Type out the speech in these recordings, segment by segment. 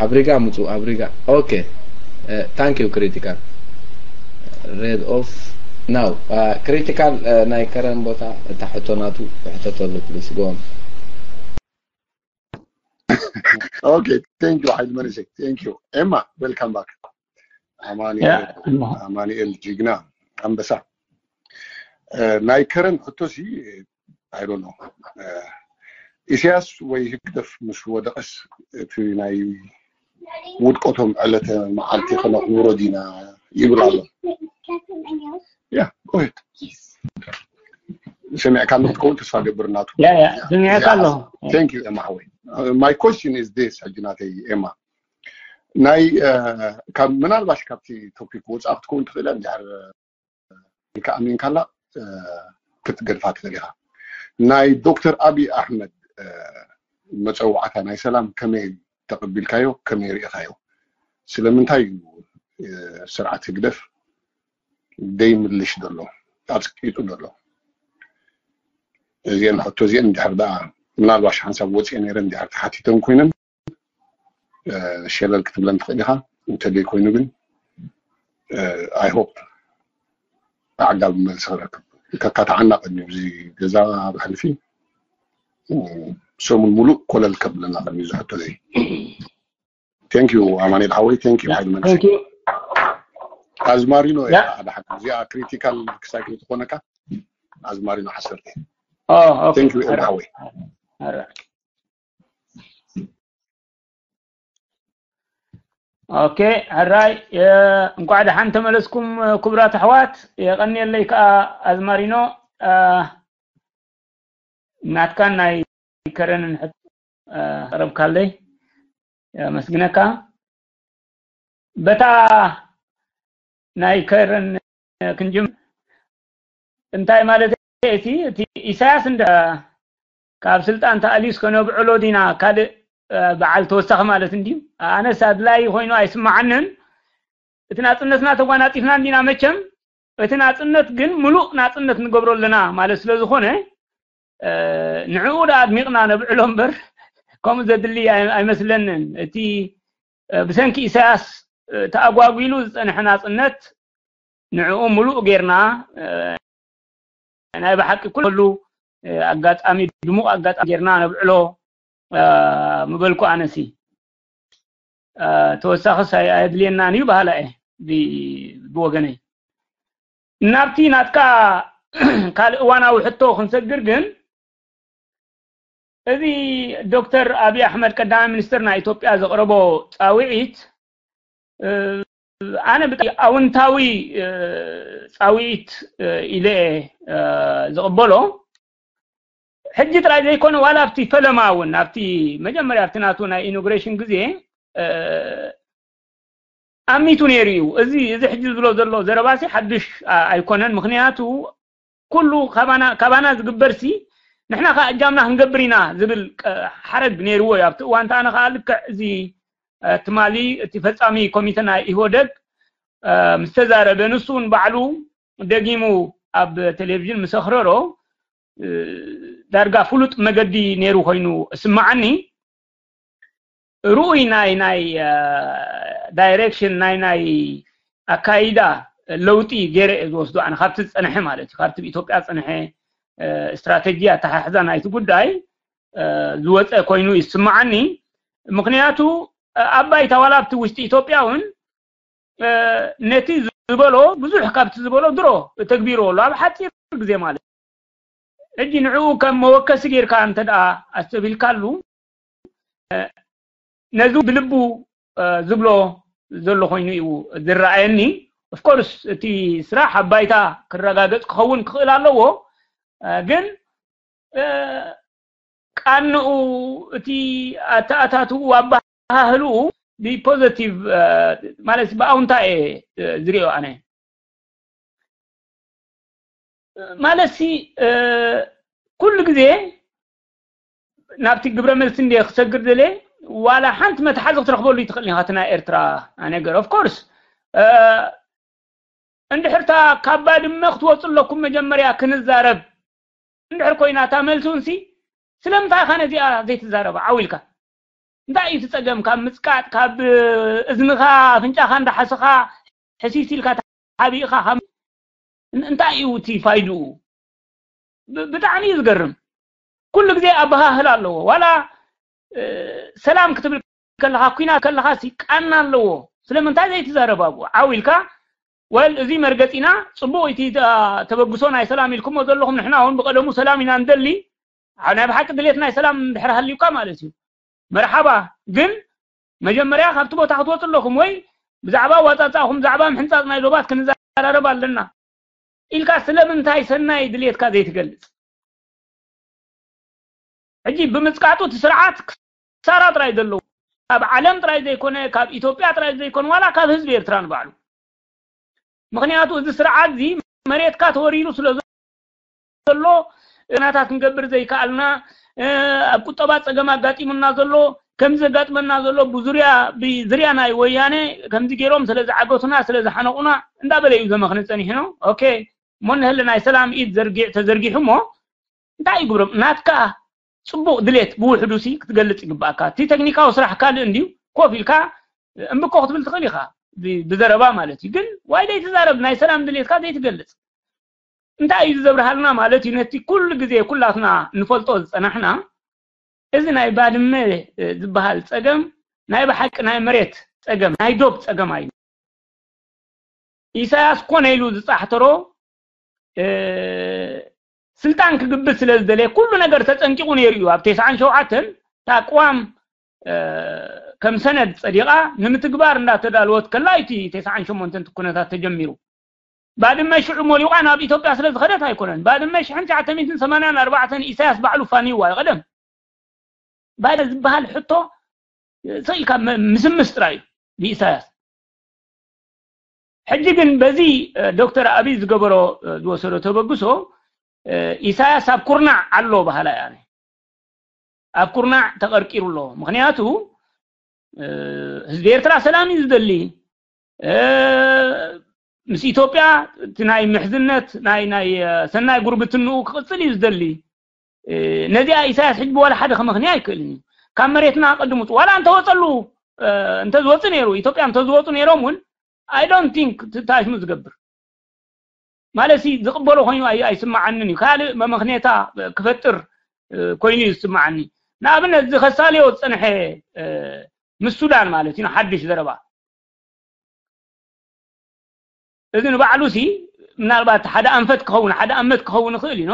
ኣብሪጋ ምጹ ኣብሪጋ okay thank you critical red off now critical ናይ ከረን ቦታ እታ ሕቶ ናቱ ሕተተሉ please go on okay thank you ሓይል መንእሰይ thank you ኤማ welcome back ኣማኑኤል ኣማኑኤል ጅግና ኣንበሳ ናይ ከረን ሕቶሲ I don't know ኢሳያስ ወይ ህግደፍ ምስ ወደቀስ እቲ ናይ ውድቀቶም ዕለተ መዓልቲ ከነኽብሮ ዲና ይብል ኣሎ yeah go ahead ሰሚዕካ ኣሎ ክትከውን ተስፋ ገብር ናቱ ሰሚዕካ ኣሎ thank you ኤማ ሓወይ my question is this ሕጂ ናተይ ኤማ ናይ ካብ ምናልባሽ ካብቲ topic ወፃእ ክትከውን ትኽእል እንድሕር ከኣሚንካላ ክትገድፋ ትኽእል ኢኻ ናይ ዶክተር ኣብይ ኣሕመድ መፀዋዕታ ናይ ሰላም ከመይ ተቐቢልካዮ ከመይ ርኢኻዮ ስለምንታይ እዩ ስርዓት ህግደፍ ደይምልሽ ዘሎ ኣፅቂጡ ዘሎ እዚአን ሕቶ እዚአን እንድሕር ደኣ ምናልባሽ ሓንሳብ ወፅአ ነይረ እንድሕር ተሓቲተን ኮይነን ሸለል ክትብለን ትኽእል ኢኻ እንተደይ ኮይኑ ግን I hope ኣዕጋቢ መልሲ ክረክብ ከካትዓና ቀድሚ እዚ ገዛ ብሕልፊ ሰሙን ሙሉእ ኮለል ከብለና ቀድሚ ዝሕቶ ዘይ thank you ኣማኔል ሓወይ thank you ሓይል መንግስቲ ኣዝማሪኖ ሓደ ሓደ እዚኣ critical ክሳይ ከይትኾነካ ኣዝማሪኖ ዓሰርተ thank you ኤማ ሓወይ okay ሕራይ እንኳዕ ደሓን ተመለስኩም ክቡራት ኣሕዋት የቐንየለይ ከዓ ኣዝማሪኖ ናትካን ናይ ከረንን ሕቶ ቀረብካለይ የመስግነካ በታ ናይ ከረን ክንጅም እንታይ ማለት እቲ እቲ ኢሳያስ እንደ ካብ ስልጣን ተኣልዩስ ከነብዕሎ ዲና ካልእ በዓል ተወሳኺ ማለት እንድዩ ኣነስ ኣድላይ ኮይኑ ኣይስማዓንን እቲ ናፅነትና ተጓናፂፍና እንዲና መቸም እቲ ናፅነት ግን ሙሉእ ናፅነት ንገብሮ ኣለና ማለት ስለ ዝኾነ ንዕኡ ዳ ኣድሚቕና ነብዕሎ እምበር ከምኡ ዘድሊ ኣይመስለንን እቲ ብሰንኪ ኢሳያስ ተኣጓጒሉ ዝፀንሐ ናፅነት ንዕኡ ሙሉእ ጌርና ናይ ብሓቂ ኩሉ ኣጋጣሚ ድሙቕ ኣጋጣሚ ጌርና ነብዕሎ ምበልኩ ኣነሲ ተወሳኺስ ኣየድልየናን እዩ በሃላ እየ ብወገነይ ናብቲ ናትካ ካልእ እዋናዊ ሕቶ ክንሰግር ግን እዚ ዶክተር ኣብይ ኣሕመድ ቀዳማይ ሚኒስትር ናይ ኢትዮጵያ ዘቕረቦ ፃውዒት ኣነ ብጣዕሚ ኣውንታዊ ፃውዒት ኢለ ዝቕበሎ ሕጂ ጥራይ ዘይኮነ ዋላ ኣብቲ ፈለማ እውን ኣብቲ መጀመርያ ኣብቲ ናቱ ናይ ኢኖግሬሽን ግዜ ኣሚቱ ነይሩ እዩ እዚ እዚ ሕጂ ዝብሎ ዘሎ ዘረባሲ ሓዱሽ ኣይኮነን ምክንያቱ ኩሉ ካባና ዝግበርሲ ንሕና ከዓ እጃምና ክንገብር ኢና ዝብል ሓረግ ነይርዎ እዩ ኣብቲ እዋን ኣነ ከዓ ልክዕ እዚ ትማሊ እቲ ፈፃሚ ኮሚተ ናይ ኢህወደግ ምስተዛረበ ንሱ እውን ባዕሉ ደጊሙ ኣብ ቴሌቪዥን ምስ ኣኽረሮ ዳርጋ ፍሉጥ መገዲ ነይሩ ኮይኑ እስማዓኒ ርኡይ ናይ ናይ ዳይሬክሽን ናይ ናይ ኣካይዳ ለውጢ ገይረ እየ ዝወስዶ ኣነ ካብቲ ዝፀንሐ ማለት እዩ ካብቲ ብኢትዮጵያ ዝፀንሐ ስትራተጂ ኣተሓሕዛ ናይቲ ጉዳይ ዝወፀ ኮይኑ ይስማዓኒ ምክንያቱ ኣብ ባይታ ዋላ ኣብቲ ውሽጢ ኢትዮጵያ እውን ነቲ ዝበሎ ብዙሕ ካብቲ ዝበሎ ድሮ ተግቢርዎ ኣሎ ኣብ ሓፂር ግዜ ማለት ሕጂ ንዕኡ ከም መወከሲ ጌርካ እንተ ደኣ ኣስተብሂልካሉ ነዚ ብልቡ ዝብሎ ዘሎ ኮይኑ እዩ ዝረኣየኒ ኦፍኮርስ እቲ ስራሕ ኣብ ባይታ ክረጋገፅ ክኸውን ክኽእል ኣለዎ ግን ቃንኡ እቲ ኣተኣታትኡ ኣባሃህልኡ ብፖዘቲቭ ማለት ብኣውንታ እየ ዝሪኦ ኣነ ማለት ሲ ኩሉ ግዜ ናብቲ ግብረ መልሲ እንደ ክሰግር ዘለ ዋላ ሓንቲ መትሓዚ ክትረክበሉ ይትኽእል ኢኻ ናይ ኤርትራ ነገር ኦፍኮርስ እንድሕርታ ካብ ባድመ ክትወፁ ኣለኩም መጀመርያ ክንዛረብ እንድሕር ኮይና እታ መልሲ ውንሲ ስለምንታይ ኢኻ ነዚኣ ዘይትዛረባ ዓው ኢልካ እንታይ እዩ እቲ ጸገም? ካብ ምጽቃጥ፣ ካብ እዝንኻ ኣፍንጫኻ እንዳሓሰኻ ሕሲስ ኢልካ ተሓቢእኻ ካብ እንታይ እዩ እቲ ፋይድኡ? ብጣዕሚ እዩ ዝገርም። ኩሉ ግዜ ኣበሃህል ኣለዎ። ዋላ ሰላም ክትብል ከለኻ፣ ኩናት ከለኻ ቃና ኣለዎ። ስለምንታይ ዘይትዛረብ ኣብኡ? ዓው ኢልካ፣ ወል፣ እዚ መርገጺና ጽቡቕ፣ እቲ ተበግሶ ናይ ሰላም ኢልኩሞ ዘለኹም፣ ንሕና እውን ብቐደሙ ሰላም ኢና ንደሊ። ናይ ብሓቂ ድሌት ናይ ሰላም ድሕር ሃልዩካ ማለት እዩ፣ መርሓባ። ግን መጀመርያ ካብቲ ቦታ ክትወፁ ኣለኹም፣ ወይ ብዛዕባ ዋፃፃኹም፣ ብዛዕባ ምሕንፃፅ ናይ ዶባት ክንዘራረብ ኣለና ኢልካ ስለምንታይ ሰናይ ድሌትካ ዘይትገልፅ? ሕጂ ብምፅቃጡ እቲ ስርዓት ክሳራ ጥራይ ዘለዎ፣ ካብ ዓለም ጥራይ ዘይኮነ፣ ካብ ኢትዮጵያ ጥራይ ዘይኮነ፣ ዋላ ካብ ህዝቢ ኤርትራ ንባዕሉ። ምክንያቱ እዚ ስርዓት እዚ መሬትካ ተወሪሩ ስለ ዘሎ፣ ናታት ክንገብር ዘይከኣልና፣ ኣብ ቁጠባ ፀገም ኣጋጢሙና ዘሎ፣ ከምዚ ዘጋጥመና ዘሎ፣ ብዙርያ ብዝርያ ናይ ወያነ ከምዚ ገይሮም ስለ ዝዓገቱና፣ ስለ ዝሓነቁና እንዳበለ እዩ ዘመክኒ ፀኒሑ ነው። ኦኬ፣ እሞ እንሀለ ናይ ሰላም ኢድ ዘርጊ- ተዘርጊሑ እሞ እንታይ ይግብሮም? ናትካ ፅቡቕ ድሌት ብውሕዱ ሲ ክትገልፅ ይግባእካ። እቲ ቴክኒካዊ ስራሕ ካልእ እንድዩ። ኮፍ ኢልካ እምብኮ ክትብል ትኽእል ኢኻ፣ ብ- ብዘረባ ማለት እዩ። ግን ዋይ ዘይትዛረብ? ናይ ሰላም ድሌትካ ዘይትገልፅ እንታይ እዩ ዘብርሃልና ማለት እዩ? ነቲ ኩሉ ግዜ ኩላትና ንፈልጦ ዝፀናሕና፣ እዚ ናይ ባድመ ዝበሃል ፀገም ናይ ብሓቂ ናይ መሬት ፀገም፣ ናይ ዶብ ፀገም ኣዩ። ኢሳያስ ኮነ ኢሉ ዝፃሕተሮ ስልጣን ክግብት ስለ ዝደለየ ኩሉ ነገር ተፀንቂቑ ነይሩ እዩ። ኣብ ተስዓን ሸውዓተን እታ ቅዋም ከም ሰነድ ፀዲቓ ንምትግባር እንዳተዳለወት ከላ እቲ ተስዓን ሸሞንተን ኩነታት ተጀሚሩ። ባድመ ሽዑ ሞሊቋ ናብ ኢትዮጵያ ስለ ዝኸደት ኣይኮነን። ባድመ ሽሕን ትሽዓተ ሚእትን ሰማንያን ኣርባዕተን ኢሳያስ ባዕሉ ፋንይዋ እዩ። ቀደም ባድመ ዝበሃል ሕቶ ስቕ ኢልካ ም- ምስምስ ጥራይ እዩ ብኢሳያስ። ሕጂ ግን በዚ ዶክተር ኣብይ ዝገበሮ ዝወሰዶ ተበግሶ ኢሳያስ ኣብ ኩርናዕ ኣሎ በሃላይ ኣነ። ኣብ ኩርናዕ ተቐርቂሩ ኣሎ። ምክንያቱ ህዝቢ ኤርትራ ሰላም እዩ ዝደሊ። ምስ ኢትዮጵያ እቲ ናይ ምሕዝነት ናይ ናይ ሰናይ ጉርብትንኡ ክቕፅል እዩ ዝደሊ። ነዚኣ ኢሳያስ ሕጂ ብዋላ ሓደ ከመኽንያ ኣይክእልን እዩ። ካብ መሬትና ኣቐድሙ ዋላ እንተወፀሉ እንተዝወፅ ነይሩ፣ ኢትዮጵያ እንተዝወፁ ነይሮም እውን I don't think ታሽሙ ዝገብር ማለት ሲ ዝቕበሎ ኮይኑ ኣይ- ኣይስማዓንን እዩ። ካልእ መመኽኔታ ክፈጥር ኮይኑ እዩ ዝስማዓኒ። ንኣብነት እዚ ከሳልዮ ዝፀንሐ ምስ ሱዳን ማለት እዩ፣ ሓድሽ ዘረባ። እዚ ንባዕሉ ሲ ምናልባት ሓደ ኣንፈት ክኸውን፣ ሓደ ኣመት ክኸውን ይኽእል እዩ።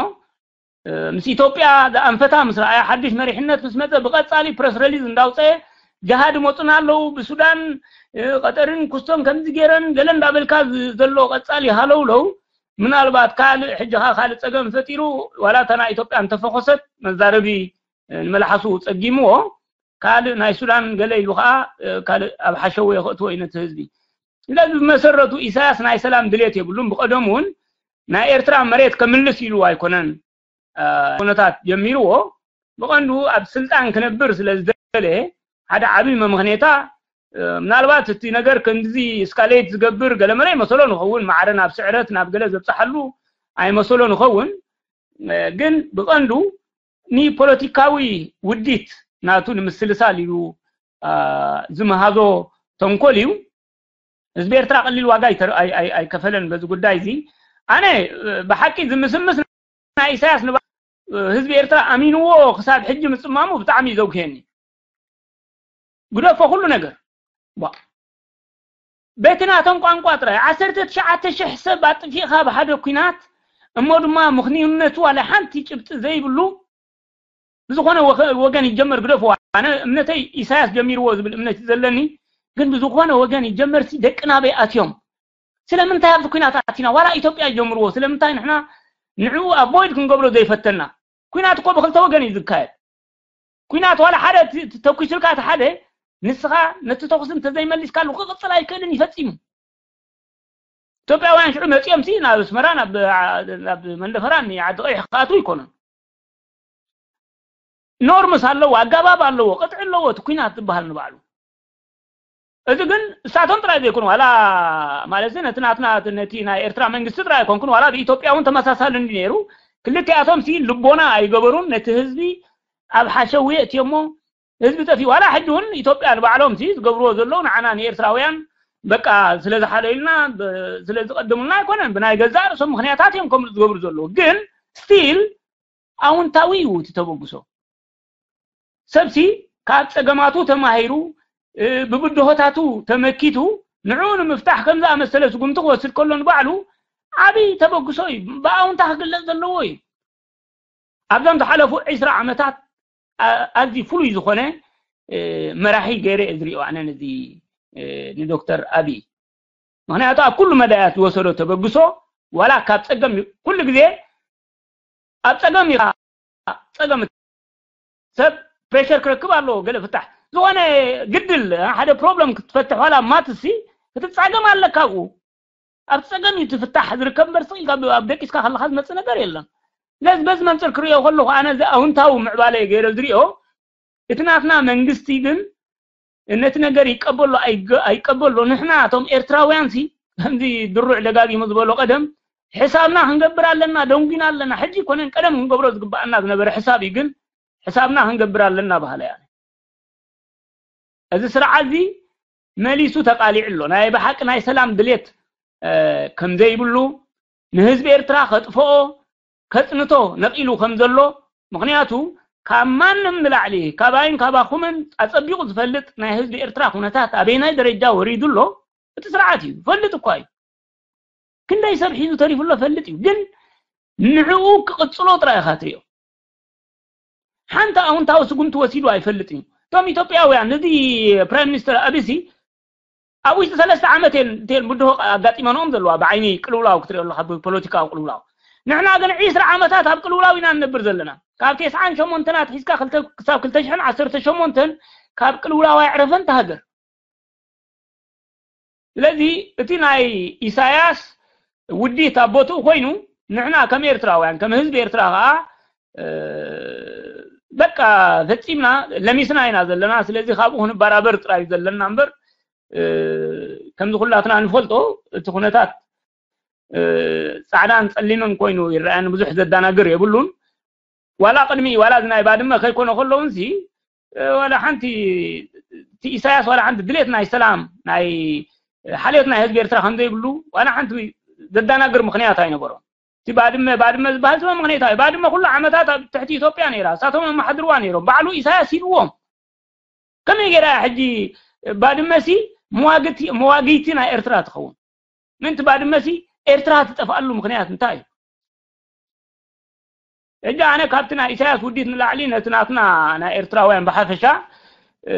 ምስ ኢትዮጵያ ዝኣንፈታ ምስ ረኣያ፣ ሓድሽ መሪሕነት ምስ መፀ ብቐፃሊ ፕረስ ረሊዝ እንዳውፀ ጅሃድ ይመፁና ኣለዉ ብሱዳን ቀጠርን ኩስቶን ከምዚ ገይረን ገለ እንዳበልካ ዘሎ ቀፃሊ ሃለውለው ምናልባት ካልእ ሕጂ ኸዓ ካልእ ፀገም ፈጢሩ ዋላ እታ ናይ ኢትዮጵያ እንተፈኾሰት መዛረቢ ንመልሓሱ ፀጊምዎ ካልእ ናይ ሱዳን ገለ ኢሉ ኸዓ ካልእ ኣብ ሓሸውየ ከእትዎ እዩ ነቲ ህዝቢ። ስለዚ ብመሰረቱ ኢሳያስ ናይ ሰላም ድሌት የብሉን። ብቐደሙ እውን ናይ ኤርትራ መሬት ከምልስ ኢሉ ኣይኮነን ኩነታት ጀሚርዎ። ብቐንዱ ኣብ ስልጣን ክነብር ስለ ዝደለ ሓደ ዓብዪ መምኽኔታ ምናልባት እቲ ነገር ከምዚ እስካሌት ዝገብር ገለመለ ይመሰሎ ንኸውን፣ ማዕረ ናብ ስዕረት ናብ ገለ ዘብፅሓሉ ኣይመሰሎ ንኸውን። ግን ብቐንዱ ንፖለቲካዊ ውዲት ናቱ ንምስልሳል ኢሉ ዝመሃዞ ተንኮል እዩ። ህዝቢ ኤርትራ ቀሊል ዋጋ ኣይከፈለን በዚ ጉዳይ እዚ። ኣነ ብሓቂ ዝምስምስ ናይ ኢሳያስ ንባ ህዝቢ ኤርትራ ኣሚንዎ ክሳብ ሕጂ ምጽማሙ ብጣዕሚ እዩ ዘውክየኒ። ግደፎ ኩሉ ነገር። በቲ ናቶም ቋንቋ ጥራይ ዓሰርተ ትሽዓተ ሽሕ ሰብ ኣጥፊእኻ ብሓደ ኲናት፣ እሞ ድማ ምኽንዩነቱ ዋላ ሓንቲ ጭብጢ ዘይብሉ ብዝኾነ ወገን ይጀመር ግደፍዋ። ኣነ እምነተይ ኢሳያስ ጀሚርዎ ዝብል እምነት እዩ ዘለኒ። ግን ብዝኾነ ወገን ይጀመር ሲ ደቂ ናበይ ኣትዮም? ስለምንታይ ኣብዚ ኩናት ኣቲና? ዋላ ኢትዮጵያ ይጀምርዎ ስለምንታይ ንሕና ንዕኡ ኣቮይድ ክንገብሮ ዘይፈተና? ኩናት እኮ ብክልተ ወገን እዩ ዝካየድ። ኩናት ዋላ ሓደ ተኩስልካ እቲ ሓደ ንስኻ ነቲ ተኩሲ እንተዘይመሊስካሉ ክቕፅል ኣይክእልን እዩ ፈፂሙ። ኢትዮጵያውያን ሽዑ መፂኦም ሲ ናብ ኣስመራ ናብ መንደፈራ ዓዲ ቀይሕ ክኣትዉ ኣይኮኑን። ኖርምስ ኣለዎ፣ ኣገባብ ኣለዎ፣ ቅጥዒ ኣለዎ እቲ ኩናት ዝበሃል ንባዕሉ። እዚ ግን እሳቶም ጥራይ ዘይኮኑ ዋላ ማለት ነቲ ናትና ነቲ ናይ ኤርትራ መንግስቲ ጥራይ ኣይኮንኩን ዋላ ብኢትዮጵያ እውን ተመሳሳሊ እንዲ ነይሩ። ክልቲኣቶም ሲ ልቦና ኣይገበሩን ነቲ ህዝቢ ኣብ ሓሸው የእትዮሞ። ህዝቢ ጠፊኡ። ዋላ ሕጂ እውን ኢትዮጵያ ንባዕሎም ሲ ዝገብርዎ ዘለዉ ንዓና ንኤርትራውያን በቃ ስለ ዝሓለዩልና፣ ብ-፣ ስለ ዝቐድሙልና ኣይኮነን። ብናይ ገዛእ ርእሶም ምኽንያታት እዮም ከምኡ ዝገብሩ ዘለዉ። ግን ስቲል ኣውንታዊ እዩ እቲ ተበግሶ። ሰብሲ ካብ ጸገማቱ ተማሂሩ፣ እ፣ ብብድሆታቱ ተመኪቱ፣ ንዕኡ ንምፍታሕ ከም ዝኣመሰለ ስጉምቲ ክወስድ ከሎ ንባዕሉ ዓቢ ተበግሶ እዩ። ብኣውንታ ክግለጽ ዘለዎ እዩ። ኣብዞም ዝሓለፉ ዕስራ ዓመታት፣ ኣ-፣ ኣዝዩ ፍሉይ ዝኾነ፣ እ፣ መራሒ ገይረ እየ ዝሪኦ ኣነ ነዚ፣ እ፣ ንዶክተር ኣብይ። ምኽንያቱ ኣብ ኩሉ መዳያት ዝወሰዶ ተበግሶ፣ ዋላ ካብ ጸገም እዩ፣ ኩሉ ግዜ ኣብ ጸገም ኢኻ፣ ጸገም ሰብ ፕሬሸር ክረክብ ኣለዎ፣ ገለ ፍታሕ። ዝኾነ ግድል፣ ሓደ ፕሮብለም ክትፈትሕ ዋላ ማትሲ፣ እቲ ጸገም ኣለካ ኣብኡ። ኣብ ጸገም እዩ እቲ ፍታሕ ዝርከብ እምበር፣ ስቕ ኢልካ ብ-፣ ኣብ ደቂስካ ከለኻ ዝመጽእ ነገር የለን። ስለዚ በዚ መንጽር ክርእዮ ከለኹ፣ ኣነ እዚ ኣውንታዊ ምዕባለ እየ ገይረ ዝርእዮ። እቲ ናትና መንግስቲ ግን ነቲ ነገር ይቀበሎ ኣይገ-፣ ኣይቀበሎ። ንሕና እቶም ኤርትራውያን ሲ፣ ከምዚ ድሩዕ ደጋጊሙ ዝበሎ ቀደም፣ ሕሳብና ክንገብር ኣለና፣ ደንጉና ኣለና። ሕጂ ይኮነን ቀደም ክንገብሮ ዝግባኣና ዝነበረ ሕሳብ እዩ፣ ግን ሕሳብና ክንገብር ኣለና በሃላይ ኣነ። እዚ ስርዓት እዚ መሊሱ ተቃሊዑ ኣሎ። ናይ ብሓቂ ናይ ሰላም ድሌት፣ እ፣ ከም ዘይብሉ፣ ንህዝቢ ኤርትራ ከጥፍኦ፣ ከጽንቶ ነቒሉ ከም ዘሎ፣ ምኽንያቱ ካብ ማንም ንላዕሊ፣ ካባይን ካባኹምን ኣጸቢቑ ዝፈልጥ ናይ ህዝቢ ኤርትራ ኩነታት ኣበይናይ ደረጃ ወሪዱ ኣሎ፣ እቲ ስርዓት እዩ። ይፈልጥ እኳ እዩ። ክንደይ ሰብ ሒዙ ተሪፉ ኣሎ ፈልጥ እዩ። ግን ንዕኡ ክቕጽሎ ጥራይ ኢኻ ትሪኦ። ሓንቲ ኣውንታዊ ስጉምቲ ወሲዱ ኣይፈልጥን እዩ። እቶም ኢትዮጵያውያን፣ ነዚ ፕራይም ሚኒስተር ኣብሲ ኣብ ውሽጢ ሰለስተ ዓመት እየን፣ እተን ብድሆ ኣጋጢመንኦም ዘለዋ፣ ብዓይኒ ቅልውላው ክትሪኦ ኣለኻ፣ ብፖለቲካዊ ቅልውላው። ንሕና ግን ዒስራ ዓመታት ኣብ ቅልውላው ኢና ንነብር ዘለና። ካብ ተስዓን ሸሞንተን ኣትሒዝካ ክልተ-፣ ክሳብ ክልተ ሽሕን ዓሰርተ ሸሞንተን ካብ ቅልውላው ኣይዕረፈን እታ ሃገር። ስለዚ እቲ ናይ ኢሳያስ ውዲት ኣብ ቦትኡ ኮይኑ፣ ንሕና ከም ኤርትራውያን፣ ከም ህዝቢ ኤርትራ ከኣ፣ እ፣ በቃ ፈጺምና ለሚስና ኢና ዘለና። ስለዚ ካብኡ ክንበራበር ጥራይ እዩ ዘለና እምበር፣ እ፣ ከምዚ ኩላትና ንፈልጦ እቲ ኩነታት፣ እ፣ ጻዕዳን ጸሊምን ኮይኑ ይረኣየኒ፣ ብዙሕ ዘደናግር የብሉን። ዋላ ቅድሚ፣ ዋላ እዚ ናይ ባድመ ከይኮነ ከሎ እውን ሲ፣ እ፣ ዋላ ሓንቲ፣ እቲ ኢሳያስ ዋላ ሓንቲ ድሌት ናይ ሰላም፣ ናይ ሓልዮት ናይ ህዝቢ ኤርትራ ከም ዘይብሉ ዋላ ሓንቲ ዘደናግር ምኽንያት ኣይነበሮን። እቲ ባድመ፣ ባድመ ዝበሃል ስለ ምኽንያት እዩ። ባድመ ኩሉ ዓመታት ኣብ ትሕቲ ኢትዮጵያ ነይራ። እሳቶም የመሓድርዋ ነይሮም። ባዕሉ ኢሳያስ ሂብዎም። ከመይ ገይራ እያ ሕጂ ባድመ ሲ መዋግቲ-፣ መዋግይቲ ናይ ኤርትራ ትኸውን? ምንቲ ባድመ ሲ ኤርትራ ትጠፍኣሉ ምኽንያት እንታይ እዩ? ሕጂ ኣነ ካብቲ ናይ ኢሳያስ ውዲት ንላዕሊ ነቲ ናትና ናይ ኤርትራውያን ብሓፈሻ፣ እ፣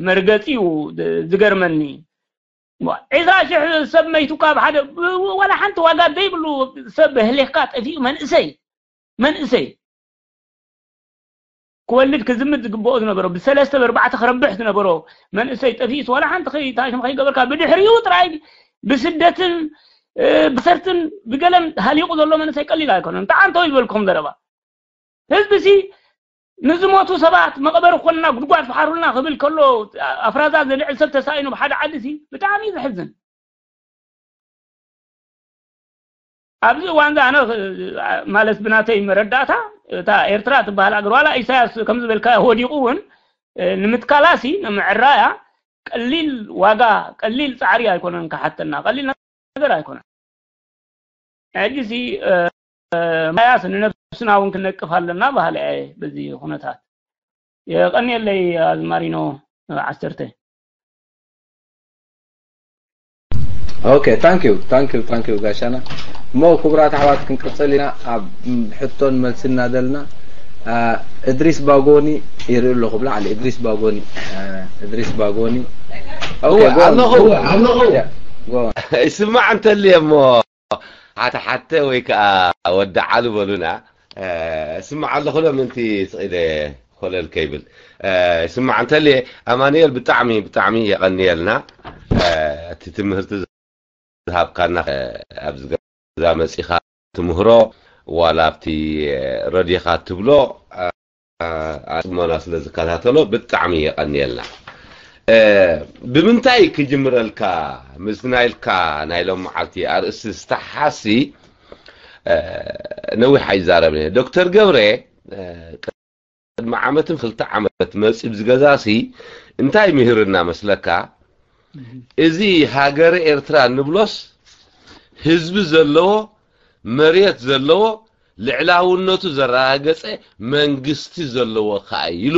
መርገጺ እዩ ዝ-፣ ዝገርመኒ። ዒስራ ሽሕ ሰብ መይቱ ካብ ሓደ፣ ብ-፣ ዋላ ሓንቲ ዋጋ ዘይብሉ ሰብ ህሌኽካ ጠፊኡ መንእሰይ፣ መንእሰይ ክወልድ ክዝምድ ዝግብኦ ዝነበሮ፣ ብሰለስተ ብኣርባዕተ ክረብሕ ዝነበሮ መንእሰይ ጠፊኡስ ዋላ ሓንቲ ከይ-፣ ታሽም ከይገበርካ ብድሕሪኡ ጥራይ ብስደትን፣ እ፣ ብሰርትን ብገለን ሃሊቑ ዘሎ መንእሰይ ቀሊል ኣይኮነን። እንታይ ኣንተ ዝበልኩም ዘረባ? ህዝቢ ሲ ንዝሞቱ ሰባት መቐበሪ ኮንና ጉድጓድ ፍሓሩልና ክብል ከሎ ኣፍራዛ ዘልዕል ሰብ ተሳኢኑ ብሓደ ዓዲ ሲ ብጣዕሚ እዩ ዘሕዝን። ኣብዚ እዋን እዚ ኣነ ኽ-፣ ማለት ብናተይ መረዳእታ እታ ኤርትራ ትበሃል ኣገር ዋላ ኢሳያስ ከም ዝበልካዮ ወዲቑ እውን፣ እ፣ ንምትካላሲ ንምዕራያ ቀሊል ዋጋ፣ ቀሊል ጻዕሪ ኣይኮነን ክሓተና፣ ቀሊል ነገር ኣይኮነን። ሕጂ ሲ፣ እ፣ እ፣ ማያስ ንነብስና እውን ክነቅፍ ኣለና በሃሊ እየ በዚ ኩነታት። የቐንየለይ ኣዝማሪኖ ዓሰርተ። ኦኬ፣ ታንክ ዩ፣ ታንክ ዩ፣ ታንክ ዩ ጋሻና። እሞ ክቡራት ኣሕዋት ክንቅጽል ኢና። ኣብ ሕቶን መልሲ እናደልና፣ አ፣ እድሪስ ባጎኒ ይርኢ ኣለኹ ብላዕሊ። እድሪስ ባጎኒ፣ አ፣ እድሪስ ባጎኒ። ኦኬ፣ እወ፣ ጎ-፣ ኣለኹ፣ ጎ-፣ ኣለኹ። ያ፣ ጎ-፣ ይስማዕ እንተልየ እሞ፣ ሓተ ሓተ ወይ ከዓ ወዲ ዓሉ በሉና። እ፣ ስማዕ ኣለኹ ዶ ምንቲ ስቕ ኢለ ኮለል ከይብል። እ፣ ስማዕ እንተልየ ኣማኑኤል ብጣዕሚ፣ ብጣዕሚ የቐንየልና። እ፣ እቲ ትምህርቲ ዝሃብካና፣ እ፣ ኣብዚ ገዛ መጺኻ ትምህሮ ዋላ ኣብቲ፣ እ፣ ረድዮኻ ትብሎ፣ እ፣ ኣጽሞና ስለ ዝከታተሎ ብጣዕሚ የቐንየልና። እ፣ ብምንታይ ክጅምረልካ ምስ ናይልካ ናይ ሎም መዓልቲ ኣርእስቲ ዝተሓሲ፣ እ፣ ነዊሕ ኣይዛረብን እየ። ዶክተር ገብረ፣ እ፣ ቅድሚ ዓመትን ክልተ ዓመት መፂ ብዝገዛሲ እንታይ ምህርና መስለካ? እዚ ሃገረ ኤርትራ ንብሎስ ህዝቢ ዘለዎ፣ መሬት ዘለዎ፣ ልዕላውነቱ ዘረጋገፀ መንግስቲ ዘለዎ ከዓ ኢሉ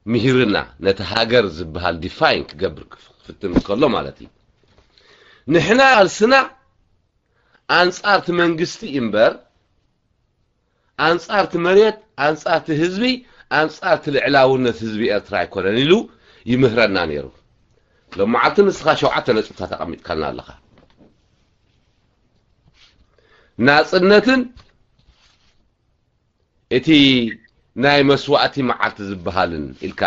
ምሂርና፣ ነቲ ሃገር ዝበሃል ዲፋይን ክገብር ክፍትን ከሎ ማለት እዩ። ንሕና ቃልስና ኣንጻር እቲ መንግስቲ እምበር ኣንጻር እቲ መሬት፣ ኣንጻር እቲ ህዝቢ፣ ኣንጻር እቲ ልዕላውነት ህዝቢ ኤርትራ ኣይኮነን ኢሉ ይምህረና ነይሩ። ሎመዓልቲ ንስኻ ሸውዓተ ነጥብታት ኣቐሚጥካልና ኣለኻ። ናጽነትን እቲ ናይ መስዋእቲ መዓልቲ ዝበሃልን ኢልካ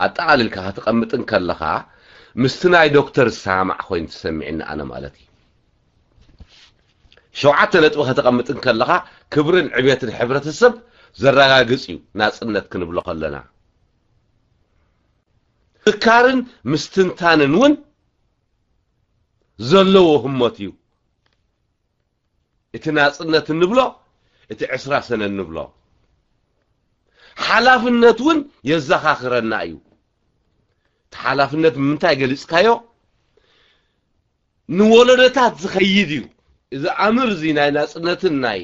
ኣጠቓሊልካ ከተቐምጥን ከለኻ ምስቲ ናይ ዶክተር ዝሰማማዕ ኮይኑ ተሰሚዕኒ ኣነ ማለት እዩ። ሸውዓተ ነጥቢ ከተቐምጥን ከለኻ ክብርን ዕቤትን ሕብረተሰብ ዘረጋግጽ እዩ ናጽነት ክንብሎ ከለና። ምዝካርን ምስትንታንን እውን ዘለዎ ህሞት እዩ። እቲ ናጽነት እንብሎ፣ እቲ ዕስራ ሰነ እንብሎ ሓላፍነት እውን የዘኻኽረና እዩ። እቲ ሓላፍነት ብምንታይ ገሊጽካዮ? ንወለዶታት ዝኸይድ እዩ። እዚ ኣምር እዚ ናይ ናጽነትን ናይ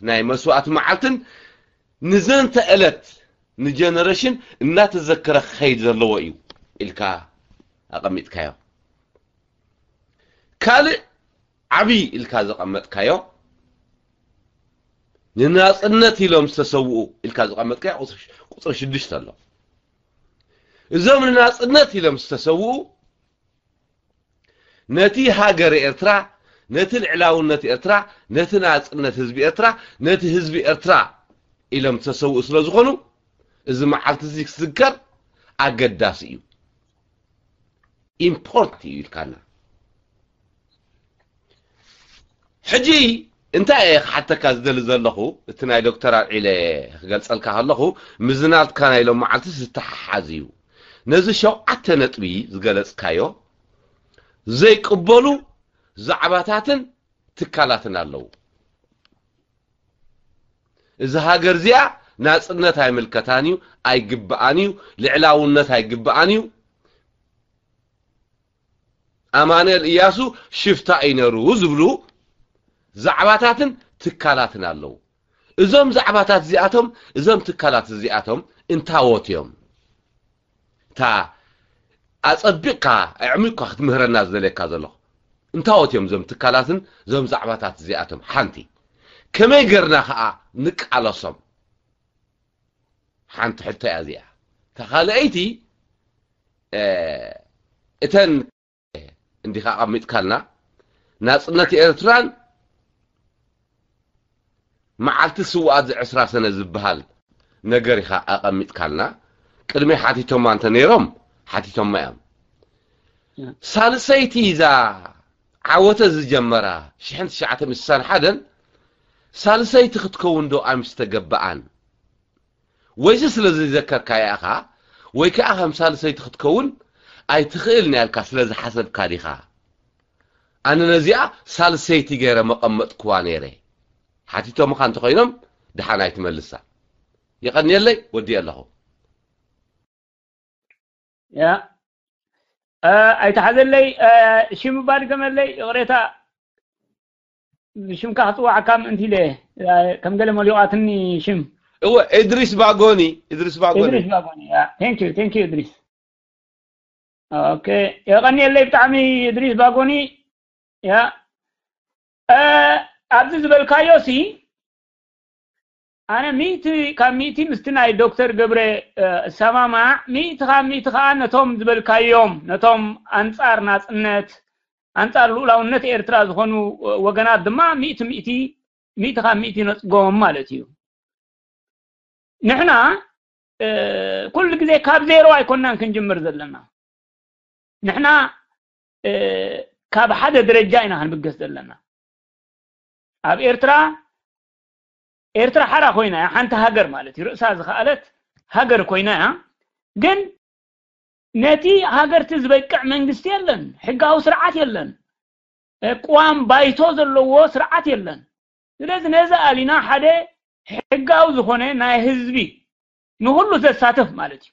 ናይ መስዋእቲ መዓልትን ንዘንተ ዕለት ንጀነሬሽን እናተዘከረ ክኸይድ ዘለዎ እዩ ኢልካ ኣቐሚጥካዮ። ካልእ ዓብዪ ኢልካ ዘቐመጥካዮ ንናጽነት ኢሎም ዝተሰውኡ ኢልካ ዘቐመጥካዮ ቁጽሪ ሽዱሽተ ኣሎ። እዞም ንናጽነት ኢሎም ዝተሰውኡ ነቲ ሃገር ኤርትራ፣ ነቲ ልዕላውነት ኤርትራ፣ ነቲ ናጽነት ህዝቢ ኤርትራ፣ ነቲ ህዝቢ ኤርትራ ኢሎም ዝተሰውኡ ስለ ዝኾኑ እዚ መዓልቲ እዚ ክዝከር ኣገዳሲ እዩ። ኢምፖርት እዩ ኢልካና። ሕጂ እንታይ እየ ክሓተካ ዝደሊ ዘለኹ፣ እቲ ናይ ዶክተር ኣልዒለ ክገልጸልካ ከለኹ፣ ምዝናልካ ናይ ሎም መዓልቲ ዝተሓሓዝ እዩ። ነዚ ሸውዓተ ነጥቢ ዝገለጽካዮ ዘይቅበሉ ዛዕባታትን ትካላትን ኣለዉ። እዚ ሃገር እዚኣ ናጽነት ኣይምልከታን እዩ፣ ኣይግብኣን እዩ፣ ልዕላውነት ኣይግብኣን እዩ። ኣማኑኤል እያሱ ሽፍታ እዩ ነሩ ዝብሉ ዛዕባታትን ትካላትን ኣለዉ። እዞም ዛዕባታት እዚኣቶም፣ እዞም ትካላት እዚኣቶም እንታዎት እዮም? እታ ኣጸቢቕካ ኣዕሚቕካ ክትምህረና ዝደልየካ ዘለኹ እንታዎት እዮም እዞም ትካላትን እዞም ዛዕባታት እዚኣቶም? ሓንቲ ከመይ ገርና ከኣ ንቃለሶም? ሓንቲ ሕቶ እያ እዚኣ። እታ ካልኣይቲ እተን እንዲኻ ኣቐሚጥካልና ናጽነት ኤርትራን መዓልቲ ስውኣት ዕስራ ሰነ ዝበሃል ነገር ኢኻ ኣቐሚጥካልና። ቅድሚ ሓቲቶማ እንተ ነይሮም ሓቲቶማ እዮም። ሳልሰይቲ እዛ ዓወተ ዝጀመራ ሽሕን ትሽዓተ ሚእቲ ስሳን ሓደን ሳልሰይቲ ክትከውን ዶ ኣይምስተገበኣን? ወይሲ ስለ ዘይዘከርካያ ኢኻ ወይ ከኣ ከም ሳልሰይቲ ክትከውን ኣይትኽእልን እያ ኢልካ ስለ ዝሓሰብካ ዲኻ? ኣነ ነዚኣ ሳልሰይቲ ገይረ መቐመጥክዋ ነይረ። ሓቲቶምኻ እንተኾይኖም ደሓን ኣይትመልሳ። የቐንየለይ፣ ወዲኤ ኣለኹ። ያ ኣይተሓዘለይ ሽም እባ ድገመለይ ይቕሬታ። ብሽምካ ክፅዋዕካ ምእንቲ ኢለ ከም ገለ መሊቋትኒ ሽም። እወ እድሪስ ባጎኒ እድሪስ ባጎኒ እድሪስ ባጎኒ። Thank you thank you እድሪስ። ኦኬ የቐንየለይ ብጣዕሚ እድሪስ ባጎኒ። ያ ኣብዚ ዝበልካዮ ሲ ኣነ ሚእቲ ካብ ሚእቲ ምስቲ ናይ ዶክተር ገብረ እሰማማዕ፣ ሚእቲ ካብ ሚእቲ ከዓ ነቶም ዝበልካዮም ነቶም ኣንጻር ናጽነት ኣንጻር ልኡላውነት ኤርትራ ዝኾኑ ወገናት ድማ ሚእቲ ሚእቲ ሚእቲ ካብ ሚእቲ ነጽጎም ማለት እዩ። ንሕና ኩሉ ግዜ ካብ ዜሮ ኣይኮናን ክንጅምር ዘለና። ንሕና ካብ ሓደ ደረጃ ኢና ክንብገስ ዘለና። ኣብ ኤርትራ ኤርትራ ሓራ ኮይና እያ፣ ሓንቲ ሃገር ማለት እዩ፣ ርእሳ ዝኸኣለት ሃገር ኮይና እያ። ግን ነቲ ሃገርቲ ዝበቅዕ መንግስቲ የለን፣ ሕጋዊ ስርዓት የለን፣ ቅዋም ባይቶ ዘለዎ ስርዓት የለን። ስለዚ ነዚ ኣሊና ሓደ ሕጋዊ ዝኾነ ናይ ህዝቢ ንኹሉ ዘሳትፍ ማለት እዩ።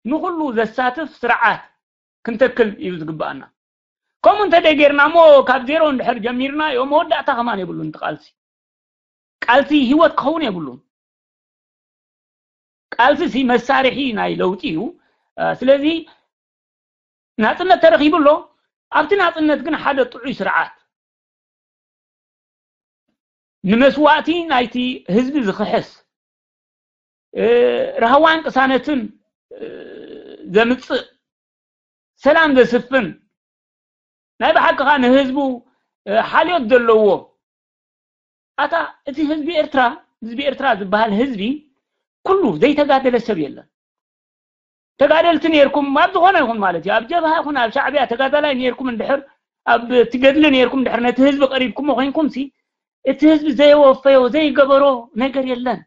ንኹሉ ዘሳትፍ ስርዓት ክንተክል እዩ ዝግባኣና። ከምኡ እንተደይ ጌርና እሞ ካብ ዜሮ እንድሕር ጀሚርና ዮ መወዳእታ ከማን የብሉን። እቲ ቃልሲ ቃልሲ ህይወት ክኸውን የብሉን። ቃልሲ ሲ መሳርሒ ናይ ለውጢ እዩ። ስለዚ ናፅነት ተረኺቡ ኣሎ። ኣብቲ ናፅነት ግን ሓደ ጥዑይ ስርዓት ንመስዋእቲ ናይቲ ህዝቢ ዝኽሕስ ራህዋን ቅሳነትን ዘምፅእ ሰላም ዘስፍን ናይ ብሓቂ ከዓ ንህዝቡ ሓልዮት ዘለዎ ኣታ እቲ ህዝቢ ኤርትራ ህዝቢ ኤርትራ ዝበሃል ህዝቢ ኩሉ ዘይተጋደለ ሰብ የለን። ተጋደልቲ ነርኩም ኣብ ዝኾነ ይኹን ማለት እዩ ኣብ ጀብሃ ይኹን ኣብ ሻዕብያ ተጋዳላይ ነርኩም እንድሕር ኣብ ትገድሊ ነርኩም እንድሕር ነቲ ህዝቢ ቀሪብኩሞ ኮይንኩም ሲ እቲ ህዝቢ ዘየወፈዮ ዘይገበሮ ነገር የለን።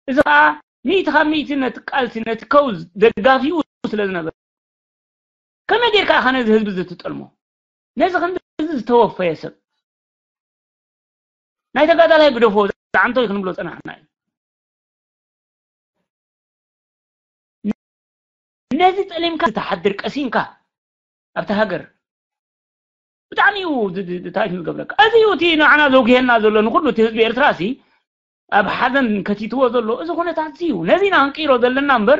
እዚ ከዓ ሚእቲ ካብ ሚእቲ ነቲ ቃልሲ ነቲ ከውዝ ደጋፊኡ ስለ ዝነበረ ከመይ ጌርካ ኢኻ ነዚ ህዝቢ እዚ ትጠልሞ? ነዚ ክንዲ ዝተወፈየ ሰብ ናይ ተጋዳላይ ግደፎ ዛዕንቶ ክንብሎ ፀናሕና እዩ። ነዚ ጠሊምካ ዝተሓድር ቀሲንካ ኣብቲ ሃገር ብጣዕሚ እዩ ታሪክ ዝገብረካ። እዚ እዩ እቲ ንዓና ዘውግሄና ዘሎ ንኩሉ እቲ ህዝቢ ኤርትራ ሲ ኣብ ሓዘን ከቲትዎ ዘሎ እዚ ኩነታት እዚ እዩ። ነዚ ኢና ክንቅይሮ ዘለና እምበር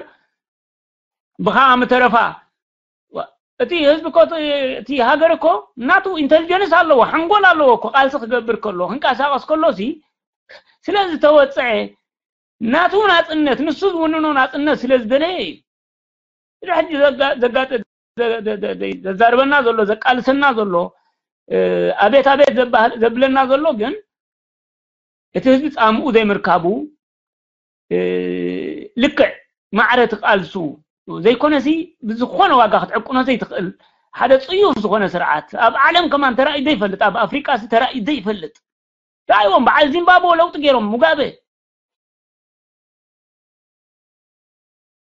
ብኸዓ ምተረፋ እቲ ህዝቢ እኮ እቲ ሃገር እኮ ናቱ ኢንተሊጀንስ ኣለዎ፣ ሓንጎል ኣለዎ እኮ ቃልሲ ክገብር ከሎ ክንቀሳቀስ ከሎ ሲ ስለ ዝተወፀዐ ናቱ ናፅነት ንሱ ዝውንኖ ናፅነት ስለ ዝደለየ እዩ። እዚ ሕጂ ዘጋጠ ዘዛርበና ዘሎ ዘቃልሰና ዘሎ ኣቤት ኣቤት ዘብለና ዘሎ ግን እቲ ህዝቢ ፃምኡ ዘይምርካቡ ልክዕ ማዕረ ትቃልሱ ዘይኮነሲ ብዝኾነ ዋጋ ክትዕቅኖ ዘይትኽእል ሓደ ፅዩፍ ዝኾነ ስርዓት ኣብ ዓለም ከማን ተራእዩ ዘይፈልጥ ኣብ ኣፍሪቃ ተራእዩ ዘይፈልጥ ዳይዎም በዓል ዚምባብወ ለውጢ ገይሮም ሙጋበ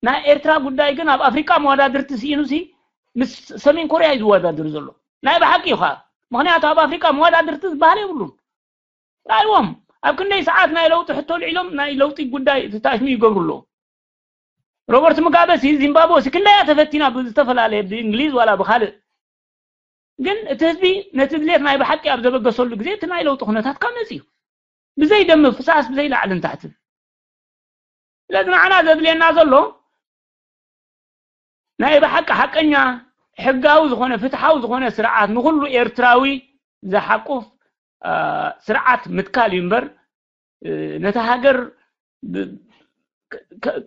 ናይ ኤርትራ ጉዳይ ግን ኣብ ኣፍሪቃ መወዳድርቲ ስኢኑ ሲ ምስ ሰሜን ኮርያ እዩ ዝወዳድር ዘሎ ናይ ብሓቂ እዩ ከዓ ምክንያቱ ኣብ ኣፍሪቃ መወዳድርቲ ዝበሃል የብሉን ራይዎም ኣብ ክንደይ ሰዓት ናይ ለውጢ ሕቶ ልዒሎም ናይ ለውጢ ጉዳይ ተታሽሙ ይገብሩ ኣለዉ ሮበርት ሙጋበ ሲ ዚምባብወ ሲ ክንደያ ተፈቲና ብዝተፈላለየ ብእንግሊዝ ዋላ ብካልእ ግን እቲ ህዝቢ ነቲ ድሌት ናይ ብሓቂ ኣብ ዘበገሰሉ ግዜ እቲ ናይ ለውጢ ኩነታት ካብ መፅዩ ብዘይ ደም ፍሳስ ብዘይ ላዕልን ታሕትን ስለዚ ንዓና ዘድልየና ዘሎ ናይ ብሓቂ ሓቀኛ ሕጋዊ ዝኾነ ፍትሓዊ ዝኾነ ስርዓት ንኩሉ ኤርትራዊ ዝሓቁፍ ስርዓት ምትካል እዩ እምበር ነቲ ሃገር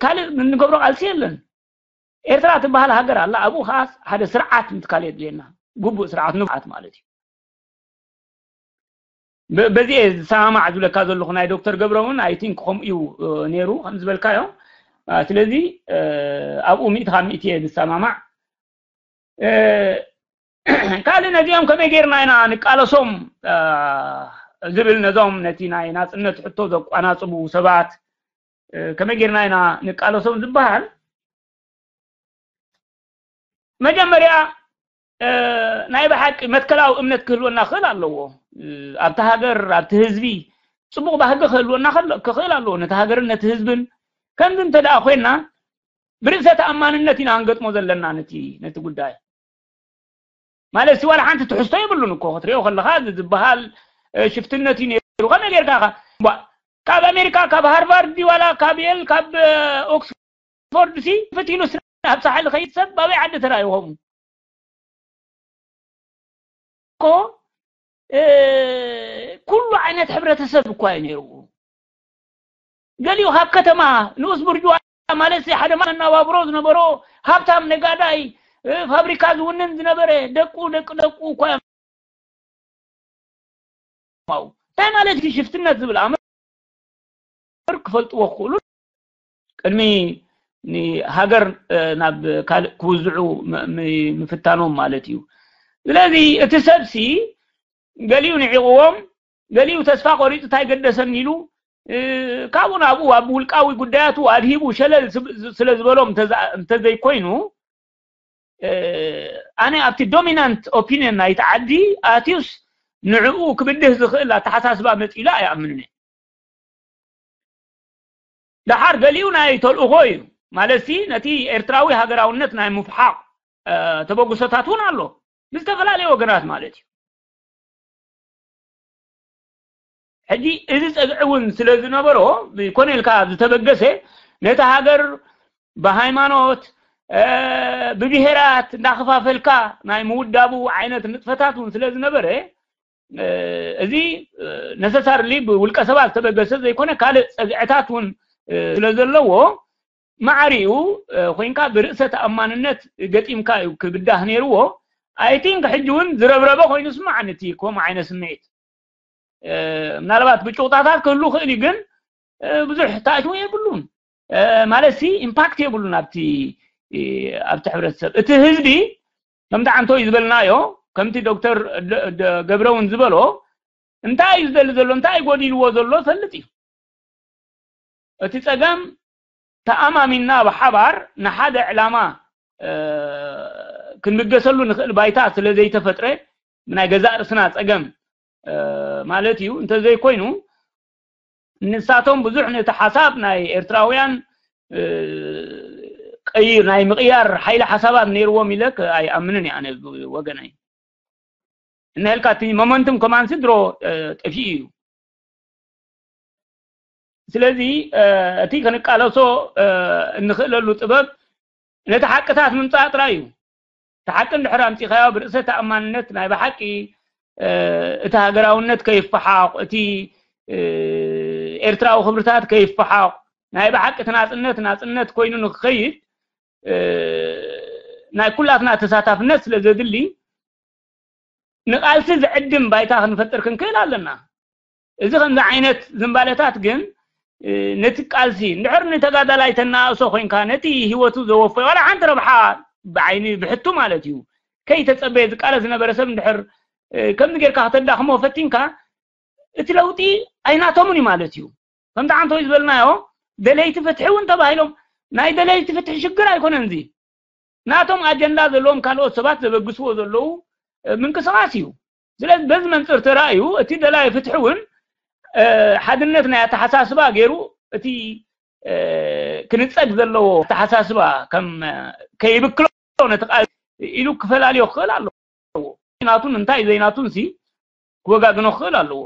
ካልእ ንገብሮ ቃልሲ የለን ኤርትራ ትበሃል ሃገር ኣላ ኣብኡ ከዓ ሓደ ስርዓት ምትካል የድልየና ግቡእ ስርዓት ንብዓት ማለት እዩ በዚ ዝሰማማዕ ዝብለካ ዘለኹ ናይ ዶክተር ገብረ እውን ኣይቲንክ ከምኡ እዩ ነይሩ ከም ዝበልካዮ ስለዚ ኣብኡ ሚእቲ ካብ ሚእቲ እየ ዝሰማማዕ ካልእ ነዚኦም ከመይ ጌርና ኢና ንቃለሶም ዝብል ነዞም ነቲ ናይ ናፅነት ሕቶ ዘቋናፅቡ ሰባት ከመይ ጌርና ኢና ንቃለሶም ዝበሃል መጀመርያ ናይ ብሓቂ መትከላዊ እምነት ክህልወና ክኽእል ኣለዎ ኣብቲ ሃገር ኣብቲ ህዝቢ ፅቡቅ ባህጊ ክህልወና ክኽእል ኣለዎ ነቲ ሃገርን ነቲ ህዝብን ከምዚ እንተ ደኣ ኮይና ብርእሰ ተኣማንነት ኢና ክንገጥሞ ዘለና ነቲ ነቲ ጉዳይ ማለት ሲ ዋላ ሓንቲ ትሕዝቶ የብሉን እኮ ክትሪኦ ከለካ እዚ ዝበሃል ሽፍትነት እዩ ነይሩ ከመይ ጌርካ ካብ ኣሜሪካ ካብ ሃርቫርድ ዋላ ካብ የል ካብ ኦክስፎርድ ሲ ፍትሉ ኣብ ሳሕል ከይድ ሰብ ኣበይ ዓዲ ተራእዩ ከምኡ እኮ ኩሉ ዓይነት ሕብረተሰብ እኳ እዩ ነይርዎ ገሊኡ ካብ ከተማ ንኡስ ብርጅዋ ማለት ሓደ መናባብሮ ዝነበሮ ሃብታም ነጋዳይ ፋብሪካ ዝውንን ዝነበረ ደቁ ደቂ ደቁ እኳ እዮም እንታይ ማለት እዩ ሽፍትነት ዝብል ኣምር ክፈልጥዎ ክኽእሉ ቅድሚ ንሃገር ናብ ካልእ ክውዝዑ ምፍታኖም ማለት እዩ ስለዚ እቲ ሰብሲ ገሊኡ ንዒቕዎም ገሊኡ ተስፋ ቆሪፁ እንታይ ገደሰኒ ኢሉ ካብኡ ናብኡ ኣብ ውልቃዊ ጉዳያቱ ኣድሂቡ ሸለል ስለ ዝበሎም እንተዘይኮይኑ ኣነ ኣብቲ ዶሚናንት ኦፒኒየን ናይቲ ዓዲ ኣትዩስ ንዕኡ ክብድህ ዝኽእል ኣተሓሳስባ መፂሉ ኣይኣምንን እየ ደሓር ገሊኡ ናይ ተልእኾ እዩ። ማለትሲ ነቲ ኤርትራዊ ሃገራውነት ናይ ምፍሓቕ ተበግሶታት እውን ኣሎ፣ ብዝተፈላለየ ወገናት ማለት እዩ። ሕጂ እዚ ጸግዒ እውን ስለ ዝነበሮ፣ ኮነ ኢልካ ዝተበገሰ፣ ነቲ ሃገር ብሃይማኖት፣ ብብሄራት እንዳኸፋፈልካ ናይ ምውዳቡ ዓይነት ንጥፈታት እውን ስለ ዝነበረ፣ እዚ ነሰሳርሊ ብውልቀ ሰባት ዝተበገሰ ዘይኮነ፣ ካልእ ጸግዕታት እውን ስለ ዘለዎ፣ ማዕሪኡ ኮይንካ ብርእሰ ተኣማንነት ገጢምካ እዩ ክብዳህ ነይርዎ። I think ሕጂ እውን ዝረብረበ ኮይኑ ስማዓኒ እቲ ከምኡ ዓይነት ስምዒት። ምናልባት ብጭቁጣታት ክህሉ ክእል እዩ፣ ግን ብዙሕ ተኣሽሙ የብሉን። ማለት ሲ ኢምፓክት የብሉን ኣብቲ ኣብቲ ሕብረተሰብ። እቲ ህዝቢ ከምቲ ዓንቶይ ዝበልናዮ፣ ከምቲ ዶክተር ገብረ እውን ዝበሎ፣ እንታይ እዩ ዝደሊ ዘሎ፣ እንታይ ጎዲልዎ ዘሎ ፈልጥ እዩ። እቲ ጸገም ተኣማሚንና ብሓባር ንሓደ ዕላማ ክንብገሰሉ ንኽእል ባይታ ስለ ዘይተፈጥረ፣ ብናይ ገዛእ ርእስና ጸገም ማለት እዩ። እንተዘይኮይኑ ንሳቶም ብዙሕ ነቲ ሓሳብ ናይ ኤርትራውያን ቀይር ናይ ምቕያር ሓይሊ ሓሳባት ነይርዎም ኢለ ኣይኣምንን እየ ኣነ ወገነይ። እንሀልካ እቲ ሞመንቱም ከማንሲ ድሮ ጠፊኡ እዩ። ስለዚ እቲ ክንቃለሶ እንኽእለሉ ጥበብ ነቲ ሓቅታት ምምፃእ ጥራይ እዩ። እቲ ሓቂ እንድሕር ኣምፂኻዮ ብርእሰ ተኣማንነት ናይ ብሓቂ እቲ ሃገራውነት ከይፈሓቕ፣ እቲ ኤርትራዊ ክብርታት ከይፈሓቕ፣ ናይ ብሓቂ እቲ ናፅነት ናፅነት ኮይኑ ንክኸይድ ናይ ኩላትና ተሳታፍነት ስለ ዘድሊ ንቃልሲ ዝዕድም ባይታ ክንፈጥር ክንክእል ኣለና። እዚ ከምዚ ዓይነት ዝንባለታት ግን ነቲ ቃልሲ እንድሕር ንተጋዳላይ ተናእሶ ኮይንካ ነቲ ህይወቱ ዘወፈዮ ዋላ ሓንቲ ረብሓ ብዓይኒ ብሕቱ ማለት እዩ ከይተጸበየ ዝቃለስ ዝነበረ ሰብ እንድሕር ከምዚ ጌርካ ከተዳኽሞ ፈቲንካ እቲ ለውጢ ኣይናቶምን እዩ ማለት እዩ። ከምቲ ዓንቶይ ዝበልናዮ ደለይቲ ፍትሒ እውን ተባሂሎም ናይ ደለይቲ ፍትሒ ሽግር ኣይኮነን እዚ ናቶም ኣጀንዳ ዘለዎም ካልኦት ሰባት ዘበግስዎ ዘለዉ ምንቅስቃስ እዩ። ስለዚ በዚ መንፅር ተራእዩ እቲ ደላይ ፍትሒ እውን ሓድነት ናይ ኣተሓሳስባ ገይሩ እቲ ክንፀግ ዘለዎ ኣተሓሳስባ ከም ከይብክሎ ነቲ ቃል ኢሉ ክፈላልዮ ክኽእል ኣለዎ። ናቱን እንታይ ዘይናቱን ሲ ክወጋግኖ ክኽእል ኣለዎ።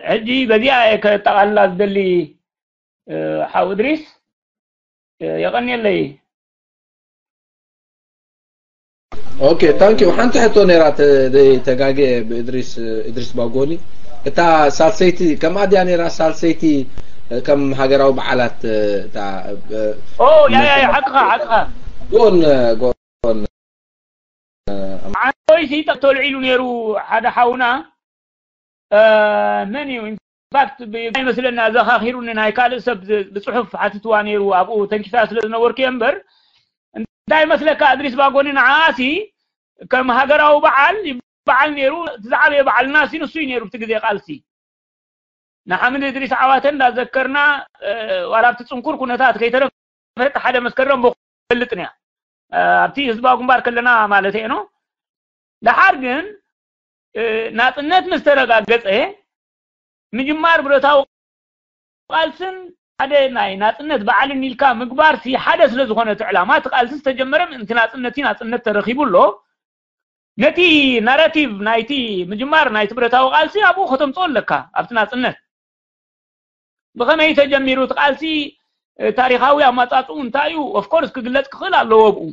ሕጂ በዚኣ እየ ከጠቓልላ ዝደሊ። ሓው እድሪስ የቐንየለይ። ኦኬ ታንክ ዩ። ሓንቲ ሕቶ ነይራ ተጋጌ ብእድሪስ እድሪስ ባጎኒ እታ ሳልሰይቲ ከምኣ ድያ ነይራ ሳልሰይቲ ከም ሃገራዊ በዓላት እታ ኦ ያ ያ ሓቅኻ ሓቅኻ ጎን ጎን ዓንቶይሲ ተልዒሉ ነይሩ ሓደ ሓውና መን እዩ ኢንፋክት ይመስለና ዘኻኺሩኒ ናይ ካልእ ሰብ ብፅሑፍ ሓትትዋ ነይሩ ኣብኡ ተንኪፋ ስለ ዝነበርኩ እየ እምበር እንታይ መስለካ እድሪስ ባጎኒ ንዓኣሲ ከም ሃገራዊ በዓል ይበዓል ነይሩ እቲ ዝዓበየ በዓልና ሲ ንሱ እዩ ነይሩ ብቲ ግዜ ቃልሲ ንሓምድ እድሪስ ዓዋተ እንዳዘከርና ዋላ ኣብቲ ፅንኩር ኩነታት ከይተረፈ ሓደ መስከረም ፈልጥን እያ ኣብቲ ህዝባዊ ግንባር ከለና ማለት እየ ነው ደሓር ግን ናፅነት ምስ ተረጋገፀ ምጅማር ብረታዊ ቃልስን ሓደ ናይ ናፅነት በዓልን ኢልካ ምግባር ሲ ሓደ ስለ ዝኾነ እቲ ዕላማ እቲ ቃልሲ ዝተጀመረ ምእንቲ ናፅነት ናፅነት ተረኪቡ ኣሎ ነቲ ናራቲቭ ናይቲ ምጅማር ናይቲ ብረታዊ ቃልሲ ኣብኡ ከተምፅኦ ኣለካ ኣብቲ ናፅነት ብኸመይ ተጀሚሩ እቲ ቃልሲ ታሪኻዊ ኣማፃፅኡ እንታይ እዩ ኦፍኮርስ ክግለፅ ክኽእል ኣለዎ ኣብኡ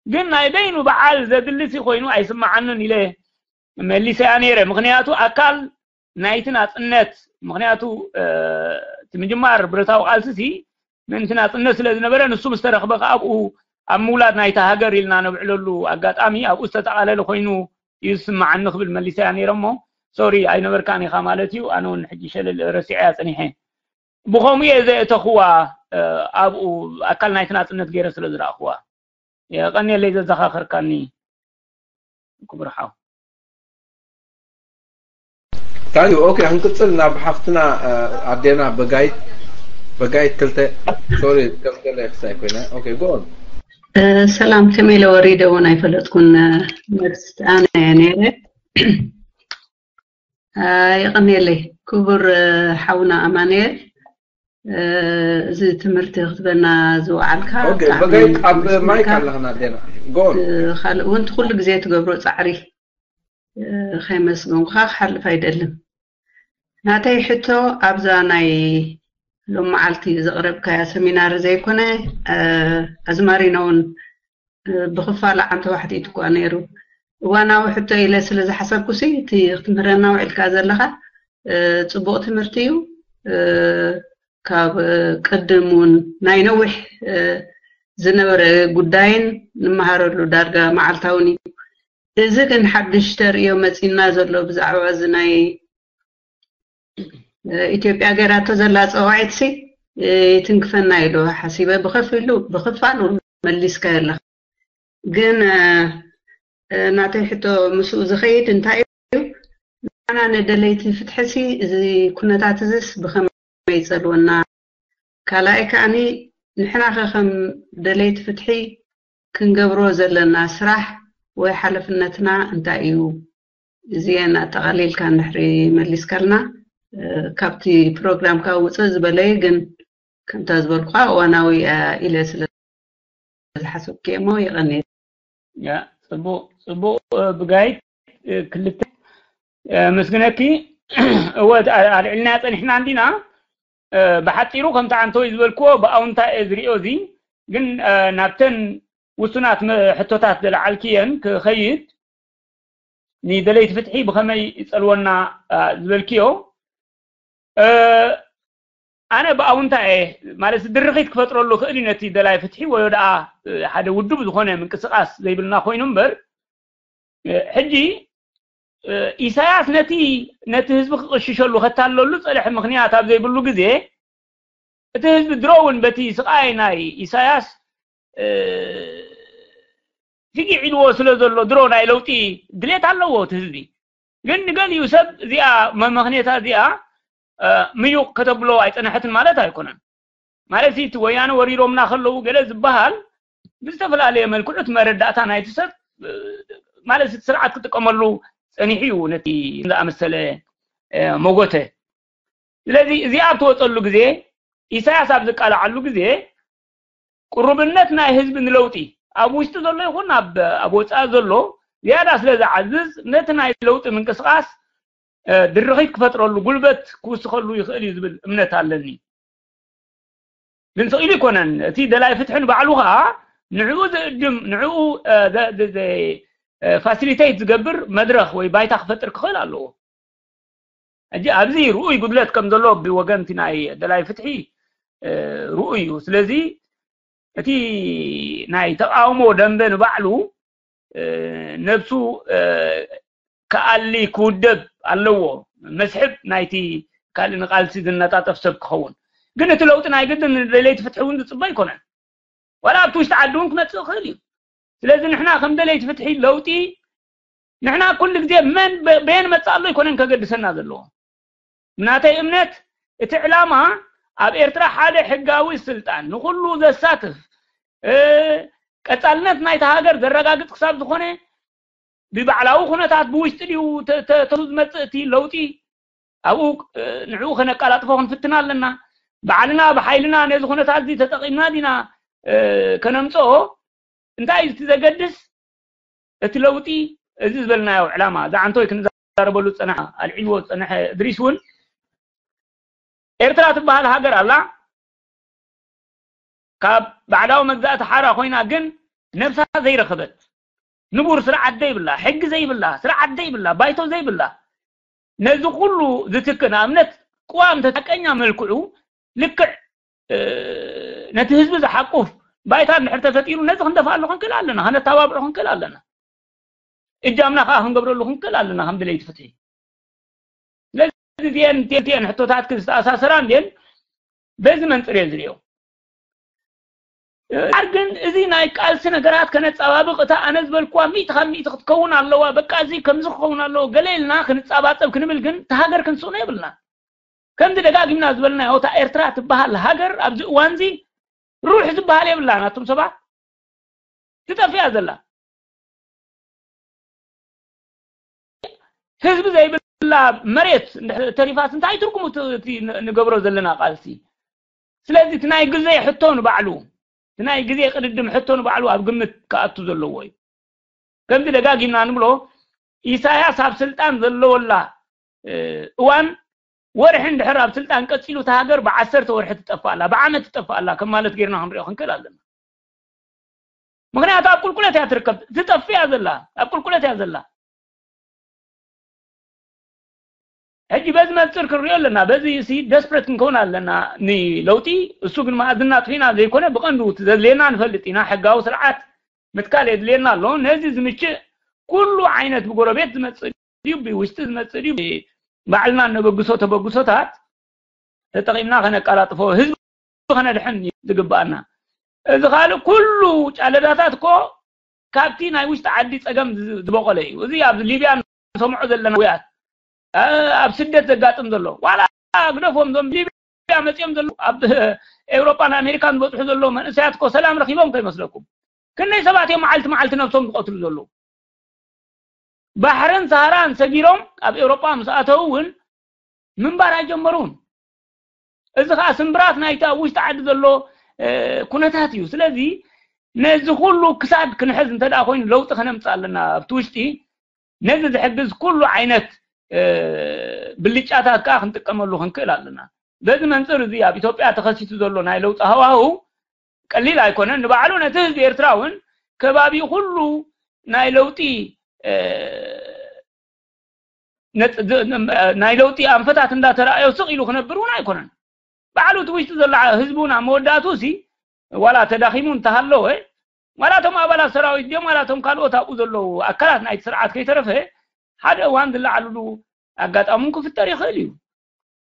ግን ናይ በይኑ በዓል ዘድልሲ ኮይኑ ኣይስማዓንን ኢለ መሊሰያ ነይረ ምክንያቱ ኣካል ናይቲ ናፅነት ምክንያቱ እቲ ምጅማር ብረታዊ ቃልሲ ሲ ምእንቲ ናፅነት ስለ ዝነበረ ንሱ ምስ ተረኽበ ከዓ ኣብኡ ኣብ ምውላድ ናይታ ሃገር ኢልና ነብዕለሉ ኣጋጣሚ ኣብኡ ዝተጠቓለለ ኮይኑ እዩ ዝስማዓኒ ክብል መሊሰያ ነይረ እሞ ሶሪ ኣይነበርካን ኢኻ ማለት እዩ ኣነ እውን ሕጂ ሸለል ረሲዐያ ፀኒሐ ብኸምኡ እየ ዘእተኽዋ ኣብኡ ኣካል ናይቲ ናፅነት ገይረ ስለ ዝረኣኽዋ የቐንየለይ ዘዘኻኸርካኒ ክቡር ሓው ታንኪ ኦኬ ክንቅፅል ናብ ሓፍትና ኣዴና በጋይት በጋይት ክልተ ሶሪ ከምገለ ክሳይ ኮይና ኦኬ ጎን ሰላም ከመይ ኢለ ወሪደ እውን ኣይፈለጥኩን መልስ ኣነ እየ ነይረ የቐንየለይ ክቡር ሓውና ኣማንኤል፣ እዚ ትምህርቲ ክትበና ዝወዓልካ በጋይ ኣብ ማይክ ኣለኽና ዴና ጎን ካልእ እውን ኩሉ ግዜ ትገብሮ ፃዕሪ ከይመስገንኩኻ ክሓልፍ ኣይደልን። ናተይ ሕቶ ኣብዛ ናይ ሎም መዓልቲ ዘቕረብካያ ሰሚናር ዘይኮነ ኣዝማሪኖ እውን ብኽፋል ዓም ተባሕቲቱ እኳ ነይሩ። እዋናዊ ሕቶ ኢለ ስለ ዝሓሰብኩ ሲ እቲ ክትምህረና ውዒልካ ዘለኻ ፅቡቕ ትምህርቲ እዩ። ካብ ቅድም እውን ናይ ነዊሕ ዝነበረ ጉዳይን ንመሃረሉ ዳርጋ መዓልታውን እዩ። እዚ ግን ሓድሽ ተርእዮ መፂና ዘሎ ብዛዕባ እዚ ናይ ኢትዮጵያ ገይራቶ ዘላ ፀዋዒትሲ ይትንክፈና ኢሉ ሓሲበ ብኸፊሉ ብኽፋሉ መሊስካ ኣለኻ። ግን ናተይ ሕቶ ምስኡ ዝኸይድ እንታይ እዩ? ንዓና ንደለይቲ ፍትሕሲ እዚ ኩነታት እዚስ ብኸመይ ይፀልወና? ካልኣይ ከዓኒ ንሕናኸ ከም ደለይቲ ፍትሒ ክንገብሮ ዘለና ስራሕ ወይ ሓለፍነትና እንታይ እዩ? እዚአን ኣጠቓሊልካ እንድሕሪ መሊስካልና ካብቲ ፕሮግራም ካብ ውፅእ ዝበለዩ ግን ከምታ ዝበልኩኻ እዋናዊ ኢለ ስለ ዝሓሰብኩ እሞ የቐንየ። ያ ጽቡቕ ጽቡቕ ብጋይት ክልተ ምስግነኪ። እወ ኣልዕልና ጸኒሕና እንዲና። ብሓጺሩ ከምቲ ዓንተወይ ዝበልክዎ ብኣውንታ እየ ዝሪኦ። እዚ ግን ናብተን ውሱናት ሕቶታት ዘለዓልክየን ክኸይድ፣ ንደለይቲ ፍትሒ ብኸመይ ይጸልወና ዝበልክዮ፣ ኣነ ብኣውንታ እየ ማለት ድርኺት ክፈጥረሉ ክእል እዩ ነቲ ደላይ ፍትሒ ወይ ደኣ ሓደ ውዱብ ዝኾነ ምንቅስቃስ ዘይብልና ኮይኑ እምበር፣ ሕጂ ኢሳያስ ነቲ ነቲ ህዝቢ ክቕሽሸሉ ከታለሉ ጸለሐ ምኽንያት ኣብ ዘይብሉ ግዜ፣ እቲ ህዝቢ ድሮ እውን በቲ ስቃይ ናይ ኢሳያስ ፊጊዕ ኢልዎ ስለ ዘሎ ድሮ ናይ ለውጢ ድሌት ኣለዎ እቲ ህዝቢ። ግን ንገሊኡ ሰብ እዚኣ መመኽኔታ እዚኣ ምዩቕ ከተብሎ ኣይጸነሐትን ማለት ኣይኮነን። ማለት እቲ ወያነ ወሪሮምና ከለዉ ገለ ዝበሃል ብዝተፈላለየ መልክዑ እቲ መረዳእታ ናይቲ ሰብ ማለት እቲ ስርዓት ክጥቀመሉ ጸኒሑ እዩ ነቲ ዝኣመሰለ ሞጎተ። ስለዚ እዚኣ ኣብ ትወፀሉ ግዜ፣ ኢሳያስ ኣብ ዝቃልዓሉ ግዜ ቅሩብነት ናይ ህዝቢ ንለውጢ ኣብ ውሽጢ ዘሎ ይኹን ኣብ ወፃኢ ዘሎ ዝያዳ ስለ ዝዓዝዝ ነቲ ናይ ለውጢ ምንቅስቃስ ድርኺት ክፈጥረሉ ጉልበት ክውስኸሉ ይኽእል እዩ ዝብል እምነት ኣለኒ። ግን ስቕ ኢሉ ኣይኮነን። እቲ ደላይ ፍትሒ ንባዕሉ ከዓ ንዕኡ ዝእድም ንዕኡ ፋሲሊቴት ዝገብር መድረኽ ወይ ባይታ ክፈጥር ክኽእል ኣለዎ። ሕጂ ኣብዚ ርኡይ ጉድለት ከም ዘሎ ብወገንቲ ናይ ደላይ ፍትሒ ርኡይ እዩ። ስለዚ እቲ ናይ ተቃውሞ ደንበ ንባዕሉ ነብሱ ክኣሊ ክውደብ ኣለዎ። መስሕብ ናይቲ ካልእ ንቃልሲ ዝነጣጠፍ ሰብ ክኸውን ግን እቲ ለውጢ ናይ ግድን ንደለይቲ ፍትሒ እውን ዝፅበ ኣይኮነን። ዋላ ኣብቲ ውሽጢ ዓዲ እውን ክመፅእ ይኽእል እዩ። ስለዚ ንሕና ከም ደለይቲ ፍትሒ ለውጢ ንሕና ኩሉ ግዜ መን በየን መፅእ ኣሎ ኣይኮነን ከገድሰና ዘለዎ። ብናተይ እምነት እቲ ዕላማ ኣብ ኤርትራ ሓደ ሕጋዊ ስልጣን ንኹሉ ዘሳትፍ ቀጻልነት ናይታ ሃገር ዘረጋግጽ ክሳብ ዝኾነ ብባዕላዊ ኩነታት ብውሽጢ ድዩ ተተሉ ዝመጽእ እቲ ለውጢ ኣብኡ ንዕኡ ከነቀላጥፎ ክንፍትን ኣለና። ባዕልና ብሓይልና ነዚ ኩነታት እዚ ተጠቒምና ዲና ከነምጽኦ እንታይ እዩ እቲ ዘገድስ? እቲ ለውጢ እዚ ዝበልናዮ ዕላማ እዛ ዓንቶይ ክንዛረበሉ ዝጸናሕና ኣልዒልዎ ዝጸንሐ እድሪስ እውን ኤርትራ ትበሃል ሃገር ኣላ ካብ ባዕዳዊ መግዛእቲ ሓራ ኮይና ግን ነብሳ ዘይረኸበት ንቡር ስርዓት ዘይብላ ሕጊ ዘይብላ ስርዓት ዘይብላ ባይቶ ዘይብላ ነዚ ኩሉ ዝትክ ንኣብነት ቅዋም ተታቀኛ መልክዑ ልክዕ ነቲ ህዝቢ ዝሓቁፍ ባይታ እንድሕር ተፈጢሩ ነዚ ክንደፍኣሉ ክንክእል ኣለና፣ ከነተባብዖ ክንክእል ኣለና፣ እጃምና ከዓ ክንገብረሉ ክንክእል ኣለና ከም ድለይቲ ፍትሒ። ስለዚ እዚአን እቲአን ሕቶታት ክዝተኣሳሰራ እንድየን በዚ መንፅር እየ ዝሪኦ። ኣር ግን እዚ ናይ ቃልሲ ነገራት ከነፀባብቕ እታ ኣነ ዝበልኩዋ ሚእቲ ካብ ሚእቲ ክትከውን ኣለዋ፣ በቃ እዚ ከምዚ ክኸውን ኣለዎ ገለ ኢልና ክንፀባፀብ ክንብል ግን እታ ሃገር ክንስእኖ የብልና። ከምዚ ደጋጊምና ዝበልናዮ እታ ኤርትራ ትበሃል ሃገር ኣብዚ እዋንዚ ሩሕ ዝበሃል የብላን። ኣቱም ሰባት ትጠፍያ ዘላ ህዝቢ ዘይብላ መሬት እንድሕር ተሪፋስ እንታይ ትርጉሙ እቲ፣ እቲ ን-፣ ንገብሮ ዘለና ቃልሲ? ስለዚ እቲ ናይ ግዜ ሕቶ ንባዕሉ፣ እቲ ናይ ግዜ ቅድድም ሕቶ ንባዕሉ ኣብ ግምት ክኣቱ ዘለዎ እዩ። ከምዚ ደጋጊምና ንብሎ፣ ኢሳያስ ኣብ ስልጣን ዘለወላ፣ እ፣ እዋን ወርሒ እንድሕር ኣብ ስልጣን ቀጺሉ እታ ሃገር ብዓሰርተ ወርሒ ትጠፍእ ኣላ፣ ብዓመት ትጠፍእ ኣላ ከም ማለት ጌርና ክንሪኦ ክንክእል ኣለና። ምኽንያቱ ኣብ ቁልቁለት እያ ትርከብ፣ ትጠፍእ እያ ዘላ፣ ኣብ ቁልቁለት እያ ዘላ። ሕጂ በዚ መብፅር ክንሪኦ ኣለና። በዚ ሲ ደስፕረት ክንከውን ኣለና ንለውጢ። እሱ ግን መኣዝና ጥፊና ዘይኮነ፣ ብቐንዱ እቲ ዘድልየና ንፈልጥ ኢና። ሕጋዊ ስርዓት ምትካል የድልየና ኣሎ። ነዚ ዝምችእ ኩሉ ዓይነት ብጎረቤት ዝመፅእ ድዩ፣ ብውሽጢ ዝመፅእ ድዩ፣ ባዕልና እነበግሶ ተበግሶታት ተጠቒምና ከነቀላጥፎ፣ ህዝቢ ከነድሕን እዩ ዝግባኣና። እዚ ካልእ ኩሉ ጫለዳታት እኮ ካብቲ ናይ ውሽጢ ዓዲ ጸገም ዝ-፣ ዝበቆለ እዩ። እዚ ኣብ ሊብያ ንሰምዖ ዘለና ውያት፣ እ፣ ኣብ ስደት ዘጋጥም ዘሎ፣ ዋላ ግደፎም፣ እዞም ሊብያ መጺኦም ዘለዉ፣ ኣብ ኤውሮጳን ኣሜሪካን ዝበጽሑ ዘለዉ መንእሰያት እኮ ሰላም ረኺቦም ከይመስለኩም። ክንደይ ሰባት እዮም መዓልቲ መዓልቲ ነብሶም ዝቐትሉ ዘለዉ? ባሕርን ሰሃራን ሰጊሮም ኣብ ኤውሮጳ ምስ ኣተዉ እውን ምንባር ኣይጀመሩን። እዚ ኸኣ ስምብራት ናይቲ ኣብ ውሽጢ ዓዲ ዘሎ፣ እ፣ ኩነታት እዩ። ስለዚ ነዚ ኩሉ ክሳድ ክንሕዝ እንተ ደኣ ኮይኑ ለውጢ ከነምጽእ ኣለና ኣብቲ ውሽጢ። ነዚ ዝሕግዝ ኩሉ ዓይነት፣ እ፣ ብልጫታት ከኣ ክንጥቀመሉ ክንክእል ኣለና። በዚ መንጽር እዚ ኣብ ኢትዮጵያ ተኸሲቱ ዘሎ ናይ ለውጢ ሃዋህው ቀሊል ኣይኮነን። ንባዕሉ ነቲ ህዝቢ ኤርትራ እውን ከባቢኡ ኩሉ ናይ ለውጢ፣ እ፣ ነጥ-፣ ዝ-፣ ን-፣ ናይ ለውጢ ኣንፈታት እንዳተራእዮ ስቕ ኢሉ ክነብር እውን ኣይኮነን። ባዕሉ እቲ ውሽጢ ዘሎ ህዝቢ እውን ኣብ መወዳእቱ ሲ ዋላ ተዳኺሙ እንተሃለወ፣ ዋላ እቶም ኣባላት ሰራዊት ድዮም፣ ዋላ እቶም ካልኦት ኣብኡ ዘለዉ ኣካላት ናይቲ ስርዓት ከይተረፈ ሓደ እዋን ዝለዓልሉ ኣጋጣሚ እውን ክፍጠር ይኽእል እዩ።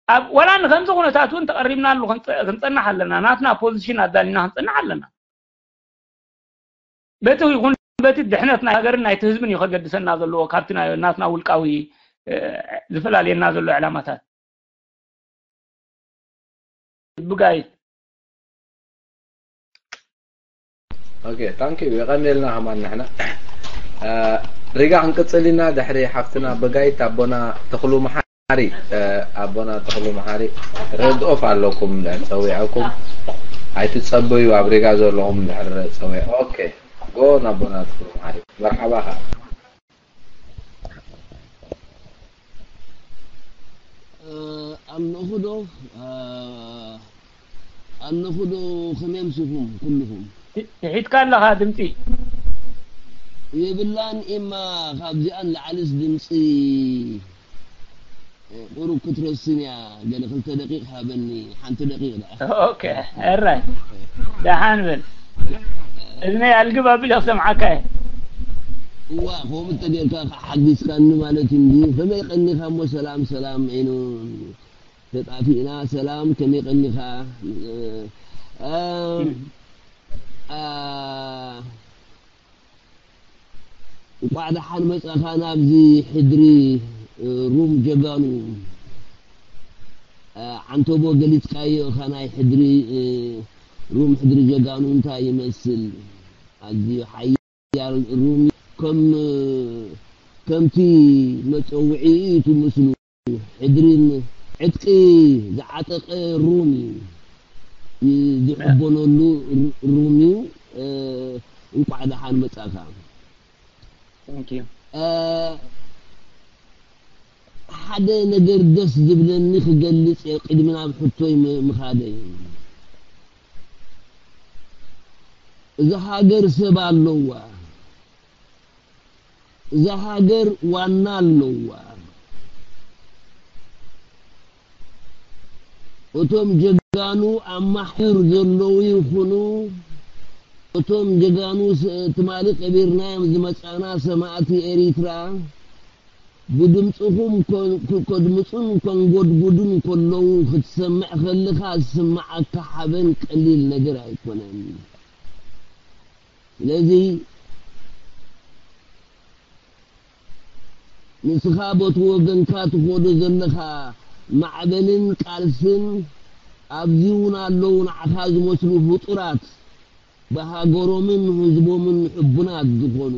ኣብ፣ ዋላ ንከምዚ ኩነታት እውን ተቐሪብናሉ ክንጸ-፣ ክንጸንሕ ኣለና። ናትና ፖዚሽን ኣዳሊና ክንጸንሕ ኣለና። በቲ ይኹን በቲ ድሕነት ናይ ሃገርን ናይቲ ህዝብን እዩ ከገድሰና ዘለዎ ካብቲ ናይ ናትና ውልቃዊ፣ እ፣ ዝፈላልየና ዘሎ ዕላማታት። ብጋይ ኦኬ፣ ታንክ ዩ። የቐንየልና ከማን ንሕና። እ፣ ሪጋ ክንቅጽል ኢና። ድሕሪ ሓፍትና ብጋይት ኣቦና ተኽሉ መሓሪ፣ እ፣ ኣቦና ተኽሉ መሓሪ ሬድ ኦፍ ኣለኩም፣ ድሕሪ ጸዊዐኩም ኣይትጸበዩ። ኣብ ሪጋ ዘለኹም ድሕሪ ጸዊዐ። ኦኬ፣ ጎ ናቦና ተኽሉ መሓሪ። መርሓባ ኸኣ። እ፣ ኣለኹ ዶ? እ፣ ኣለኹ ዶ? ከመይ ኣምሲኹም ኩልኹም? ትሒትካ ኣለኻ ድምፂ። የብላን ኢማ ካብዚኣን ላዕልስ ድምፂ ቁሩብ ክትረስን እያ። ገለ ክልተ ደቂቕ ሃበኒ፣ ሓንቲ ደቂቕ ደኣ። ኦኬ፣ ሕራይ። ደሓን በል። እዝነይ ኣልግብ ኣቢለ ክሰምዓካ እየ። እዋ፣ ከምኡ እንተ ጌርካ ከኣ ሓጊዝካኒ ማለት እንድዩ። ከመይ ቀኒኻ እሞ? ሰላም፣ ሰላም፣ ዒኑ ተጣፊእና። ሰላም፣ ከመይ ቀኒኻ? እ፣ እ፣ እ፣ እንቋዕ ደሓን መጻኻ ናብዚ ሕድሪ፣ እ፣ ሩም ጀጋኑ። እ፣ ዓንተቦ ገሊጽካዮ ኢኻ ናይ ሕድሪ፣ እ፣ ሩም ሕድሪ ጀጋኑ እንታይ ይመስል? ኣዝዩ ሓያል ሩም ከም፣ ከምቲ መጸውዒኡ እዩ እቲ ምስሉ። ሕድሪን ዕጥቂ ዝዓጠቐ ሩም እዩ። ዝሕበነሉ ሩ-፣ ሩም እዩ። እ፣ እንቋዕ ደሓን መጻኻ። Thank you። እ፣ ሓደ ነገር ደስ ዝብለኒ ክገልጽ እየ ቅድሚ ናብ ሕቶይ ም-፣ ምኻደይ። እዛ ሃገር ሰብ ኣለዋ። እዛ ሃገር ዋና ኣለዋ። እቶም ጀጋኑ ኣብ ማሕዩር ዘለዉ ይኹኑ፣ እቶም ጀጋኑ ስ-፣ ትማሊ ቀቢርናዮም ዝመጻና ሰማእቲ ኤሪትራ፣ ብድምጽኹም ኮ-፣ ክ-፣ ከድምጹን ከንጎድጉዱን ከለዉ ክትሰምዕ ከለኻ ዝስምዓካ ሓበን ቀሊል ነገር ኣይኮነን። ስለዚ ንስኻ በቲ ወገንካ ትኸዶ ዘለኻ ማዕበልን ቃልስን ኣብዚ እውን ኣለዉ ንዓኻ ዝመስሉ ፍጡራት ብሃገሮምን ህዝቦምን ሕቡናት ዝኾኑ።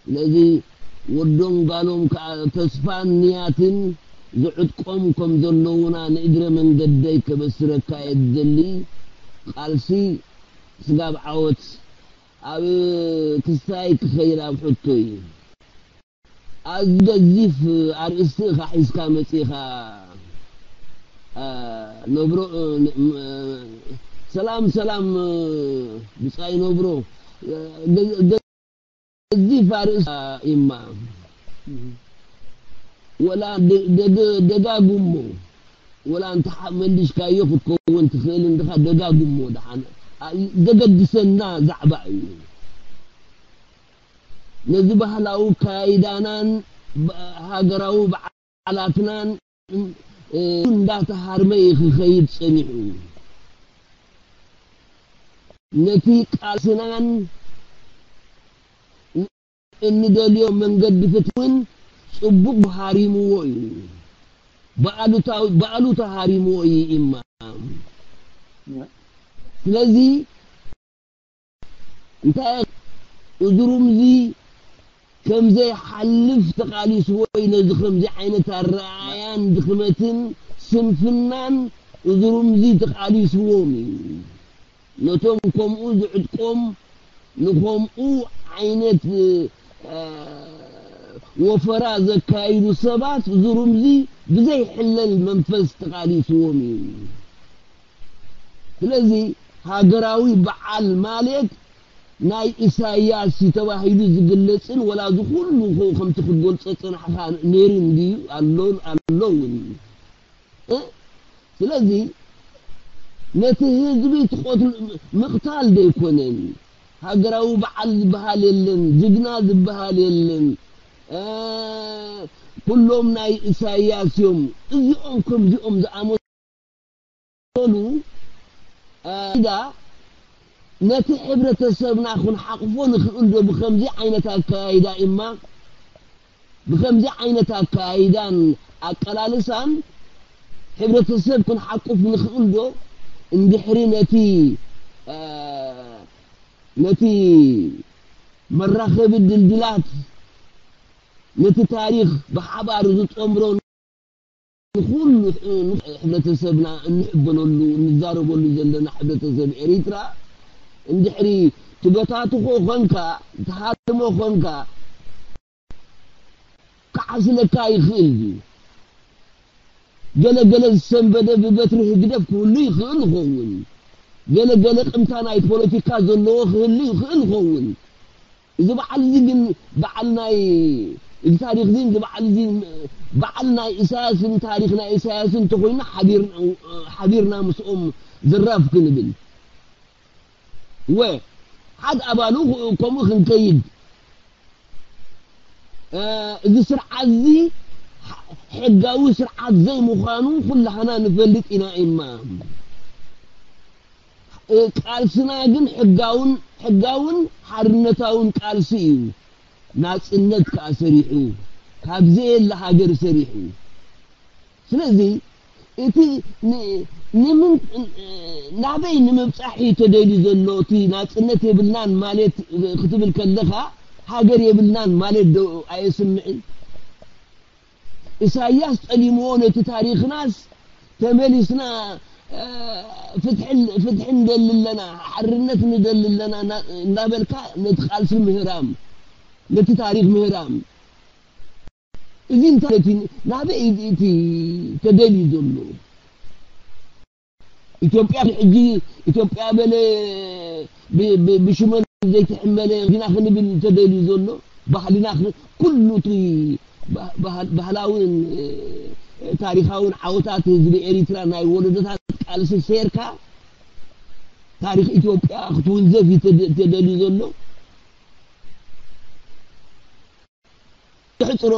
ስለዚ ወዶም ጋሎም ከኣ ተስፋን ንያትን ዝዕጥቆም ከም ዘለዉና ንእግረ መንገደይ ከበስረካ እየ ዝደሊ። ቃልሲ ስጋብ ዓወት ኣብ ክስታይ ክኸይድ ኣብ ሕቶ እዩ። ኣዝዩ ገዚፍ ኣርእስቲ ኢኻ ሒዝካ መጺኻ። አ፣ ነብሮ፣ እ፣ ን-፣ ም-፣ እ፣ ሰላም፣ ሰላም፣ እ፣ ብጻይ ነብሮ። እ፣ ገ-፣ ገ-፣ ገዚፍ ኣርእስቲ ኢማ። ወላ ደ-፣ ደገ-፣ ደጋግሞ። ወላ እንተ ሓ-፣ መሊሽካዮ ክትከውን ትኽእል እንድኻ፣ ደጋግሞ ደሓን። ኣ-፣ ዘገድሰና ዛዕባ እዩ። ነዚ ባህላዊ ኣካያይዳናን ብ-፣ ሃገራዊ በዓላትናን፣ እ፣ እንዳተሃርመ እዩ ክኸይድ ጸኒሑ። ነቲ ቃልስናን እንደልዮ መንገዲ ፍትሕን ጽቡቕ ሃሪምዎ እዩ። ብኣሉታዊ፣ ብኣሉታ ሃሪምዎ እዩ ኢማ። ስለዚ እንታይ እዝሩምዚ ከም ዘይሓልፍ ተቓሊስዎ እዩ። ነዚ ከምዚ ዓይነት ኣረኣያን ድኽመትን ስንፍናን እዝሩምዚ ተቓሊስዎም እዩ። ነቶም ከምኡ ዝዕጥቆም፣ ንኸምኡ ዓይነት፣ እ፣ ወፈራ ዘካይዱ ሰባት እዝሩምዚ ብዘይሕለል መንፈስ ተቓሊስዎም እዩ። ስለዚ ሃገራዊ በዓል ማለት ናይ ኢሳያስ እዩ ተባሂሉ ዝግለጽን ወላ እዚ ኩሉ ከ-፣ ከምቲ ክትገልጾ ዝጸናሕካ ነይሩ እንድዩ ኣሎ፣ ኣሎ እውን። እ? ስለዚ ነቲ ህዝቢ ትቐትሉ ምቕታል ዘይኮነን፣ ሃገራዊ በዓል ዝበሃል የለን፣ ጅግና ዝበሃል የለን። እ፣ ኩሎም ናይ ኢሳያስ እዮም። እዚኦም ከምዚኦም ዝኣመሰሉ፣ እ፣ ዳ ነቲ ሕብረተሰብና ክንሓቕፎ ንኽእል ዶ ብኸምዚ ዓይነት ኣካያይዳ ኢማ? ብኸምዚ ዓይነት ኣካያይዳን ኣቀላልሳን ሕብረተሰብ ክንሓቁፍ ንኽእል ዶ? እንድሕሪ ነቲ፣ እ፣ ነቲ መራኸቢ ድልድላት፣ ነቲ ታሪኽ ብሓባር ዝጠምሮ ንኹሉ ሕ-፣ ሕብረተሰብና እንሕበነሉ፣ እንዛረበሉ ዘለና ሕብረተሰብ ኤሪትራ፣ እንድሕሪ ትበታትኾ ኾንካ፣ ትሃርሞ ኾንካ፣ ክዓስለካ ይኽእል እዩ። ገለ ገለ ዝሰንበደ ብበትሪ ህግደፍ ክህሉ ይኽእል ይኸውን። ገለ ገለ ቅምታ ናይ ፖለቲካ ዘለዎ ክህሉ ይኽእል ይኸውን። እዚ በዓል እዚ ግን በዓል ናይ፣ እዚ ታሪኽ እዚ፣ እዚ በዓል እዚ በዓል ናይ ኢሳያስን ታሪኽ ናይ ኢሳያስን እንተኾይኑ ሓቢር-፣ ሓቢርና ምስኦም ዘራፍ ክንብል። ወ-፣ ሓደ ኣባሉ ከምኡ ክንከይድ፣ እ፣ እዚ ስርዓት እዚ ሕ-፣ ሕጋዊ ስርዓት ዘይምዃኑ ኩላህና ንፈልጥ ኢና ኢማ። እ፣ ቃልስና ግን ሕጋውን፣ ሕጋውን ሓርነታውን ቃልሲ እዩ። ናጽነት ከኣ ሰሪሑ፣ ካብ ዘየለ ሃገር ሰሪሑ። ስለዚ እቲ ን-፣ ንምን-፣ ናበይ ንምብጻሕ እዩ ተደልዩ ዘሎ? እቲ ናጽነት የብልናን ማለት ክትብል ከለኻ፣ ሃገር የብልናን ማለት ዶ ኣየስምዕን? ኢሳያስ ጠሊምዎ ነቲ ታሪኽናስ፣ ተመሊስና፣ እ፣ ፍትሒ፣ ፍትሒ ንደሊ ኣለና፣ ሓርነት ንደሊ ኣለና እና-፣ እናበልካ ነቲ ቃልሲ ምህራም፣ ነቲ ታሪኽ ምህራም። እዚ እንታይ እቲ ናበይ እቲ ተደልዩ ዘሎ? ኢትዮጵያ ሕጂ ኢትዮጵያ በለ ብ-፣ ብ-፣ ብሽመል ዘይትሕመለ ዲና ክንብል ተደልዩ ዘሎ? ባህልና ክ-፣ ኩሉ እቲ ባ-፣ ባህል-፣ ባህላውን፣ እ፣ ታሪኻውን ዓወታት ህዝቢ ኤሪትራ ናይ ወለዶታት ቃልሲ ሴርካ ታሪኽ ኢትዮጵያ ክትውንዘፍ እዩ ተደ-፣ ተደልዩ ዘሎ? ትሕጽሮ፣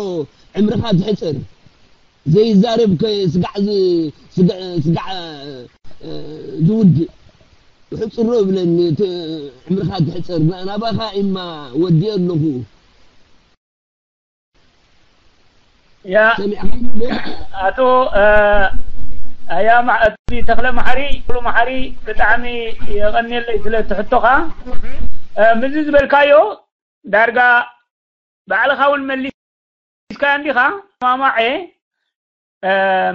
ዕምርኻ ትሕጽር። ዘይዛረብ ከ-፣ ስጋዕ ዝ-፣ ስጋ-፣ ስጋዕ፣ እ፣ ዝውድእ። ሕጽሮ ይብለኒ፣ ት-፣ ዕምርኻ ትሕጽር። ና-፣ ናባኻ ኢማ ወዲኤ ኣለኹ። ያ፣ ሰሚዕካ ዶ? ኣቶ፣ እ፣ ኣያ ማ-፣ እቲ ተኽለ መሓሪ፣ ተኽሉ መሓሪ፣ ብጣዕሚ የቐንየለይ ስለ እቲ ሕቶኻ። እ፣ ምስዚ ዝበልካዮ ዳርጋ ባዕልኻ እውን መሊስካ እንዲኻ ማማዐ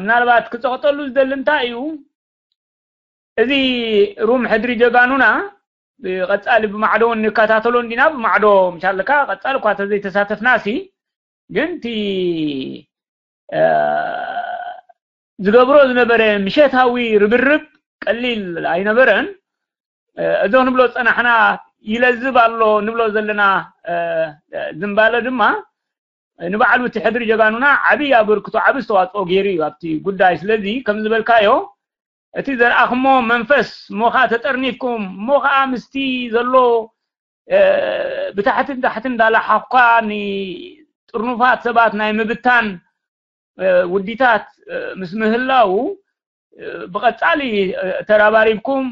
ምናልባት ክፀቕጠሉ ዝደሊ እንታይ እዩ? እዚ ሩም ሕድሪ ጀጋኑና ብቐፃሊ ብማዕዶ እውን ንከታተሎ እንዲና። ብማዕዶ ምሻለካ ቀፃሊ እኳ ተዘይተሳተፍናሲ ግን እቲ ዝገብሮ ዝነበረ ምሸታዊ ርብርብ ቀሊል ኣይነበረን። እዞ ንብሎ ዝፀናሕና ይለዝብ ኣሎ ንብሎ ዘለና ዝንባለ ድማ ንባዕሉ እቲ ሕድሪ ጀጋኑና ዓብዪ ኣበርክቶ ዓብዪ ዝተዋፅኦ ገይሩ እዩ ኣብቲ ጉዳይ። ስለዚ ከም ዝበልካዮ እቲ ዘርኣኽሞ መንፈስ እሞ ከዓ ተጠርኒፍኩም እሞ ከዓ ምስቲ ዘሎ ብታሕትን ታሕትን እንዳላሓኹካ ንጥርኑፋት ሰባት ናይ ምብታን ውዲታት ምስ ምህላው ብቐፃሊ ተራባሪብኩም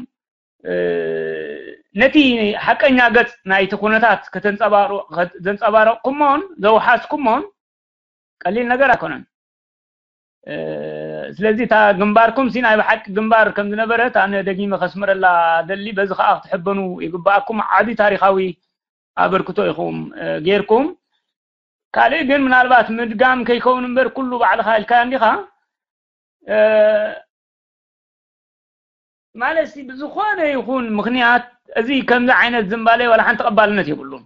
ነቲ ሓቀኛ ገፅ ናይቲ ኩነታት ዘንፀባረቕኩሞን ዘውሓስኩሞን ቀሊል ነገር ኣይኮነን። ስለዚ እታ ግንባርኩም ሲ ናይ ብሓቂ ግንባር ከም ዝነበረት ኣነ ደጊመ ከስምረላ ደሊ። በዚ ከዓ ክትሕበኑ ይግባኣኩም። ዓቢ ታሪኻዊ ኣበርክቶ ኢኹም ጌርኩም። ካልእ ግን ምናልባት ምድጋም ከይከውን እምበር ኩሉ ባዕልኻ ኢልካ እንዲኻ ማለት ብዝኾነ ይኹን ምኽንያት እዚ ከምዚ ዓይነት ዝንባሌ ዋላ ሓንቲ ተቐባልነት የብሉን።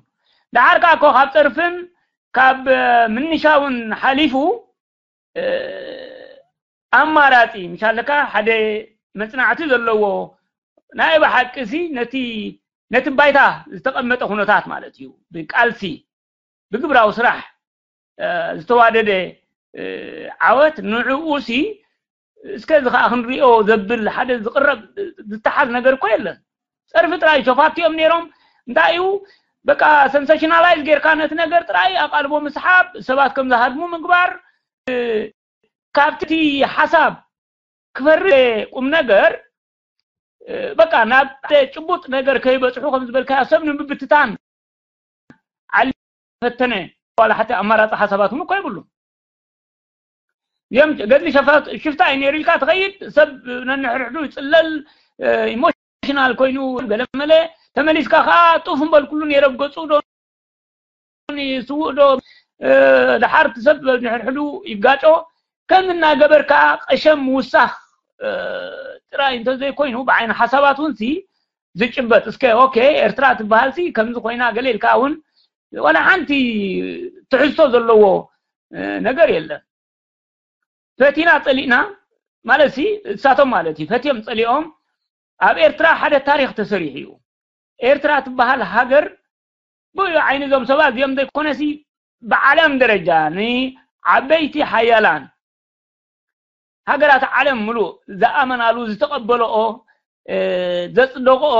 ደሓር ከዓ እኮ ካብ ፀርፍን ካብ ምንሻውን ሓሊፉ ኣማራፂ ምሻለካ ሓደ መፅናዕቲ ዘለዎ ናይ ብሓቂ ሲ ነቲ ነቲ ባይታ ዝተቐመጠ ኩነታት ማለት እዩ። ብቃልሲ ብግብራዊ ስራሕ ዝተዋደደ ዓወት ንዕኡ ሲ እስከ እዚ ከዓ ክንሪኦ ዘብል ሓደ ዝቕረብ ዝተሓዝ ነገር እኮ የለን። ፀርፊ ጥራይ ሸፋቱ እዮም ነይሮም። እንታይ እዩ በቃ ሰንሴሽናላይዝ ጌርካ ነቲ ነገር ጥራይ ኣቓልቦ ምስሓብ፣ ሰባት ከም ዝሃድሙ ምግባር፣ ካብቲ ሓሳብ ክፈሪ ቁም ነገር በቃ ናብ ጭቡጥ ነገር ከይበፅሑ ከም ዝበልካዮ ሰብ ንምብትታን ዓሊ ፈተነ ዋላ ሓቲ ኣማራፂ ሓሳባት እውን እኮ የብሉ። እዮም ገድሊ ሽፍታ እዩ ነይሩ ኢልካ ትኸይድ። ሰብ ነንሕድሕዱ ይፅለል፣ ኢሞሽናል ኮይኑ ገለመለ። ተመሊስካ ከዓ ጡፍ እምበል ኩሉ ነይረ ብገፁ ዶ ስውእ ዶ ድሓር እቲ ሰብ ንሕድሕዱ ይጋጮ። ከም እናገበርካ ቀሸም ምውሳኽ ጥራይ እንተዘይኮይኑ ብዓይኒ ሓሳባት እውን ዝጭበጥ እስከ ኦኬ ኤርትራ ትበሃል ሲ ከምዚ ኮይና ገለ ኢልካ እውን ዋላ ሓንቲ ትሕዝቶ ዘለዎ ነገር የለን። ፈቲና ፀሊእና ማለት ሲ እሳቶም ማለት እዩ ፈትዮም ፀሊኦም ኣብ ኤርትራ ሓደ ታሪክ ተሰሪሑ እዩ። ኤርትራ ትበሃል ሃገር ብኡ ዓይኒ እዞም ሰባት እዚኦም ዘይኮነሲ ብዓለም ደረጃ ንዓበይቲ ሓያላን ሃገራት ዓለም ምሉእ ዝኣመናሉ ዝተቐበለኦ ዘፅደቕኦ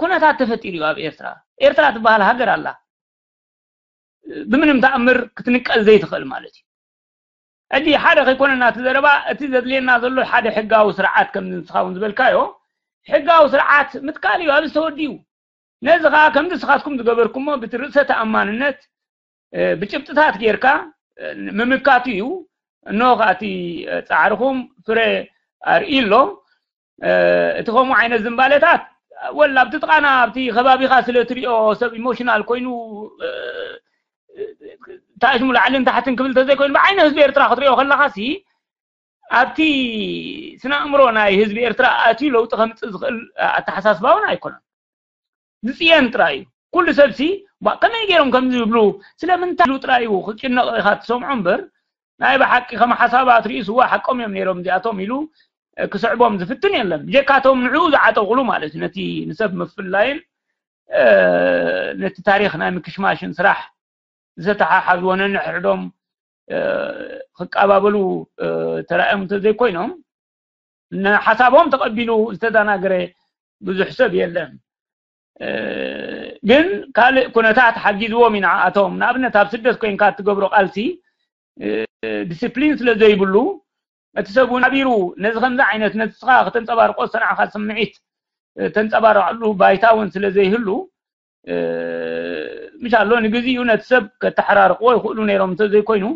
ኩነታት ተፈጢሩ እዩ ኣብ ኤርትራ። ኤርትራ ትበሃል ሃገር ኣላ ብምንም ተኣምር ክትንቀል ዘይትኽእል ማለት እዩ። ሕጂ ሓደ ከይኮነና እቲ ዘረባ እቲ ዘድልየና ዘሎ ሓደ ሕጋዊ ስርዓት ከም ንስኻ እውን ዝበልካዮ ሕጋዊ ስርዓት ምትካል እዩ ኣብዚ ተወዲኡ። ነዚ ከዓ ከምዚ ስኻትኩም ዝገበርኩሞ ብቲ ርእሰ ተኣማንነት ብጭብጥታት ጌርካ ምምካቱ እዩ። እኖ ከዓ እቲ ፃዕርኹም ፍረ ኣርኢ ኣሎ። እቲ ከምኡ ዓይነት ዝንባለታት ወላ ኣብቲ ጥቃና ኣብቲ ከባቢኻ ስለ ትሪኦ ሰብ ኢሞሽናል ኮይኑ ታሽሙ ላዕልን ታሕትን ክብል ተዘይኮይኑ ብዓይነ ህዝቢ ኤርትራ ክትሪኦ ከለኻ ሲ ኣብቲ ስነ ኣእምሮ ናይ ህዝቢ ኤርትራ ኣትዩ ለውጢ ከምፅእ ዝኽእል ኣተሓሳስባ እውን ኣይኮነን። ዝፅየን ጥራይ እዩ። ኩሉ ሰብሲ ከመይ ገይሮም ከምዚ ይብሉ ስለምንታይ ኢሉ ጥራይ እዩ ክጭነቕ ኢኻ ትሰምዖ እምበር ናይ ብሓቂ ከም ሓሳባት ርእስዋ ሓቆም እዮም ነይሮም እዚኣቶም ኢሉ ክስዕቦም ዝፍትን የለን። ብጀካቶም ንዕኡ ዝዓጠቕሉ ማለት እዩ ነቲ ንሰብ ምፍላይን ነቲ ታሪክ ናይ ምክሽማሽን ስራሕ ዝተተሓሓዝዎ ነንሕድሕዶም ክቀባበሉ ተራእዮም እንተዘይኮይኖም ንሓሳቦም ተቐቢሉ ዝተደናገረ ብዙሕ ሰብ የለን። ግን ካልእ ኩነታት ሓጊዝዎም ኢና ኣቶም ንኣብነት ኣብ ስደት ኮይንካ እትገብሮ ቃልሲ ዲስፕሊን ስለ ዘይብሉ እቲ ሰብ እውን ሓቢሩ ነዚ ከምዚ ዓይነት ነቲ ስኻ ከተንፀባርቆ ዝሰናዕካ ስምዒት ተንፀባርቀሉ ባይታ እውን ስለ ዘይህሉ ምሻሎ ንግዚኡ ነቲ ሰብ ከተሓራርቅዎ ይኽእሉ ነይሮም እንተዘይኮይኑ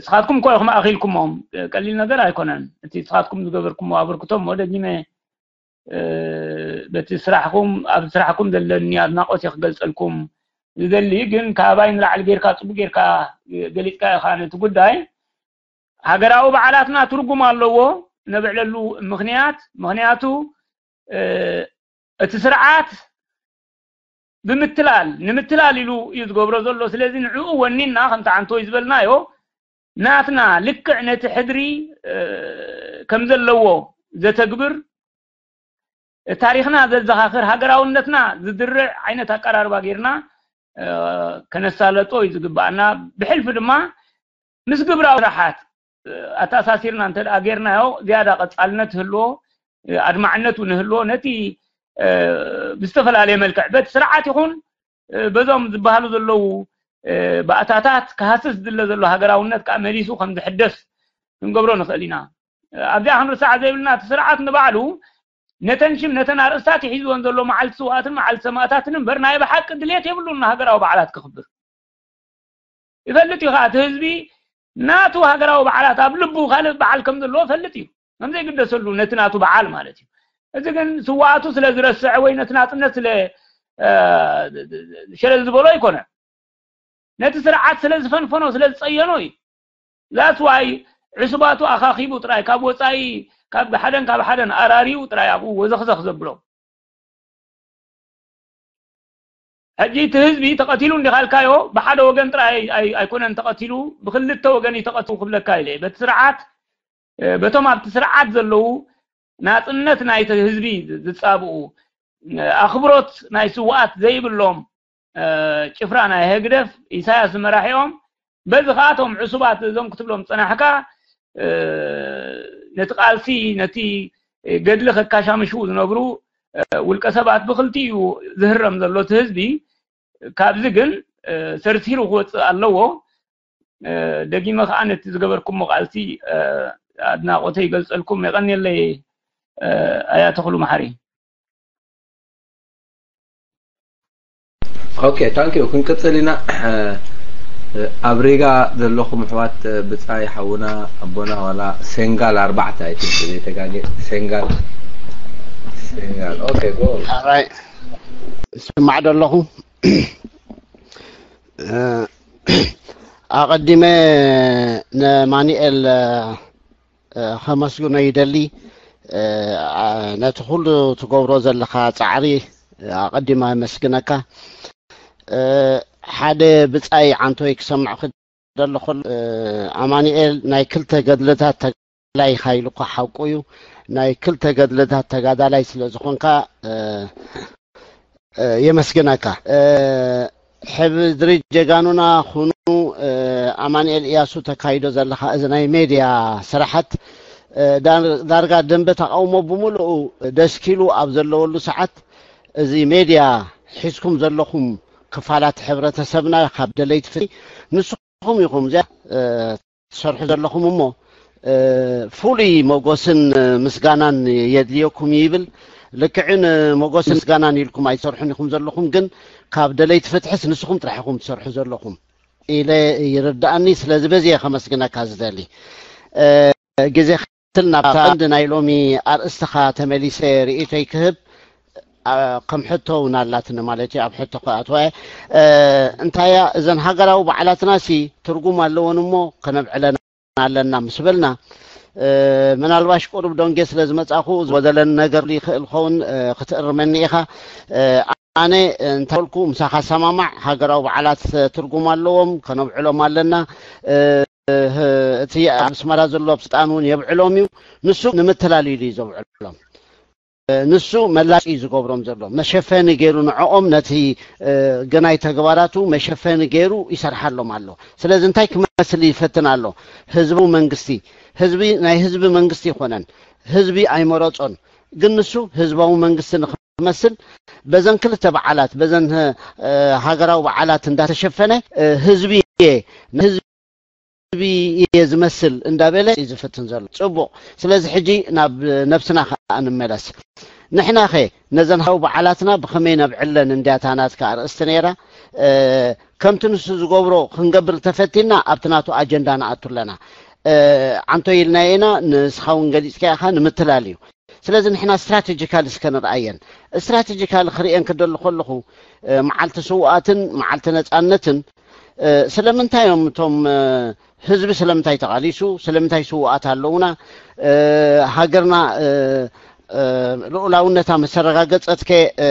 ስኻትኩም እኮ ኢኹም ኣኺልኩሞም ቀሊል ነገር ኣይኮነን እቲ ስኻትኩም ዝገበርኩሞ ኣበርክቶ እሞ ደጊመ በቲ ስራሕኩም ኣብ ስራሕኩም ዘለኒ ኣድናቆት እየ ክገልፀልኩም ዝደሊ፣ ግን ካባይ ንላዕሊ ጌርካ፣ ጽቡቅ ጌርካ ገሊጽካ ኢኻ ነቲ ጉዳይ። ሃገራዊ በዓላትና ትርጉም ኣለዎ ነብዕለሉ ምኽንያት፣ ምኽንያቱ፣ እ፣ እቲ ስርዓት ብምትላል፣ ንምትላል ኢሉ እዩ ዝገብሮ ዘሎ። ስለዚ ንዕኡ ወኒንና፣ ከምቲ ዓንቶይ ዝበልናዮ፣ ናትና ልክዕ ነቲ ሕድሪ፣ እ፣ ከም ዘለዎ ዘተግብር፣ ታሪኽና ዘዘኻኽር፣ ሃገራውነትና ዝድርዕ ዓይነት ኣቀራርባ ጌርና፣ እ፣ ከነሳለጦ እዩ ዝግባኣና። ብሕልፊ ድማ ምስ ግብራዊ ስራሓት፣ እ፣ ኣተኣሳሲርና እንተ ደኣ ጌርናዮ፣ ዝያዳ ቀጻልነት ይህልዎ፣ እ፣ ኣድማዕነት እውን ይህልዎ። ነቲ፣ እ፣ ብዝተፈላለየ መልክዕ፣ በቲ ስርዓት ይኹን፣ እ፣ በዞም ዝበሃሉ ዘለዉ፣ እ፣ ባእታታት ክሃስስ ዝድለ ዘሎ ሃገራውነት ከኣ መሊሱ ከም ዝሕደስ ክንገብሮ ንኽእል ኢና። እ፣ ኣብዚኣ ክንርሳዕ ዘይብልና፣ እቲ ስርዓት ንባዕሉ ነተን ሽም፣ ነተን ኣርእስታት ይሒዝወን ዘሎ መዓልቲ ስውኣትን መዓልቲ ሰማእታትን እምበር፣ ናይ ብሓቂ ድሌት የብሉን ንሃገራዊ በዓላት ከኽብር። ይፈልጥ እዩ ከኣ፣ እቲ ህዝቢ ናቱ ሃገራዊ በዓላት ኣብ ልቡ ካልእ በዓል ከም ዘለዎ ይፈልጥ እዩ። ከም ዘይግደሰሉ ነቲ ናቱ በዓል ማለት እዩ። እዚ ግን ስውኣቱ ስለ ዝረስዐ ወይ ነቲ ናጽነት ስለ፣ እ፣ ሸለል ዝበሎ ኣይኮነን። ነቲ ስርዓት ስለ ዝፈንፈኖ፣ ስለ ዝጸየኖ እዩ። That's why ዕሱባቱ ኣኻኺቡ ጥራይ፣ ካብ ወጻኢ፣ ካብ ሓደን ካብ ሓደን ኣራርዩ ጥራይ ኣብኡ ወዘኽዘኽ ዘብሎ። ሕጂ እቲ ህዝቢ ተቐቲሉ እንዲኻ ኢልካዮ፣ ብሓደ ወገን ጥራይ ኣይ-፣ ኣይኮነን ተቐቲሉ፣ ብክልተ ወገን እዩ ተቐቲሉ ክብለካ ኢለ። በቲ ስርዓት፣ እ፣ በቶም ኣብቲ ስርዓት ዘለዉ ናጽነት ናይቲ ህዝቢ ዝጻብኡ፣ እ፣ ኣኽብሮት ናይ ስውኣት ዘይብሎም፣ እ፣ ጭፍራ ናይ ህግደፍ፣ ኢሳያስ ዝመራሒኦም፣ በዚ ኸኣ እቶም ዕሱባት እዞም ክትብሎም ዝጸናሕካ፣ እ፣ ነቲ ቃልሲ፣ ነቲ ገድሊ ከካሻምሹ ዝነብሩ፣ እ፣ ውልቀ ሰባት ብኽልቲኡ ዝህረም ዘሎ እቲ ህዝቢ፣ ካብዚ ግን፣ እ፣ ሰርሲሩ ክወጽእ ኣለዎ። እ፣ ደጊመ ኸኣ ነቲ ዝገበርኩሞ ቃልሲ፣ እ፣ ኣድናቖተይ ይገልጸልኩም። የቐንየለይ፣ እ፣ ኣያ ተኽሉ መሓሪ። ኦኬ፣ ታንክ ዩ። ክንቅጽል ኢና። ኣብ ሪጋ ዘለኹም ኣሕዋት፣ ብጻይ ሓውና፣ ኣቦና፣ ዋላ ሴንጋል ኣርባዕተ፣ ኣይ ቲንክ ዘይተጋጌ፣ ሴንጋል፣ ሴንጋል። ኦኬ፣ ጎ። ኣራይ፣ ስማዕ ደለኹ። እ፣ ኣቐዲመ ንማኑኤል፣ እ፣ ኸመስግኖ ይደሊ። እ፣ ኣ-፣ ነቲ ኩሉ ትገብሮ ዘለኻ ጻዕሪ ኣቐዲመ ኣመስግነካ። እ፣ ሓደ ብጻይ ዓንቶይ ክሰምዕ ክደሊ ከሎ፣ እ፣ ኣማኑኤል ናይ ክልተ ገድልታት ተጋዳላይ ኢኻ ኢሉ እኳ ሓቁ እዩ። ናይ ክልተ ገድልታት ተጋዳላይ ስለ ዝኾንካ፣ እ፣ እ፣ የመስግነካ። እ፣ ሕድሪ ጀጋኑና ኩኑ፣ እ፣ ኣማኑኤል እያሱ ተካይዶ ዘለኻ እዚ ናይ ሜድያ ስራሓት፣ እ፣ ዳር-፣ ዳርጋ ደንበ ተቃውሞ ብምሉኡ ደስኪሉ ኣብ ዘለወሉ ሰዓት፣ እዚ ሜድያ ሒዝኩም ዘለኹም ክፋላት ሕብረተሰብና፣ ካብ ደለይቲ ፍትሒ ንስኹም ኢኹም እዚኣ፣ እ፣ ትሰርሑ ዘለኹም እሞ፣ እ፣ ፍሉይ መጎስን ምስጋናን የድልየኩም ይብል። ልክዕን መጎስን ምስጋናን ኢልኩም ኣይትሰርሑን ኢኹም ዘለኹም፣ ግን ካብ ደለይቲ ፍትሕስ ንስኹም ጥራሕ ኢኹም ትሰርሑ ዘለኹም ኢለ ይርድኣኒ። ስለዚ በዚ እየ ከመስግነካ ዝደሊ። እ፣ ግዜ ክትል ናብታ ቀንዲ ናይ ሎሚ ኣርእስትኻ ተመሊሰ ርእይቶይ ክህብ፣ ኣ-፣ ከም ሕቶ እውን ኣላትኒ ማለት እዩ። ኣብ ሕቶ ክኣትዋ እየ። እ፣ እንታይ እያ፣ እዘን ሃገራዊ በዓላትና ሲ ትርጉም ኣለወን እሞ ከነብዕለን ኣለና ምስ በልና፣ እ፣ ምናልባሽ ቁሩብ ደንጌ ስለ ዝመጻኹ ዝጎደለኒ ነገር ይኽእል ኸውን፣ እ፣ ክትእርመኒ ኢኻ። እ፣ ኣነ እንታይ በልኩ፣ ምሳኻ ሰማማዕ፣ ሃገራዊ በዓላት ትርጉም ኣለዎም፣ ከነብዕሎም ኣለና። እ፣ እ፣ እቲ ኣብ ኣስመራ ዘሎ ኣብ ስልጣን እውን የብዕሎም እዩ። ንሱ ንምትላል ኢሉ እዩ ዘብዕሎም። እ፣ ንሱ መላጺ እዩ ዝገብሮም ዘሎ። መሸፈኒ ገይሩ ንዕኦም ነቲ፣ እ፣ ግናይ ተግባራቱ መሸፈኒ ገይሩ ይሰርሓሎም ኣሎ። ስለዚ እንታይ ክመስል ይፈትን ኣሎ? ህዝባዊ መንግስቲ፣ ህዝቢ ናይ ህዝቢ መንግስቲ ይኾነን። ህዝቢ ኣይመረጾን። ግን ንሱ ህዝባዊ መንግስቲ ንኽመስል በዘን ክልተ በዓላት፣ በዘን፣ እ፣ ሃገራዊ በዓላት እንዳተሸፈነ፣ እ፣ ህዝቢ እየ፣ ንህዝቢ ህዝቢ እየ ዝመስል እንዳበለ እዩ ዝፍትን ዘሎ። ጽቡቕ። ስለዚ ሕጂ ናብ ነብስና ከኣ ንመለስ። ንሕናኸ ነዘን ሃው በዓላትና ብኸመይ ነብዕለን እንድያ እታ ናትካ ኣርእስቲ ነይራ። እ፣ ከምቲ ንሱ ዝገብሮ ክንገብር ተፈቲና ኣብቲ ናቱ ኣጀንዳ ንኣቱ ኣለና። እ፣ ዓንቶ ኢልና ኢና፣ ንስኻ እውን ገሊጽካ ኢኻ፣ ንምትላል እዩ። ስለዚ ንሕና ስትራቴጂካል እስከ ንርኣየን። ስትራቴጂካል ክርእየን ክደሊ ከለኹ፣ እ፣ መዓልቲ ስውኣትን መዓልቲ ነጻነትን፣ እ፣ ስለምንታይ እዮም እቶም፣ እ፣ ህዝቢ ስለምንታይ ተቓሊሱ፣ ስለምንታይ ስውኣት ኣለውና፣ እ፣ ሃገርና፣ እ፣ እ፣ ልኡላውነታ ምስ ተረጋገጸትከ፣ እ፣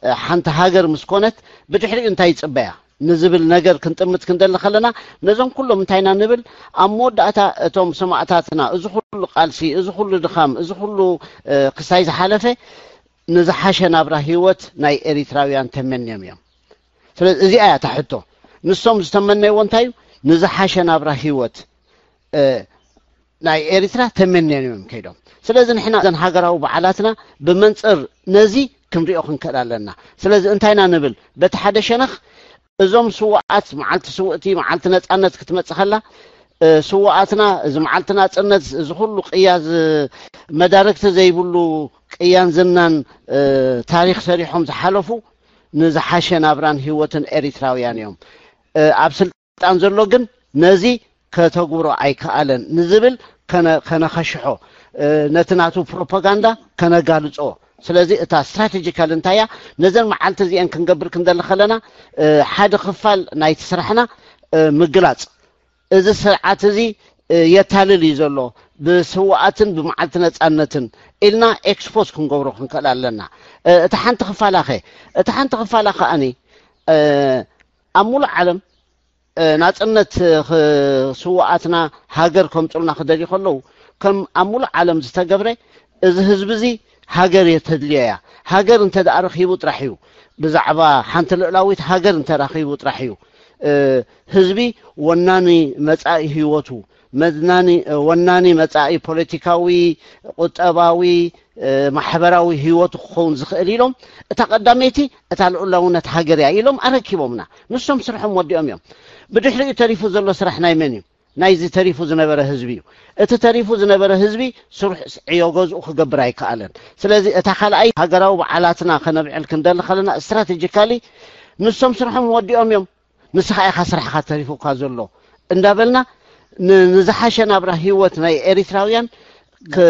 እ፣ ሓንቲ ሃገር ምስ ኮነት ብድሕሪኡ እንታይ ይጽበያ? ንዝብል ነገር ክንጥምት ክንደሊ ከለና፣ ነዞም ኩሎም እንታይ ኢና ንብል? ኣብ መወዳእታ እቶም ሰማእታትና፣ እዚ ኩሉ ቃልሲ፣ እዚ ኩሉ ድኻም፣ እዚ ኩሉ፣ እ፣ ክሳይ ዝሓለፈ ንዝሓሸ ናብራ ህይወት ናይ ኤሪትራውያን ተመንዮም እዮም። ስለዚ እዚኣ እያ እታ ሕቶ። ንሶም ዝተመነይዎ እንታይ እዩ? ንዝሓሸ ናብራ ህይወት፣ እ፣ ናይ ኤሪትራ ተመንዮም እዮም ከይዶም። ስለዚ ንሕና እዘን ሃገራዊ በዓላትና ብመንጽር ነዚ ክንሪኦ ክንክእል ኣለና። ስለዚ እንታይ ኢና ንብል? በቲ ሓደ ሸነኽ እዞም ስውኣት፣ መዓልቲ ስውእቲ፣ መዓልቲ ነጻነት ክትመጽእ ከላ፣ እ፣ ስውኣትና፣ እዚ መዓልቲ ናጽነት፣ እዚ ኩሉ ቅያ ዝ-፣ መዳርግቲ ዘይብሉ ቅያን ዝናን፣ እ፣ ታሪኽ ሰሪሖም ዝሓለፉ፣ ንዝሓሸ ናብራን ህይወትን ኤሪትራውያን እዮም። እ፣ ኣብ ስልጣን ዘሎ ግን ነዚ ከተግብሮ ኣይከኣለን ንዝብል ከነ-፣ ከነኸሽሖ፣ እ፣ ነቲ ናቱ ፕሮፓጋንዳ ከነጋልጾ። ስለዚ እታ ስትራቴጂካል እንታይ እያ? ነዘን መዓልቲ እዚአን ክንገብር ክንደሊ ከለና፣ እ፣ ሓደ ክፋል ናይቲ ስራሕና፣ እ፣ ምግላጽ። እዚ ስርዓት እዚ፣ እ፣ የታልል እዩ ዘሎ፣ ብስውኣትን ብመዓልቲ ነጻነትን ኢልና ኤክስፖዝ ክንገብሮ ክንክእል ኣለና። እ፣ እታ ሓንቲ ክፋላኸ፣ እታ ሓንቲ ክፋላ ከኣኒ፣ እ፣ ኣብ ሙሉእ ዓለም፣ እ፣ ናጽነት፣ እ፣ ኽ-፣ ስውኣትና ሃገር ከምጹልና ክደልዩ ከለዉ፣ ከም ኣብ ሙሉእ ዓለም ዝተገብረ፣ እዚ ህዝቢ እዚ ሃገር እየ ተድልዮ እያ። ሃገር እንተ ደኣ ረኺቡ ጥራሕ እዩ፣ ብዛዕባ ሓንቲ ልኡላዊት ሃገር እንተ ረኺቡ ጥራሕ እዩ፣ እ፣ ህዝቢ ወናኒ መጻኢ ህይወቱ፣ መዝናኒ-፣ ወናኒ መጻኢ ፖለቲካዊ፣ ቁጠባዊ፣ እ፣ ማሕበራዊ ህይወቱ ክኸውን ዝኽእል ኢሎም፣ እታ ቀዳመይቲ እታ ልኡላውነት ሃገር እያ ኢሎም ኣረኪቦምና። ንሶም ስርሖም ወዲኦም እዮም። ብድሕሪኡ ተሪፉ ዘሎ ስራሕ ናይ መን እዩ? ናይዚ ተሪፉ ዝነበረ ህዝቢ እዩ። እቲ ተሪፉ ዝነበረ ህዝቢ ስሩሕ ዕዮ ገዝኡ ክገብር ኣይከኣለን። ስለዚ እታ ካልኣይ ሃገራዊ በዓላትና ከነብዕል ክንደሊ ከለና ስትራቴጂካሊ ንሶም ስርሖም ወዲኦም እዮም። ንስኻ ኢኻ ስራሕኻ ተሪፉካ ዘሎ እንዳበልና ን-፣ ንዝሓሸ ናብራ ህይወት ናይ ኤሪትራውያን ክ-፣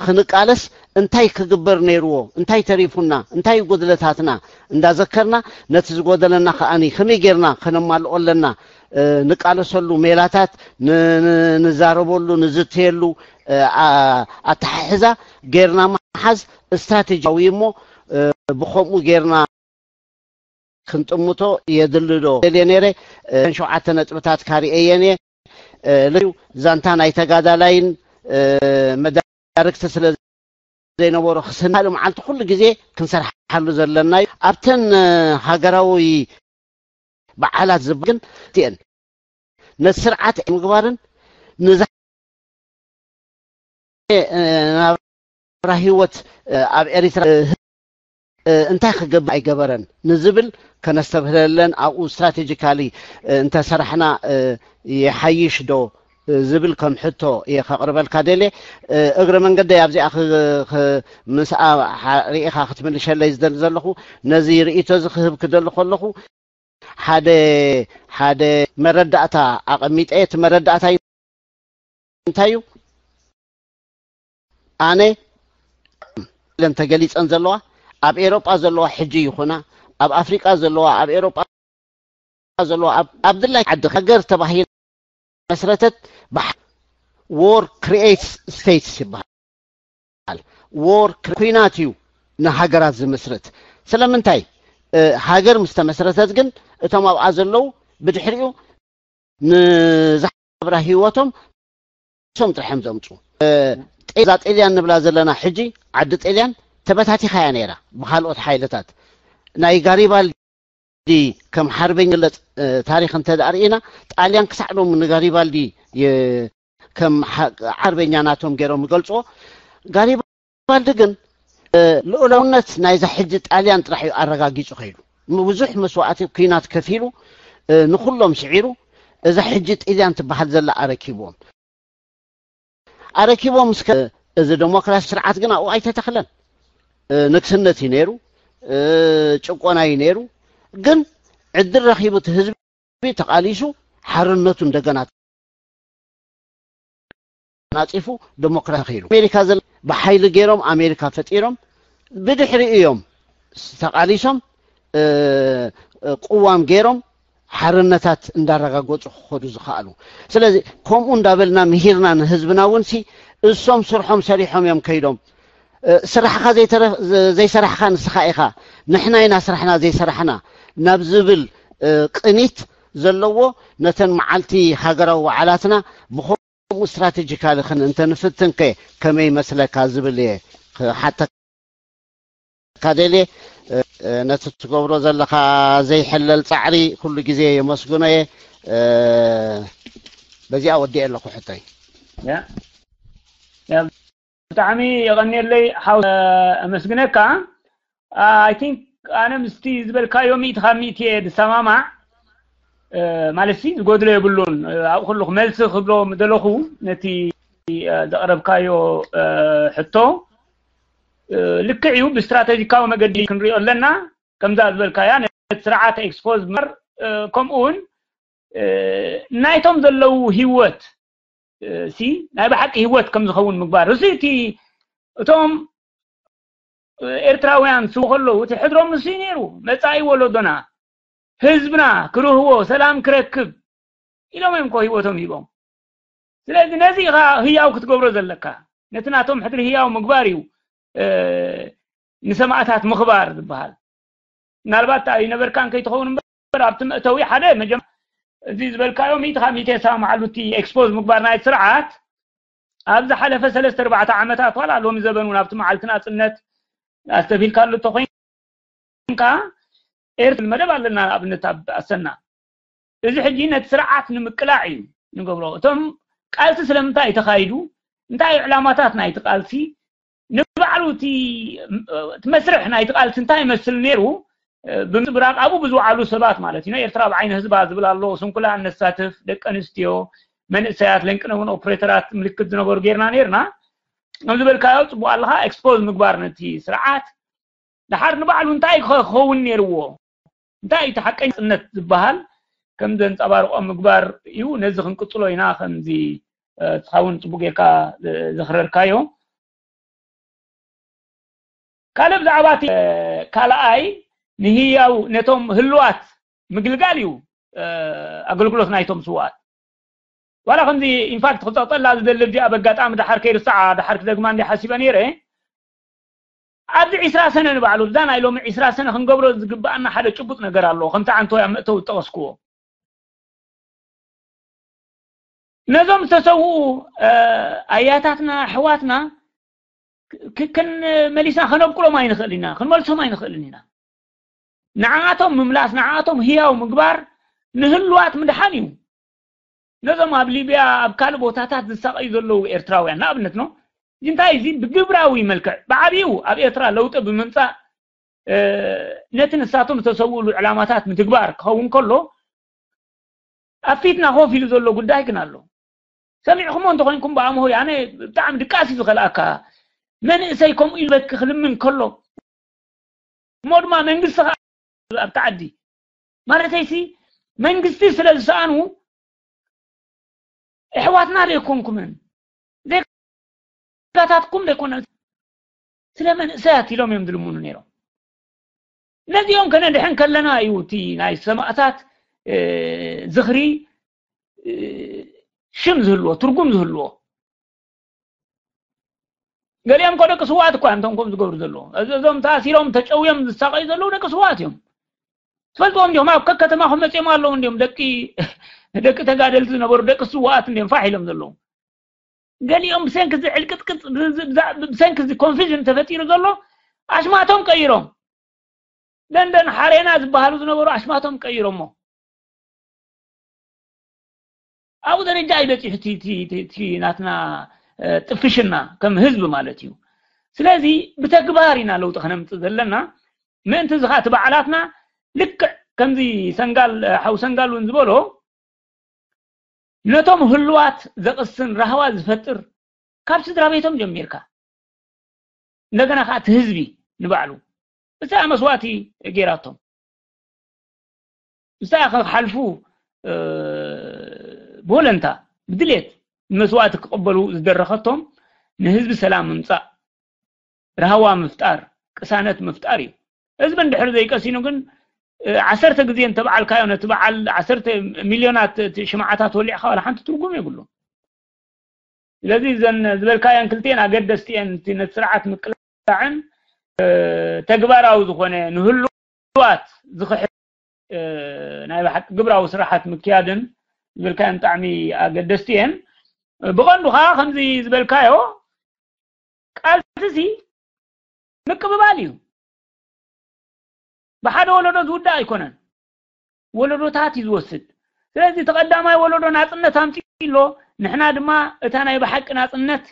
ክንቃለስ እንታይ ክግበር ነይርዎ፣ እንታይ ተሪፉና፣ እንታይ ጉድለታትና እንዳዘከርና ነቲ ዝጎደለና ከኣኒ ከመይ ጌርና ከነማልኦ ኣለና፣ እ፣ ንቃለሰሉ ሜላታት ን-፣ ን-፣ ንዛረበሉ፣ ንዝተየሉ፣ እ፣ ኣ-፣ ኣተሓሕዛ ጌርና ምሓዝ ስትራቴጂያዊ እሞ፣ እ፣ ብኸምኡ ጌርና ክንጥምቶ የድሊ ዶ? ደልየ ነይረ፣ እ፣ ሸውዓተ ነጥብታት ካሪኤየን እየ። እ፣ ልዩ ዛንታ ናይ ተጋዳላይን፣ እ፣ መዳርግቲ ስለ ዘይነበሮ ክስናሉ መዓልቲ ኩሉ ግዜ ክንሰርሓሉ ዘለና እዩ። ኣብተን፣ እ፣ ሃገራዊ በዓላት ዝብ-፣ ግን እቲአን ነቲ ስርዓት ምግባርን ንዛ-፣ እ፣ ናብራ ህይወት፣ እ፣ ኣብ ኤሪትራ፣ እ፣ እ፣ እንታይ ክገብር ኣይገበረን ንዝብል ከነስተብህለለን ኣብኡ ስትራቴጂካሊ፣ እ፣ እንተሰራሕና፣ እ፣ ይሓይሽ ዶ፣ እ፣ ዝብል ከም ሕቶ እየ ከቕርበልካ ደልየ። እ፣ እግረ መንገደይ ኣብዚኣ ክ-፣ ክ-፣ ምስኣ ሓ-፣ ርኢኻ ክትምልሸለይ ዝደሊ ዘለኹ፣ ነዚ ርእይቶ እዚ ክህብ ክደሊ ከለኹ ሓደ፣ ሓደ መረዳእታ ኣቐሚጠ። እቲ መረዳእታ እንታይ እዩ? ኣነ ለን ተገሊጸን ዘለዋ፣ ኣብ ኤሮጳ ዘለዋ ሕጂ ይኹና፣ ኣብ ኣፍሪቃ ዘለዋ፣ ኣብ ኤሮጳ ዘለዋ፣ ኣብ፣ ኣብ ድላይ ዓዲ ሃገር ተባሂላ መስረተት፣ ባሕ-፣ war creates states ይበሃል። War ክሪ-፣ ኲናት እዩ ንሃገራት ዝምስርት። ስለምንታይ? እ፣ ሃገር ምስ ተመስረተት ግን እቶም ኣብኣ ዘለዉ ብድሕሪኡ ንዛብራ ህይወቶም ሶም ጥርሖም ዘምፁ። እ፣ ጤ-፣ እዛ ጤልያን ንብላ ዘለና ሕጂ፣ ዓዲ ጤልያን ተበታቲኻ እያ ነይራ ብኻልኦት ሓይልታት። ናይ ጋሪባልዲ ከም ሓርበኛ ዝግለፅ፣ እ፣ ታሪኽ እንተ ደኣ ርኢና፣ ጣልያን ክሳዕ ሎሚ ንጋሪባልዲ የ-፣ ከም ሓ-፣ ሓርበኛ ናቶም ገይሮም ይገልፅዎ። ጋሪባልዲ ግን፣ እ፣ ልኡላውነት ናይዛ ሕጂ ጣልያን ጥራሕ እዩ ኣረጋጊፁ ከይዱ። ብዙሕ መስዋእቲ ኲናት ከፊሉ፣ እ፣ ንኹሎም ስዒሩ፣ እዛ ሕጂ ጣልያን ትበሃል ዘላ ኣረኪብዎም። ኣረኪቦም እስከ፣ እዚ ዴሞክራሲ ስርዓት ግን ኣብኡ ኣይተተኽለን። እ፣ ንግስነት እዩ ነይሩ፣ እ፣ ጭቆና እዩ ነይሩ። ግን ዕድል ረኺቡ እቲ ህዝቢ ተቓሊሱ ሓርነቱ እንደገና ተጎናፂፉ ዴሞክራሲ ኸይዱ። ኣሜሪካ ዘለ ብሓይሊ ገይሮም ኣሜሪካ ፈጢሮም ብድሕሪ እዮም ተቓሊሶም ቅዋም ገይሮም ሓርነታት እንዳረጋገፁ ክኸዱ ዝኸኣሉ። ስለዚ ከምኡ እንዳበልና ምሂርና ንህዝብና እውን ሲ እሶም ስርሖም ሰሪሖም እዮም ከይዶም። ስራሕካ ዘይሰራሕካ ንስኻ ኢኻ፣ ንሕና ኢና ስራሕና ዘይሰራሕና ናብ ዝብል ቅኒት ዘለዎ ነተን መዓልቲ ሃገራዊ በዓላትና ብኸምኡ ስትራቴጂካሊ ክን እንተንፍትንከ ከመይ ይመስለካ ዝብል እየ ክሓተካ ደልየ። ነቲ ትገብሮ ዘለኻ ዘይሕለል ፃዕሪ ኩሉ ግዜ የመስግኖ እየ። በዚኣ ወዲኤ ኣለኹ ሕቶይ። ብጣዕሚ የቐንየለይ ሓው፣ ኣመስግነካ። I think ኣነ ምስቲ ዝበልካዮ ሚእቲ ካብ ሚእቲ እየ ዝሰማማዕ። ማለት ሲ ዝጎድሎ የብሉን። ኣብኡ ከለኹ መልሲ ክብሎ ምደለኹ ነቲ ዘቕረብካዮ ሕቶ፣ ልክዕ እዩ። ብስትራተጂካዊ መገዲ ክንሪኦ ኣለና። ከምዛ ዝበልካያ ነቲ ስርዓት ኤክስፖዝ ምር ከምኡ እውን ናይቶም ዘለዉ ህይወት ሲ ናይ ብሓቂ ህይወት ከም ዝኸውን ምግባር። እዚ እቲ እቶም ኤርትራውያን ስው ከለዉ እቲ ሕድሮም ንሱ ነይሩ። መጻኢ ወለዶና ህዝብና ክርህዎ ሰላም ክረክብ ኢሎም እዮም ኮ ህይወቶም ሂቦም። ስለዚ ነዚ ኢኻ ህያው ክትገብሮ ዘለካ። ነቲ ናቶም ሕድሪ ህያው ምግባር እዩ ንሰማእታት ምኽባር ዝበሃል። ምናልባት ኣይነበርካን ከይትኸውን እምበር ኣብቲ መእተዊ ሓደ መጀመ እዚ ዝበልካዮ ሚእቲ ካብ ሚእቲ የሰማምዓሉ። እቲ ኤክስፖዝ ምግባር ናይ ስርዓት ኣብ ዝሓለፈ ሰለስተ ኣርባዕተ ዓመታት ዋላ ሎሚ ዘበን እውን ኣብቲ መዓልቲ ናፅነት ኣስተብሂልካሉ እንተኮይንካ ኤርትራ መደብ ኣለና። ንኣብነት ኣብ ኣሰና እዚ ሕጂ ነቲ ስርዓት ንምቅላዕ እዩ ንገብሮ። እቶም ቃልሲ ስለምንታይ ተኻይዱ፣ እንታይ እዩ ዕላማታት ናይቲ ቃልሲ፣ ንባዕሉ እቲ እቲ መስርሕ ናይቲ ቃልሲ እንታይ ይመስል ነይሩ ብምፅብራቕ ኣብኡ ብዝወዓሉ ሰባት ማለት እዩ። ኤርትራ ብዓይኒ ህዝባ ዝብል ኣሎ፣ ስንኩላን ነሳትፍ፣ ደቂ ኣንስትዮ፣ መንእሰያት፣ ለንቅነውን ኦፕሬተራት ምልክት ዝነበሩ ጌርና ነይርና። ከም ዝበልካዮ ፅቡቅ ኣለካ፣ ኤክስፖዝ ምግባር ነቲ ስርዓት ድሓር ንባዕሉ እንታይ ክኸውን ነይርዎ፣ እንታይ እቲ ሓቀኛ ናፅነት ዝበሃል ከም ዘንፀባርቆ ምግባር እዩ። ነዚ ክንቅፅሎ ኢና። ከምዚ እስኻ እውን ፅቡቅ ጌርካ ዘኽረርካዮ። ካልእ ብዛዕባ እቲ ካልኣይ ንህያው ነቶም ህልዋት ምግልጋል እዩ ኣገልግሎት ናይቶም ስውኣት። ዋላ ከምዚ ኢንፋክት ክፀቕጠላ ዝደሊ ብ ኣጋጣሚ ድሓር ከይርስዓ ድሓር ክደግማ እንዲ ሓሲበ ነይረ። ኣብዚ ዕስራ ሰነ ንባዕሉ እዛ ናይ ሎሚ ዕስራ ሰነ ክንገብሮ ዝግብኣና ሓደ ጭቡጥ ነገር ኣሎ። ከምቲ ዓንቶ ኣብ መእተዊ ዝጠቐስክዎ ነዞም ዝተሰውኡ ኣያታትና ኣሕዋትና ክንመሊስና ከነብቅሎም ኣይንኽእልን ኢና፣ ክንመልሶም ኣይንኽእልን ኢና። ንዓኣቶም ምምላስ ንዓኣቶም ህያው ምግባር ንህልዋት ምድሓን እዩ። ነዞም ኣብ ሊብያ ኣብ ካልእ ቦታታት ዝሳቐዩ ዘለዉ ኤርትራውያን ንኣብነት ነው። እዚ እንታይ እዚ ብግብራዊ መልክዕ ብዓብዩ ኣብ ኤርትራ ለውጢ ብምምፃእ ነቲ ንሳቶም ዝተሰውእሉ ዕላማታት ምትግባር ክኸውን ከሎ ኣብ ፊትና ኮፍ ኢሉ ዘሎ ጉዳይ ግን ኣሎ። ሰሚዕኩሞ እንተኮይንኩም ብኣምሆይ ኣነ ብጣዕሚ ድቃስ እዩ ዝኸልኣካ። መንእሰይ ከምኡ ኢሉ በኪ ክልምን ከሎ እሞ ድማ መንግስቲ ከዓ ኣብቲ ዓዲ ማለተይሲ መንግስቲ ስለ ዝሰኣኑ ኣሕዋትና ደይኮንኩምን ዜጋታትኩም ደይኮነ ስለ መንእሰያት ኢሎም እዮም ዝልምኑ ነይሮም። ነዚኦም ከነድሕን ከለና እዩ እቲ ናይ ሰማእታት ዝኽሪ ሽም ዝህልዎ ትርጉም ዝህልዎ። ገሊኦም ኮ ደቂ ስውኣት እኳ እዮም እቶም ከምኡ ዝገብሩ ዘለዉ። እዞም ተኣሲሮም ተጨውዮም ዝሳቐዩ ዘለዉ ደቂ ስውኣት እዮም። ትፈልጥዎም እንዲኹም ኣብ ከከተማኹም መፂኦም ኣለዉ እንዲም ደቂ ደቂ ተጋደልቲ ዝነበሩ ደቂ ስውኣት እንዲም ፋሕ ኢሎም ዘለዉ። ገሊኦም ብሰንኪ እዚ ዕልቅጥቅጥ ብሰንኪ እዚ ኮንፊዥን ተፈጢሩ ዘሎ ኣሽማቶም ቀይሮም ደንደን ሓሬና ዝበሃሉ ዝነበሩ ኣሽማቶም ቀይሮሞ ኣብኡ ደረጃ እዩ በፂሑ እቲ ናትና ጥፍሽና ከም ህዝቢ ማለት እዩ። ስለዚ ብተግባር ኢና ለውጢ ከነምፅእ ዘለና። ምእንቲ እዚ ከዓ እቲ በዓላትና ልክዕ ከምዚ ሰንጋል ሓው ሰንጋል እውን ዝበሎ ነቶም ህልዋት ዘቕስን ራህዋ ዝፈጥር ካብ ስድራ ቤቶም ጀሚርካ እንደገና ከዓ እቲ ህዝቢ ንባዕሉ ብዛዕባ መስዋእቲ ገይራቶም ብዛዕባ ክሓልፉ ብወለንታ ብድሌት መስዋእቲ ክቕበሉ ዝደረኸቶም ንህዝቢ ሰላም ምምፃእ፣ ራህዋ ምፍጣር፣ ቅሳነት ምፍጣር እዩ። ህዝቢ እንድሕር ዘይቀሲኑ ግን ዓሰርተ ግዜ እንተበዓልካዮ ነቲ በዓል ዓሰርተ ሚልዮናት ሽምዓታት ወሊዕካ ዋላ ሓንቲ ትርጉም የብሉ። ስለዚ እዘን ዝበልካየን ክልቲኤን ኣገደስቲ እየን። እቲ ነቲ ስርዓት ምቅላዕን ተግባራዊ ዝኾነ ንህልዋት ዝኽሕድ ናይ ብሓቂ ግብራዊ ስራሓት ምክያድን ዝበልካየን ብጣዕሚ ኣገደስቲ እየን። ብቐንዱ ከዓ ከምዚ ዝበልካዮ ቃልሲ ምቅብባል እዩ። ብሓደ ወለዶ ዝውዳእ ኣይኮነን። ወለዶታት እዩ ዝወስድ። ስለዚ እቲ ቀዳማይ ወለዶ ናፅነት ኣምፂኡ ኣሎ፣ ንሕና ድማ እታ ናይ ብሓቂ ናፅነት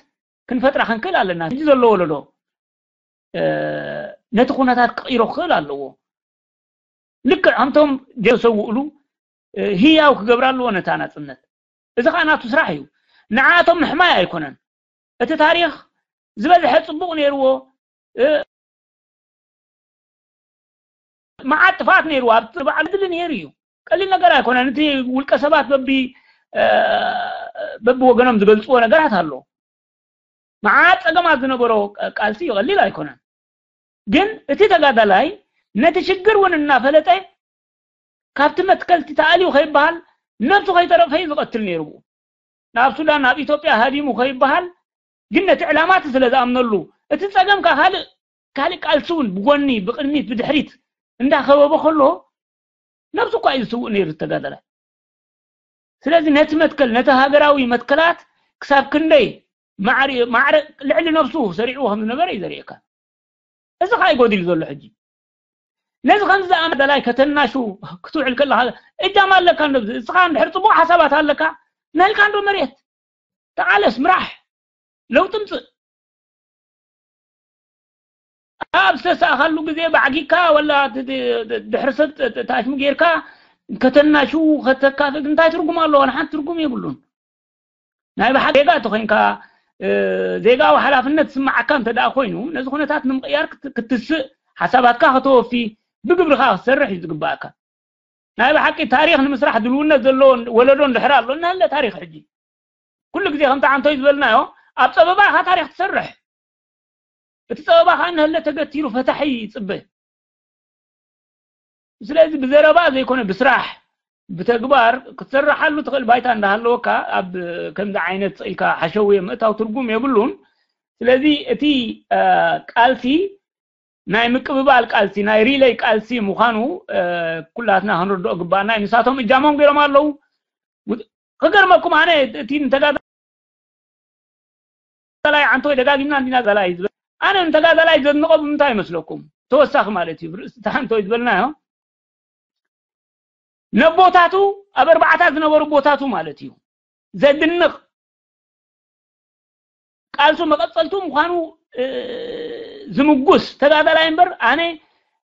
ክንፈጥራ ክንክእል ኣለና። ሕጂ ዘሎ ወለዶ ነቲ ኩነታት ክቕይሮ ክኽእል ኣለዎ። ልክዕ ከምቶም ዝተሰውእሉ ህያው ክገብራ ኣለዎ ነታ ናፅነት። እዚ ከዓ ናቱ ስራሕ እዩ። ንዓቶም ምሕማይ ኣይኮነን። እቲ ታሪኽ ዝበዝሐ ፅቡቕ ነይርዎ፣ መዓት ጥፍኣት ነይርዎ፣ ኣብ ባዕሉ ድሊ ነይሩ እዩ። ቀሊል ነገር ኣይኮነን። እቲ ውልቀ ሰባት በቢ በቢ ወገኖም ዝገልፅዎ ነገራት ኣሎ። መዓት ፀገማት ዝነበሮ ቃልሲ እዩ፣ ቀሊል ኣይኮነን። ግን እቲ ተጋዳላይ ነቲ ሽግር እውን እናፈለጠ ካብቲ መትከልቲ ተኣልዩ ከይበሃል ነብሱ ከይተረፈ እዩ ዝቐትል ነይሩ። ናብ ሱዳን ናብ ኢትዮጵያ ሃዲሙ ከይበሃል ግን ነቲ ዕላማቲ ስለ ዝኣምነሉ እቲ ፀገም ካብ ካልእ ካልእ ቃልሲ እውን ብጎኒ ብቅድሚት ብድሕሪት እንዳኸበቦ ከሎ ነብሱ እኳ እዩ ዝስውእ ነይሩ ተጋዳላይ። ስለዚ ነቲ መትከል ነቲ ሃገራዊ መትከላት ክሳብ ክንደይ ማዕረ ልዕሊ ነብሱ ሰሪዕዎ ከም ዝነበረ እዩ ዘርእየካ። እዚ ከዓ ይጎድል ዘሎ ሕጂ ነዚ ከምዚ ዝኣመ ተጋዳላይ ከተናሹ ክትውዕል ከለካ እጃም ኣለካ። ነዚ እስኻ እንድሕር ፅቡቅ ሓሳባት ኣለካ ናልካ እንዶ መሬት ተቃለስ ምራሕ ለውጢ ምፅእ። ኣብ ዝተሳእኻሉ ግዜ ባዕጊካ ወላ ድሕሪ ሰብ ታሽሙ ጌርካ ከተናሹ ከተካፍእ እንታይ ትርጉም ኣለዎ? ንሓንቲ ትርጉም የብሉን። ናይ ብሓቂ ዜጋ እንተኮይንካ ዜጋዊ ሓላፍነት ዝስምዓካ እንተ ደኣ ኮይኑ ነዚ ኩነታት ንምቕያር ክትስእ ሓሳባትካ ከተወፊ ብግብርካ ክትሰርሕ እዩ ዝግባእካ። ናይ ብሓቂ ታሪኽ ንምስራሕ ድልውነት ዘለዎ ወለዶ እንድሕር ኣሎ እናሃለ ታሪኽ ሕጂ ኩሉ ግዜ ከምቲ ዓንቶይ ዝበልናዮ ኣብ ፀበባ ኢኻ ታሪኽ ትሰርሕ። እቲ ፀበባ ከዓ እናሃለ ተገቲሩ ፈታሒ ይፅበ። ስለዚ ብዘረባ ዘይኮነ ብስራሕ ብተግባር ክትሰርሓሉ ትኽእል ባይታ እንዳሃለወካ ኣብ ከምዚ ዓይነት ስኢልካ ሓሸውየ ምእታው ትርጉም የብሉን። ስለዚ እቲ ቃልሲ ናይ ምቅብባል ቃልሲ ናይ ሪለይ ቃልሲ ምዃኑ ኩላትና ክንርድኦ ግባኣና እዩ። ንሳቶም እጃሞም ገይሮም ኣለዉ። ክገርመኩም ኣነ እቲ ንተጋዳላይ ዓንቶይ ደጋጊምና እንዲና ተጋዳላይ ዝበል ኣነ ንተጋዳላይ ዘድንቆ ብምንታይ ይመስለኩም? ተወሳኺ ማለት እዩ ርእሲ ዓንቶይ ዝበልናዮ ነቦታቱ ኣብ ኣርባዕታት ዝነበሩ ቦታቱ ማለት እዩ ዘድንቕ ቃልሱ መቐፀልቱ ምዃኑ ዝምጉስ ተጋዳላይ እምበር ኣነ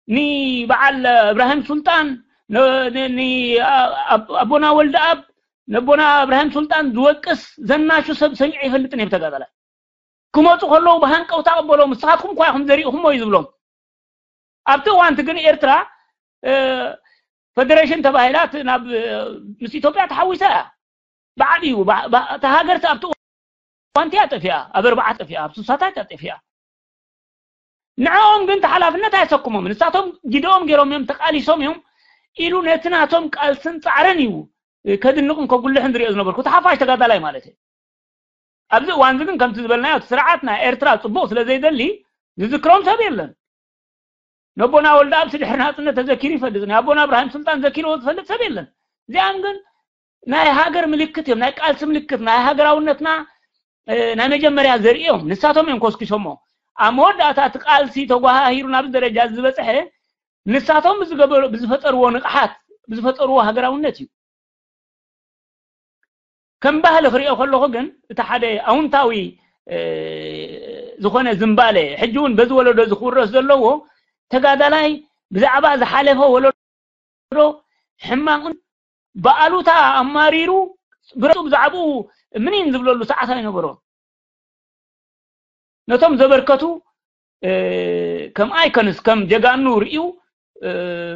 ንበዓል እብራሂም ሱልጣን ኣቦና ወልደኣብ ነቦና እብራሂም ሱልጣን ዝወቅስ ዘናሹ ሰብ ሰሚዐ ይፈልጥን እየ ተጋዳላይ ክመፁ ከለዉ ብሃንቀውታ ቅበሎም ንስኻትኩም እኳ ኢኹም ዘሪእኹሞ እዩ ዝብሎም ኣብቲ እዋንቲ ግን ኤርትራ ፈደሬሽን ተባሂላ ናብ ምስ ኢትዮጵያ ተሓዊሳ እያ ብዓብዩ እታ ሃገር ኣብቲ እዋንቲ እያ ጠፊኣ ኣብ ኣርባዓ ጠፊኣ ኣብ ስሳታት እያ ጠፊኣ ንዕኦም ግን ተሓላፍነት ኣየሰኩሞም ንሳቶም ጊደኦም ገይሮም እዮም ተቃሊሶም እዮም ኢሉ ነቲ ናቶም ቃልስን ፃዕርን እዩ ከድንቕን ከጉልሕን ዝሪኦ ዝነበርኩ ተሓፋሽ ተጋዳላይ ማለት እዩ ኣብዚ እዋን ግን ከምቲ ዝበልናዮ እቲ ስርዓት ናይ ኤርትራ ፅቡቕ ስለ ዘይደሊ ዝዝክሮም ሰብ የለን ነቦና ወልደኣብ ስድሕሪ ናፅነት ተዘኪሩ ይፈልጥ ናይ ኣቦና እብራሂም ስልጣን ዘኪርዎ ዝፈልጥ ሰብ የለን እዚኣም ግን ናይ ሃገር ምልክት እዮም ናይ ቃልሲ ምልክት ናይ ሃገራውነትና ናይ መጀመርያ ዘርእዮም ንሳቶም እዮም ኮስኪሶሞ ኣብ መወዳእታ እቲ ቃልሲ ተጓሃሂሩ ናብዚ ደረጃ ዝበፅሐ ንሳቶም ብዝፈጠርዎ ንቕሓት ብዝፈጠርዎ ሃገራውነት እዩ ከም ባህሊ ክሪኦ ከለኹ ግን እቲ ሓደ ኣውንታዊ ዝኾነ ዝምባለ ሕጂ እውን በዚ ወለዶ ዝክውረስ ዘለዎ ተጋዳላይ ብዛዕባ ዝሓለፈ ወለዶ ሕማቕን ብኣሉታ ኣማሪሩ ብረቱ ብዛዕባኡ ምኒን ዝብለሉ ሰዓት ኣይነበሮን ነቶም ዘበርከቱ ከም ኣይከንስ ከም ጀጋኑ ርእዩ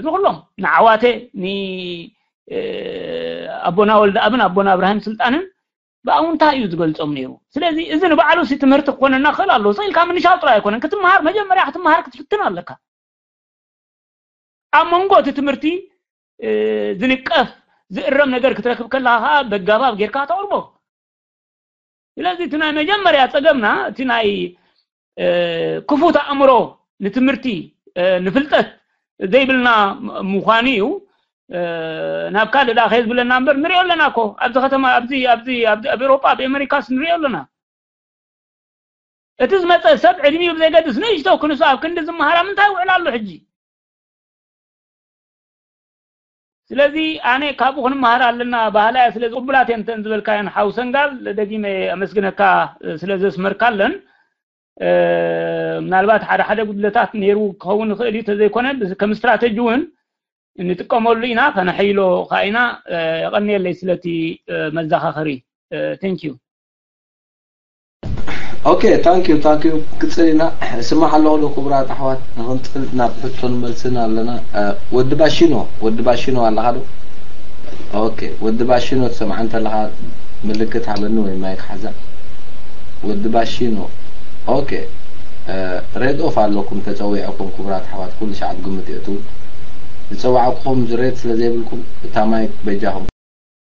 ንኩሎም ንዓዋተ ንኣቦና ወልደኣብን ኣቦና እብራሂም ስልጣንን ብኣውንታ እዩ ዝገልጾም ነይሩ። ስለዚ እዚ ንባዕሉ ሲ ትምህርቲ ክኾነና ክኽእል ኣለዎ። ስቕ ኢልካ ምንሻው ጥራይ ኣይኮነን። ክትመሃር፣ መጀመርያ ክትመሃር ክትፍትን ኣለካ። ኣብ መንጎ እቲ ትምህርቲ ዝንቀፍ ዝእረም ነገር ክትረክብ ከለኻ ከዓ በጋባብ ጌርካ ተቕርቦ። ስለዚ እቲ ናይ መጀመርያ ጸገምና እቲ ናይ ክፉት ኣእምሮ ንትምህርቲ ንፍልጠት ዘይብልና ምዃኑ እዩ። ናብ ካልእ ደኣ ከየዝብለና እምበር ንሪኦ ኣለና እኮ ኣብዚ ከተማ ኣብዚ ኣብዚ ኣብዚ ኣብ ኤውሮጳ ኣብ ኣሜሪካስ ንሪኦ ኣለና። እቲ ዝመፀ ሰብ ዕድሚኡ ብዘይገድስ ንእሽቶ ክንሱ ኣብ ክንዲ ዝመሃራ ምንታይ ይውዕል ኣሎ ሕጂ? ስለዚ ኣነ ካብኡ ክንመሃር ኣለና ባህላያ። ስለዚ ቅቡላት እየን እተን ዝበልካየን ሓው ሰንጋል፣ ደጊመ ኣመስግነካ ስለ ዘስመርካለን። ምናልባት ሓደ ሓደ ጉድለታት ነይሩ ክኸውን ይኽእል እዩ፣ ተዘይኮነ ከም ስትራተጂ እውን እንጥቀመሉ ኢና፣ ከነሐይሎ ከዓ ኢና። የቐንየለይ ስለቲ መዘኻኸሪ። Thank you። ኦኬ፣ thank you thank you። ክጽል ኢና። ስማዕ ኣለኹ ዶ ክቡራት ኣሕዋት፣ ንኽንጽል ናብ ሕቶን መልስን ኣለና። ወዲ ባሺኖ፣ ወዲ ባሺኖ ኣለኻ ዶ? ኦኬ፣ ወዲ ባሺኖ ትሰምዓ እንተለኻ ምልክት ሃበኒ ወይ ማይክ ሓዛ። ወዲ ባሺኖ። ኦኬ፣ ሬድ ኦፍ ኣለኩም ተጸዊዕኩም ክቡራት ኣሕዋት፣ ኩሉ ሻዕ ግምት የእትው። ዝጸዋዕኩኹም ሬድ ስለ ዘይብልኩም እታ ማይክ በጃኹም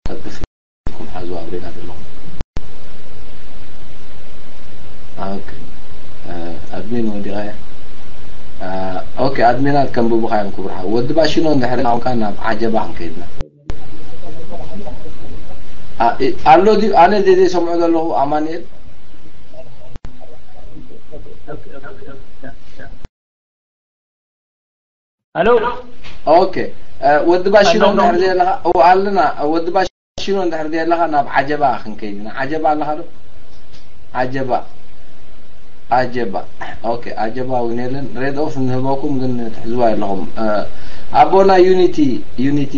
ቀልጥፍኩም ሓዙ ኣብ ሬድ ኣለኹም። ኦኬ፣ ኣድሚን ወዲቓ እያ። ኦኬ፣ ኣድሚናት ከንብቡኻ እዮም ክቡር ሓው። ወዲ ባሺኖ እንድሕር ኣውካ ናብ ዓጀባ ክንከይድና። ኣሎ ድዩ? ኣነ ዘይሰምዖ ዘለኹ ኣማኑኤል። ኣሎ። ኦኬ፣ ወዲ ባሺኖ እንድሕር ዘየለኻ፣ እው ኣለና። ወዲ ባሺኖ እንድሕር ዘየለኻ ናብ ዓጀባ ክንከይድ ኢና። ዓጀባ ኣለኻ ዶ? ዓጀባ። ዓጀባ። ኦኬ፣ ዓጀባ እውን የለን። ሬድ ኦፍ ንህበኩም ግን ትሕዝዋ የለኹም። ኣቦና ዩኒቲ፣ ዩኒቲ፣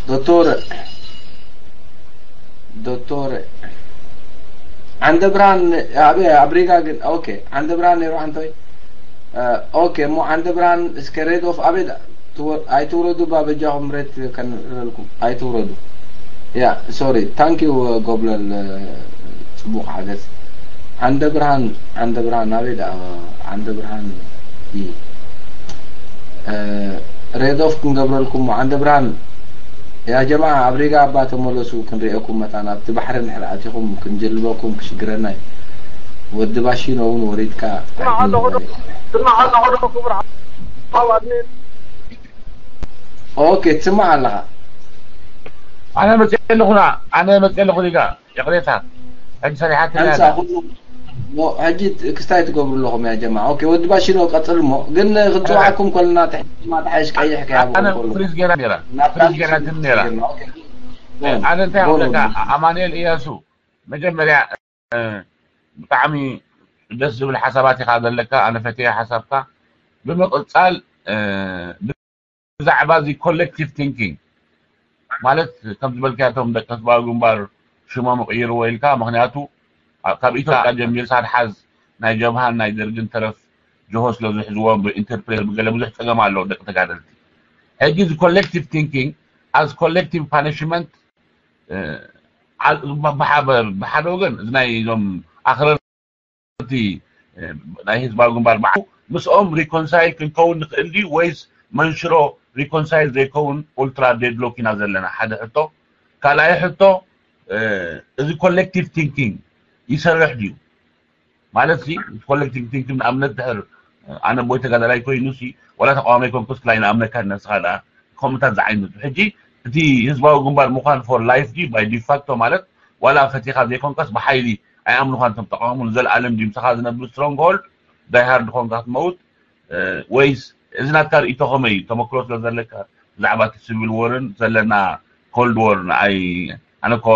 ዶክተር፣ ዶክተር ዓንደ ብርሃን ኣበይ? ኣብ ሪጋ ግን። ኦኬ፣ ዓንደ ብርሃን ነይሩ ዓንተወይ። ኦኬ፣ እሞ ዓንደ ብርሃን እስከ ሬድ ኦፍ ኣበይ? ኣይትውረዱ፣ ባበጃኹም ሬድ ከንረልኩም ኣይትውረዱ። ያ ሶሪ። ታንክ ዩ ጎብለል፣ ጽቡቕ ሓገዝ። ዓንደ ብርሃን፣ ዓንደ ብርሃን ኣበይ ደኣ? ዓንደ ብርሃን ይ ሬድ ኦፍ ክንገብረልኩም። ዓንደ ብርሃን፣ ያ ጀማዓ ኣብ ሪጋ እባ ተመለሱ፣ ክንሪኤኩም መታን ኣብቲ ባሕሪ እንድሕር ኣቲኹም ክንጅልበኩም ክሽግረና እዩ። ወዲ ባሺኖ እውን ወሪድካ። ስማዕ ኣለኹ ዶ? ስማዕ ኣለኹ ዶ ክቡር ሓው ኣድሚን? ኦኬ፣ ትስማዕ ኣለኻ። ኣነ መፅእ ኣለኹና፣ ኣነ መፅእ ኣለኹ ሪጋ። ይቕሬታ፣ ሕጂ ሰሪሓትኒ ኣላ። ሕጂ ክስታይ ትገብሩ ኣለኹም ያ ጀማ። ኦኬ፣ ወዲ ባሺኖ ቀፅል እሞ፣ ግን ክንፅውዓኩም ከለና ትሕቲ ማጣሓሽ ቀይሕ ከያቦ ኣነ ከሎ። ፍሪዝ ገይራ ነይራ፣ ናብ ፍሪዝ ጣልቃ ገይራትኒ ነይራ። ኦኬ። ኣነ እንታይ ጎሎ ክብለካ፣ ጎሎ። ኣማኑኤል እያሱ፣ መጀመርያ፣ እ፣ ብጣዕሚ ደስ ዝብል ሓሳባት ኢኻ ዘለካ፣ ኣነ ፈትየ ሓሳብካ። ብምቕጻል፣ እ፣ ብዛዕባ እዚ ኮሌክቲቭ ቲንኪንግ፣ ማለት ከም ዝበልካዮ እቶም ደቂ ህዝባዊ ግንባር ሽሞም ይቕይርዎ ኢልካ፣ ምኽንያቱ፣ ኣ-፣ ካብ ኢትዮጵያ ጀሚርካ ሓዝ ናይ ጀብሃን ናይ ደርግን ተረፍ ጅሆ ስለ ዝሕዝዎ ብኢንተርፕሬት ብገለ ብዙሕ ጸገም ኣለዎ ደቂ ተጋደልቲ። ሕጂ እዚ ኮሌክቲቭ ቲንኪንግ፣ ኣዝ ኮሌክቲቭ ፓኒሽመንት፣ እ፣ ዓ-፣ ብ-፣ ብሓበር፣ ብሓደ ወገን፣ እዚ ናይ እዞም ኣኽረርቲ፣ እ፣ ናይ ህዝባዊ ግንባር በዓል፣ ምስኦም ሪኮንሳይል ክንከውን ንኽእል ድዩ ወይስ መንሽሮ ሪኮንሳይል ዘይከውን ኡልትራ ዴድሎክ ኢና ዘለና? ሓደ ሕቶ። ካልኣይ ሕቶ፣ እ፣ እዚ ኮሌክቲቭ ቲንኪንግ ይሰርሕ ድዩ? ማለት ሲ፣ ኮሌክቲቭ ቲንኪንግ ንኣብነት ድሕር ኣነ ቦይ ተጋዳላይ ኮይኑ ሲ፣ ዋላ ተቃዋማይ ኮንኩስ ክላይ ንኣብነካ ነስኻ ደኣ፣ ከምኡታት ዝዓይነቱ። ሕጂ እቲ ህዝባዊ ግንባር ምዃን ፎር ላይፍ ድዩ፣ ባይ ዲፋክቶ ማለት፣ ዋላ ፈቲኻ ዘይኮንካስ ብሓይሊ ኣይኣምኑኻን እቶም ተቃውሞ፣ ንዘለኣለም ድዩ ምሳኻ ዝነብር ስትሮንግ ሆልድ፣ ዳይ ሃርድ ኾንካ ክትመውት፣ እ፣ ወይስ እዚ ናትካ ርእይቶ ከመይ እዩ? ተመክሮ ስለ ዘለካ ብዛዕባ እቲ ሲቪል ዎርን ዘለና ኮልድ ዎር፣ ንኣይ፣ ኣነ እኮ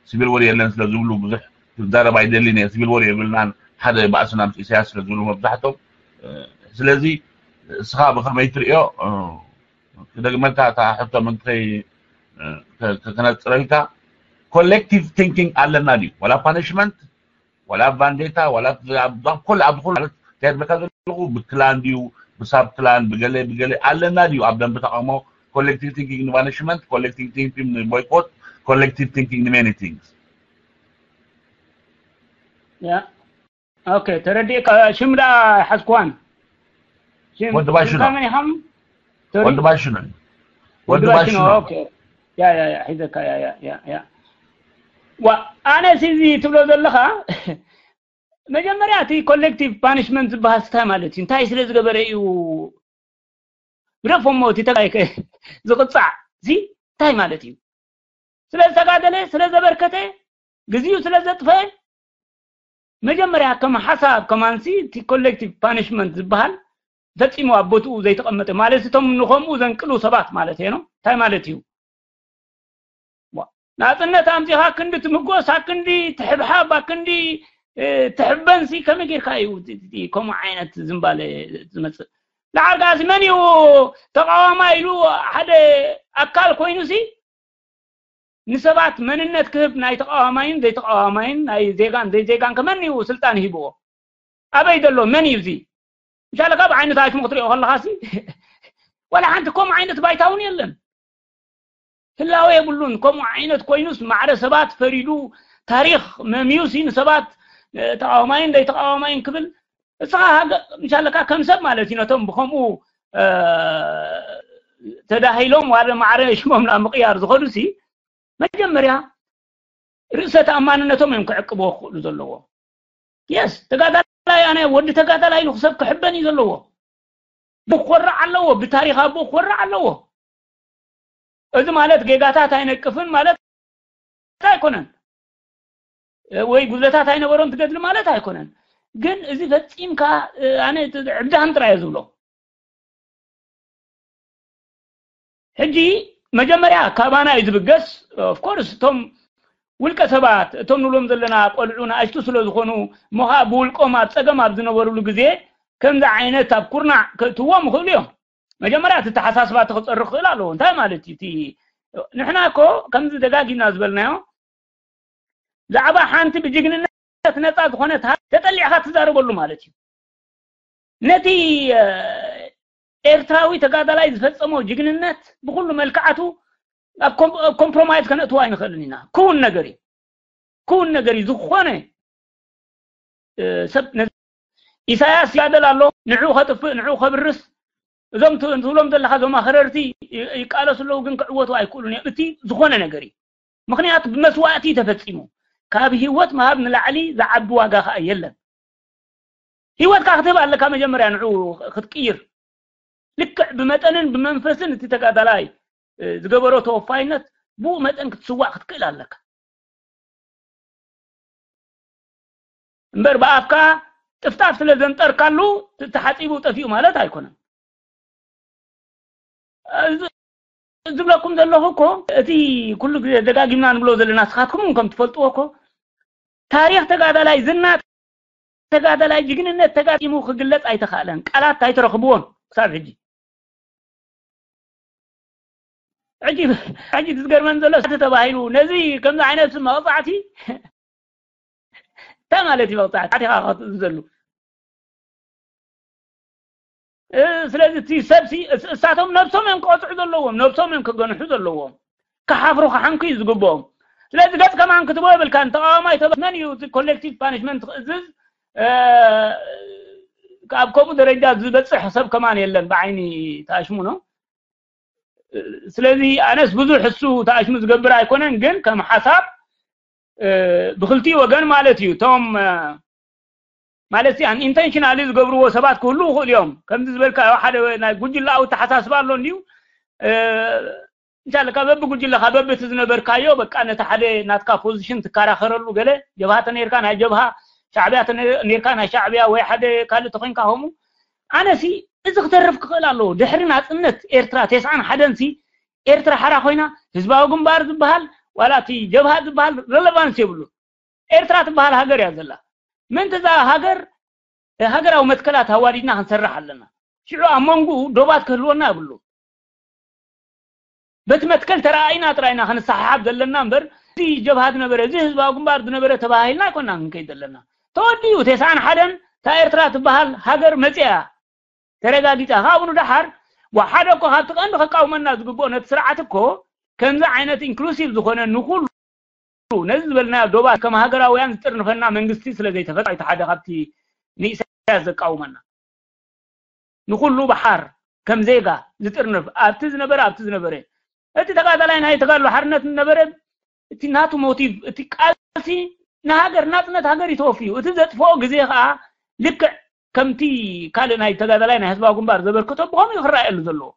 ሲቪል ዎር የለን ስለ ዝብሉ ብዙሕ ክዛረብ ኣይደልን እየ። ሲቪል ዎር የብልናን፣ ሓደ ባእስና ምስ ኢሳያስ ስለ ዝብሉ መብዛሕቶም። እ፣ ስለዚ እስኻ ብኸመይ ትርእዮ? እ፣ ክደግመልካ እታ ሕቶ ምንትኸይ፣ እ፣ ከ-፣ ከ-፣ ከነጽረልካ፣ ኮሌክቲቭ ቲንኪንግ ኣለና ድዩ? ዋላ ፓኒሽመንት፣ ዋላ ኣብ ቫንዴታ፣ ዋላ ኣብ፣ ኣብ፣ ኣብ ኩሉ፣ ኣብ ኩሉ ማለት እንታይ ዝብለካ ዘለኹ፣ ብክላን ድዩ፣ ብሳብ ክላን፣ ብገለ፣ ብገለ ኣለና ድዩ ኣብ ደንቢ ተቃውሞ፣ ኮሌክቲቭ ቲንኪንግ ንባኒሽመንት፣ ኮሌክቲቭ ቲንኪንግ ንቦይኮት፣ collective thinking in many things. ያ ኦኬ፣ ተረዲእካ። ሽም ዳ ሓዝኳን ሽም ወዲ ባሽኖ። ከመን ኢኻም? ሶሪ። ወዲ ባሽኖ። ወዲ ባሽኖ። ኦኬ። ያ ያ ያ ሒዘካ። ያ ያ ያ ያ ዋ፣ ኣነ እዚ ትብሎ ዘለኻ መጀመርያ እቲ ኮሌክቲቭ ፓኒሽመንት ዝበሃል እንታይ ማለት እዩ? እንታይ ስለ ዝገበረ እዩ? ብደፎሞ እቲ ተጋይ ዝቕፃዕ እዚ እንታይ ማለት እዩ? ስለ ዝተጋደለ፣ ስለ ዘበርከተ፣ ግዚኡ ስለ ዘጥፈ፣ መጀመርያ ከም ሓሳብ ከማንሲ እቲ ኮሌክቲቭ ፓኒሽመንት ዝበሃል ፈጺሙ ኣብ ቦትኡ ዘይተቐመጠ ማለት፣ እቶም ንኸምኡ ዘንቅሉ ሰባት ማለት እየ ነው። እንታይ ማለት እዩ? ናጽነት ኣምጺኻ ክንዲ ትምጎስ፣ ኣክንዲ ትሕብሓብ፣ ኣክንዲ ትሕበንሲ፣ ከመይ ጌርካ እዩ ከምኡ ዓይነት ዝምባለ ዝመጽእ? ዳሓር ከኣሲ መን እዩ ተቃዋማይ ኢሉ ሓደ ኣካል ኮይኑሲ ንሰባት መንነት ክህብ ናይ ተቃዋማይን ዘይተቃዋማይን ናይ ዜጋን ዘይዜጋን ከመን እዩ ስልጣን ሂብዎ? ኣበይ ዘሎ መን እዩ እዚ? ምሻለ ካብ ዓይነቱ ኣሽሙ ክትሪኦ ከለኻሲ ዋላ ሓንቲ ከምኡ ዓይነት ባይታ እውን የለን። ህላወ የብሉን። ከምኡ ዓይነት ኮይኑስ ማዕረ ሰባት ፈሪዱ ታሪኽ መምዩሲ ንሰባት ተቃዋማይን ዘይተቃዋማይን ክብል እስኻ ምሻለካ ከም ሰብ ማለት እዩ ነቶም ብከምኡ ተዳሂሎም ዋለ ማዕረ ሽሞም ናብ ምቕያር ዝኸዱሲ መጀመርያ ርእሰ ተኣማንነቶም እዮም ክዕቅብዎ ክኽእሉ ዘለዎ። የስ ተጋዳላይ ኣነ ወዲ ተጋዳላይ ኢሉ ክሰብ ክሕበን እዩ ዘለዎ። ክኮርዕ ኣለዎ፣ ብታሪኽ ኣቦ ክኮርዕ ኣለዎ። እዚ ማለት ጌጋታት ኣይነቅፍን ማለት ኣይኮነን፣ ወይ ጉድለታት ኣይነበሮን ትገድሊ ማለት ኣይኮነን። ግን እዚ ፈጺምካ ኣነ ዕብዳን ጥራይ ዝብሎ ሕጂ መጀመርያ ካባና እዩ ዝብገስ። ኦፍኮርስ እቶም ውልቀ ሰባት እቶም ንብሎም ዘለና ቆልዑ ንኣሽቱ ስለ ዝኾኑ እሞ ከዓ ብውልቆም ኣብ ፀገም ኣብ ዝነበሩሉ ግዜ ከምዚ ዓይነት ኣብ ኩርናዕ ከእትዎም ይኽእሉ እዮም። መጀመርያ እቲ ተሓሳስባ ክፀሪ ክኽእል ኣለዎ። እንታይ ማለት እዩ እቲ ንሕና እኮ ከምዚ ደጋጊምና ዝበልናዮ ብዛዕባ ሓንቲ ብጅግንነት ነፃ ዝኾነት ሃገር ተጠሊዕካ ትዛረበሉ ማለት እዩ። ነቲ ኤርትራዊ ተጋዳላይ ዝፈፀሞ ጅግንነት ብኩሉ መልክዓቱ ኣብ ኮምፕሮማይዝ ከነእትዎ ኣይንኽእልን ኢና። ክውን ነገር እዩ። ክውን ነገር እዩ። ዝኾነ ሰብ ኢሳያስ ይጋደል ኣሎ፣ ንዑ ከጥፍእ፣ ንዑ ከብርስ። እዞም ትብሎም ዘለካ እዞም ኣኽረርቲ ይቃለሱ ኣለዉ፣ ግን ክዕወቱ ኣይክእሉን እዮም። እቲ ዝኾነ ነገር እዩ። ምኽንያቱ ብመስዋእቲ ተፈጺሙ። ካብ ህይወት ምሃብ ንላዕሊ ዝዓቢ ዋጋ ከዓ የለን። ህይወትካ ክትህብ ኣለካ መጀመርያ ንዑ ክትቅይር። ልክዕ ብመጠንን ብመንፈስን እቲ ተጋዳላይ ዝገበሮ ተወፋይነት ብኡ መጠን ክትስዋእ ክትክእል ኣለካ። እምበር ብኣፍካ ጥፍጣፍ ስለ ዘንጠርካሉ ተሓፂቡ ጠፊኡ ማለት ኣይኮነን። ዝብለኩም ዘለኹ እኮ እቲ ኩሉ ግዜ ደጋጊምና ንብሎ ዘለና ንስኻትኩም እውን ከም ትፈልጥዎ እኮ ታሪኽ ተጋዳላይ ዝና ተጋዳላይ ጅግንነት ተጋጢሙ ክግለጽ ኣይተኻእለን። ቃላት ኣይተረኽብዎን ክሳብ ሕጂ። ሕጂ ሕጂ ዝገርመን ዘሎ ተባሂሉ ነዚ ከምዚ ዓይነት መቕጻዕቲ እንታይ ማለት እዩ? መቕጻዕቲ ኣቲኻ ዘሉ ስለዚ እቲ ሰብሲ እሳቶም ነብሶም እዮም ክቐፅዑ ዘለዎም፣ ነብሶም እዮም ክገንሑ ዘለዎም። ክሓፍሩ ክሓንኩ እዩ ዝግብኦም። ስለዚ ገጽ ከማን ክትቦ የብልካን። ተቃዋማይ ተባ መን እዩ እቲ ኮሌክቲቭ ፓኒሽመንት ክእዝዝ? ኣብ ከምኡ ደረጃ ዝበፅሕ ሰብ ከማን የለን ብዓይኒ ተኣሽሙ ነው። ስለዚ ኣነስ ብዙሕ እሱ ተኣሽሙ ዝገብር ኣይኮነን፣ ግን ከም ሓሳብ ብክልቲኡ ወገን ማለት እዩ እቶም ማለት ሲ ኢንቴንሽናሊ ዝገብርዎ ሰባት ክህሉ ይኽእሉ እዮም። ከምዚ ዝበልካዮ ሓደ ናይ ጉጅላዊ ተሓሳስባ ኣሎ እንድዩ እንሻለካ በቢ ጉጅለካ በቢ እቲ ዝነበርካዮ በቃ ነቲ ሓደ ናትካ ፖዚሽን ትከራኸረሉ ገለ ጀብሃ ተነርካ ናይ ጀብሃ ሻዕብያ ነርካ ናይ ሻዕብያ ወይ ሓደ ካልእ ተኮይንካ ከምኡ ኣነሲ እዚ ክተርፍ ክኽእል ኣለዎ። ድሕሪ ናፅነት ኤርትራ ተስዓን ሓደን ሲ ኤርትራ ሓራ ኮይና ህዝባዊ ግንባር ዝበሃል ዋላ እቲ ጀብሃ ዝበሃል ረለቫንስ የብሉ። ኤርትራ ትበሃል ሃገር እያ ዘላ። ምእንቲ እዛ ሃገር ሃገራዊ መትከላት ኣዋዲድና ክንሰርሕ ኣለና። ሽዑ ኣብ መንጉኡ ዶባት ክህልወና የብሉ። በቲ መትከል ተረኣኢና ጥራይና ክንሰሓሓብ ዘለና እምበር እዚ ጀብሃ ዝነበረ እዚ ህዝባዊ ግንባር ዝነበረ ተባሂልና ኣይኮና ክንከይድ ዘለና። ተወዲኡ ተስዓን ሓደን እታ ኤርትራ ትበሃል ሃገር መፅያ ተረጋጊፃ ካብኡ ንደሓር ሓደ እኮ ካብቲ ቀንዲ ከቃውመና ዝግብኦ ነቲ ስርዓት እኮ ከምዚ ዓይነት ኢንክሉሲቭ ዝኾነ ንኹሉ ነዚ ዝበልናዮ ዶባት ከም ሃገራውያን ዝጥርንፈና መንግስቲ ስለ ዘይተፈጥረ፣ እቲ ሓደ ካብቲ ንኢሳያስ ዘቃውመና ንኹሉ ብሓር ከም ዜጋ ዝጥርንፍ ኣብቲ ዝነበረ ኣብቲ ዝነበረ እቲ ተጋዳላይ ናይ ተጋድሎ ሓርነት ዝነበረ እቲ ናቱ ሞቲቭ እቲ ቃልሲ ንሃገር ናጽነት ሃገር ይተወፍዩ እቲ ዘጥፍኦ ግዜ ከዓ ልክዕ ከምቲ ካልእ ናይ ተጋዳላይ ናይ ህዝባዊ ግንባር ዘበርክቶ ብኸምኡ ክረኣየሉ ዘለዎ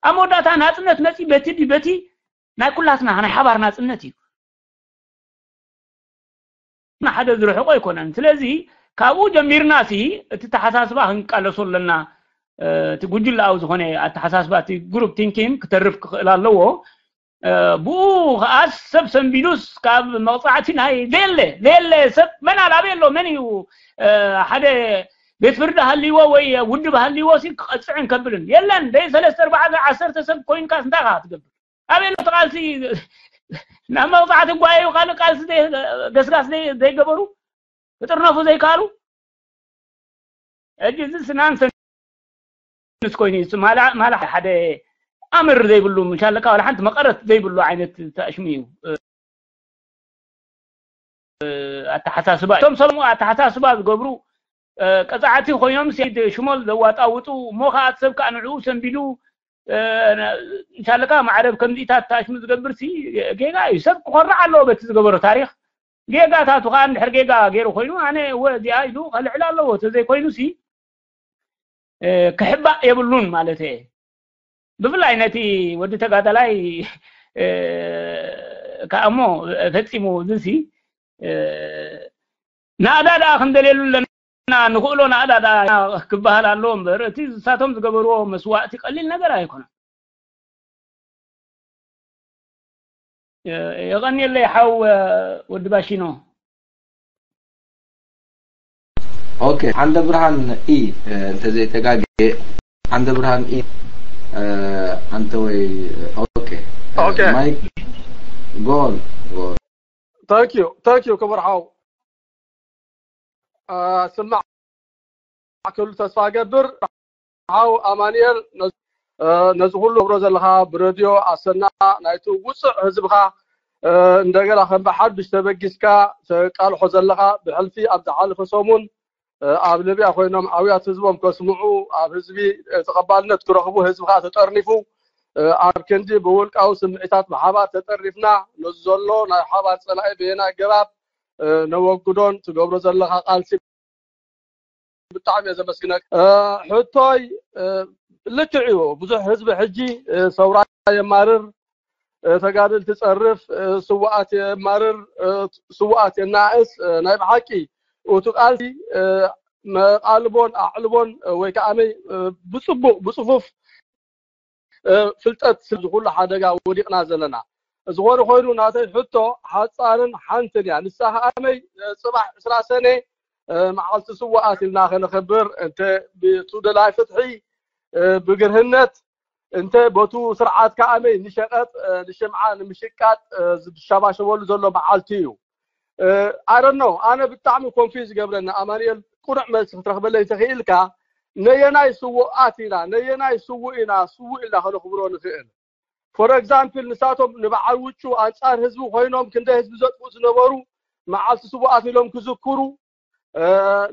ኣብ መወዳእታ ናጽነት መጺ በቲ ድዩ በቲ ናይ ኩላትና ናይ ሓባር ናጽነት እዩ ሓደ ዝርሕቆ ኣይኮነን ስለዚ ካብኡ ጀሚርና ሲ እቲ ተሓሳስባ ክንቃለሶ ኣለና እቲ ጉጅላዊ ዝኾነ ኣተሓሳስባ እቲ ግሩፕ ቲንኪን ክተርፍ ክኽእል ኣለዎ ብኡ ከዓስ ሰብ ሰንቢዱስ ካብ መቕፃዕቲ ናይ ዘየለ ዘየለ ሰብ መን ኣላበየ ኣሎ መን እዩ ሓደ ቤት ፍርዲ ሃልይዎ ወይ ውድብ ሃልይዎ ሲ ክቐፅዕን ከብልን የለን ደይ ሰለስተ ኣርባዕተ ዓሰርተ ሰብ ኮይንካስ እንታይ ካ ትገብር ኣበየ ኣሎ ቃልሲ ናብ መቕፃዕቲ ጓየዩ ካልእ ቃልሲ ገስጋስ ዘይገበሩ ክጥርነፉ ዘይካሉ ሕጂ እዚ ስናንሰንስ ኮይኑ እዩ ማላ ሓደ ኣምር ዘይብሉ ምሻለካ ዋላ ሓንቲ መቐረት ዘይብሉ ዓይነት ተኣሽሙ እዩ ኣተሓሳስባ እቶም ሰለሙ ኣተሓሳስባ ዝገብሩ ቀፃዕቲ ኮይኖም ሴድ ሽሞል ዘዋጣውጡ እሞ ከዓ ሰብ ከዓ ንዕኡ ሰንቢዱ እንሻለካ ማዕረብ ከምዚታት ተኣሽሙ ዝገብር ሲ ጌጋ እዩ ሰብ ክኮርዕ ኣለዎ በቲ ዝገበሮ ታሪክ ጌጋታቱ ከዓ እንድሕር ጌጋ ገይሩ ኮይኑ ኣነ እወ እዚኣ ኢሉ ከልዕል ኣለዎ ተዘይኮይኑ ሲ ክሕባእ የብሉን ማለት እየ ብፍላይ ነቲ ወዲ ተጋዳላይ ከኣሞ ፈፂሙ ዝሲ ናእዳ ደኣ ክንደልየሉ ኣለና ንኽእሎ ናእዳ ደኣ ክበሃል ኣለዎ እምበር እቲ ዝሳቶም ዝገበርዎ መስዋእቲ ቀሊል ነገር ኣይኮነን የቐንየለይ ሓው ወዲ ባሺኖ ኦኬ ዓንደ ብርሃን ኢ እንተዘይተጋግየ ዓንደ ብርሃን ኢ ኣንተ ወይ ኦኬ ኦኬ ማይክ ጎል ጎል thank you thank you ክቡር ሓው ስማዕ ክህሉ ተስፋ ገብር ሓው ኣማንኤል ነዚ ኩሉ ብሮ ዘለኻ ብረድዮ ኣሰና ናይቲ ውፅዕ ህዝብኻ እንደገና ከም ብሓዱሽ ተበጊስካ ተቃልሖ ዘለኻ ብሕልፊ ኣብ ዝሓለፈ ሰሙን ኣብ ልብያ ኮይኖም ኣውያት ህዝቦም ከስምዑ ኣብ ህዝቢ ተቐባልነት ክረኽቡ ህዝብኻ ተጠርኒፉ ኣብ ክንዲ ብውልቃዊ ስምዒታት ብሓባር ተጠርኒፍና ነዚ ዘሎ ናይ ሓባር ፀላኢ በየናይ ኣገባብ ነወግዶን ትገብሮ ዘለኻ ቃልሲ ብጣዕሚ እየ ዘመስግነካ ሕቶይ ልክዕ እዩ ብዙሕ ህዝቢ ሕጂ ሰውራ የማርር ተጋደልቲ ጸርፍ ስውኣት የማርር ስውኣት የናእስ ናይ ብሓቂ እቲ ቃልሲ መቃልቦን ኣዕልቦን ወይ ከዓመይ ብፅቡቅ ብፅፉፍ ፍልጠት ዝኩሉ ሓደጋ ወዲቕና ዘለና ዝኾነ ኮይኑ ናተይ ሕቶ ሓፃርን ሓንትን እያ ንሳ ከዓመይ ፅባሕ ዕስራ ሰነ መዓልቲ ስዋኣት ኢልና ከነኽብር እንተ ብቱ ደላይ ፍትሒ ብግርህነት እንተ በቱ ስርዓት ከዓመይ ንሸቐጥ ንሽምዓ ንምሽቃጥ ዝሸባሸበሉ ዘሎ መዓልቲ እዩ ኣረኖ ኣነ ብጣዕሚ ኮንፊዝ ይገብረኒ ኣማንኤል ቁኑዕ መልሲ ክትረኽበለይ ተኽኢልካ ነየናይ ስውኣት ኢና ነየናይ ስውእ ኢና ስውእ ኢልና ከነኽብሮ ንኽእል for example ንሳቶም ንበዓል ውጩ ኣንጻር ህዝቢ ኮይኖም ክንደ ህዝቢ ዘጥፉ ዝነበሩ መዓልቲ ስውኣት ኢሎም ክዝክሩ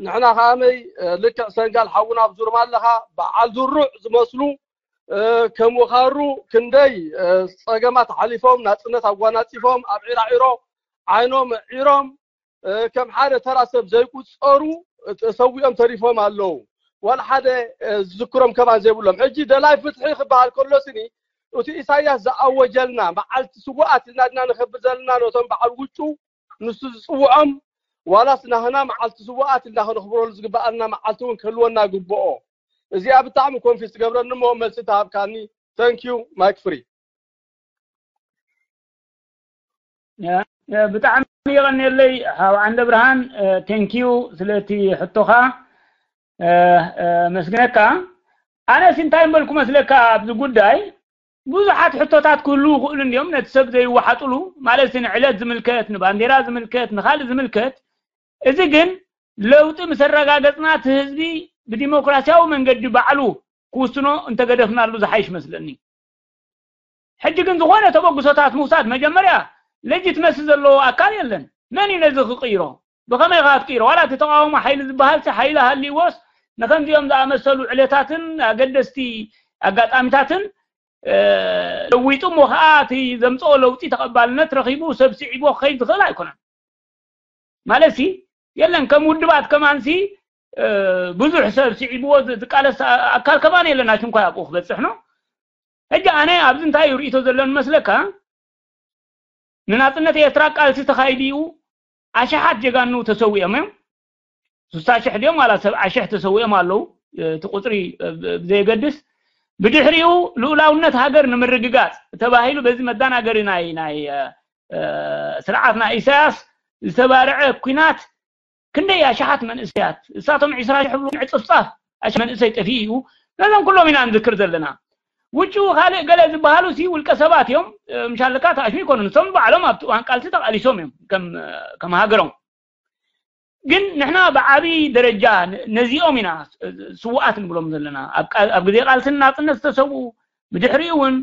ንሕና ከዓመይ ልክዕ ሰንጋል ሓውና ኣብ ዙርማ ኣለኻ በዓል ዝሩዕ ዝመስሉ ከም ወኻሩ ክንደይ ጸገማት ሓሊፎም ናጽነት ኣጓናጺፎም ኣብ ዒራዒሮ ዓይኖም ዒሮም ከም ሓደ ተራ ሰብ ዘይቁጸሩ ተሰዊኦም ተሪፎም ኣለዉ ዋላ ሓደ ዝዝክሮም ከማን ዘይብሎም ሕጂ ደላይ ፍትሒ ክበሃል ከሎ ስኒ እቲ ኢሳያስ ዝኣወጀልና መዓልቲ ስውኣት ኢልና ድና ንኸብር ዘለና ነቶም በዓል ውጩ ንሱ ዝፅውዖም ዋላስ ናህና መዓልቲ ስውኣት ኢልና ከነኽብረሉ ዝግበኣልና መዓልቲ እውን ክህልወና ግብኦ እዚኣ ብጣዕሚ ኮንፊስ ትገብረኒ እሞ መልሲ ተሃብካኒ thank you mic free ብጣዕሚ የቐንየለይ ሓው ዓንደ ብርሃን thank you ስለቲ ሕቶኻ መስግነካ ኣነስ እንታይ እምበልኩ መስለካ ኣብዚ ጉዳይ ብዙሓት ሕቶታት ክህልዉ ይኽእሉ እንዲዮም ነቲ ሰብ ዘይወሓጥሉ ማለት ንዕለት ዝምልከት ንባንዴራ ዝምልከት ንኻልእ ዝምልከት እዚ ግን ለውጢ ምስ ኣረጋገፅና እቲ ህዝቢ ብዲሞክራሲያዊ መንገዲ ባዕሉ ክውስኖ እንተገደፍናሉ ዝሓይሽ መስለኒ ሕጂ ግን ዝኾነ ተበግሶታት ምውሳድ መጀመርያ legitimacy ዘለዎ ኣካል የለን። መን እዩ ነዚ ክቕይሮ? ብኸመይ ኢኻ ክትቅይሮ? ዋላ እቲ ተቃውሞ ሓይሊ ዝበሃል ሓይሊ ሃልይዎስ ንከምዚኦም ዝኣመሰሉ ዕለታትን ኣገደስቲ ኣጋጣሚታትን ለዊጡ እሞ ከዓ እቲ ዘምፅኦ ለውጢ ተቐባልነት ረኺቡ ሰብ ስዒቦ ክኸይድ ዝኽእል ኣይኮነን። ማለት ሲ የለን ከም ውድባት ከማንሲ ብዙሕ ሰብ ስዒብዎ ዝቃለስ ኣካል ከማን የለን ኣሽንኳይ ኣብኡ ክበፅሕ ነው። ሕጂ ኣነ ኣብዚ እንታይ እዩ ርእቶ ዘለኒ መስለካ? ንናፅነት ኤርትራ ቃልሲ ተኻይዱ እዩ። ኣሽሓት ጀጋኑ ተሰዊኦም እዮም። ስሳ ሽሕ ድዮም ዋላ ሰብዓ ሽሕ ተሰዊኦም ኣለዉ። እቲ ቁፅሪ ብዘየገድስ ብድሕሪኡ ልኡላውነት ሃገር ንምርግጋፅ ተባሂሉ በዚ መዳናገሪ ናይ ናይ ስርዓት ናይ ኢሳያስ ዝተባርዐ ኩናት ክንደይ ኣሽሓት መንእሰያት እሳቶም ዒስራ ሽሕ ብሉ ዕፅፍፃፍ ኣሽ መንእሰይ ጠፊኡ እዩ። ነዞም ኩሎም ኢና ንዝክር ዘለና። ውጭኡ ካልእ ገለ ዝበሃሉ ሲ ውልቀ ሰባት እዮም። ምሻለካ ተኣሽሙ ይኮኑ ንሶም ባዕሎም ኣብቲ እዋን ቃልሲ ተቃሊሶም እዮም ከም ከም ሃገሮም። ግን ንሕና ብዓብይ ደረጃ ነዚኦም ኢና ስውኣት ንብሎም ዘለና። ኣብ ግዜ ቃልስን ናፅነት ዝተሰውኡ ብድሕሪኡ እውን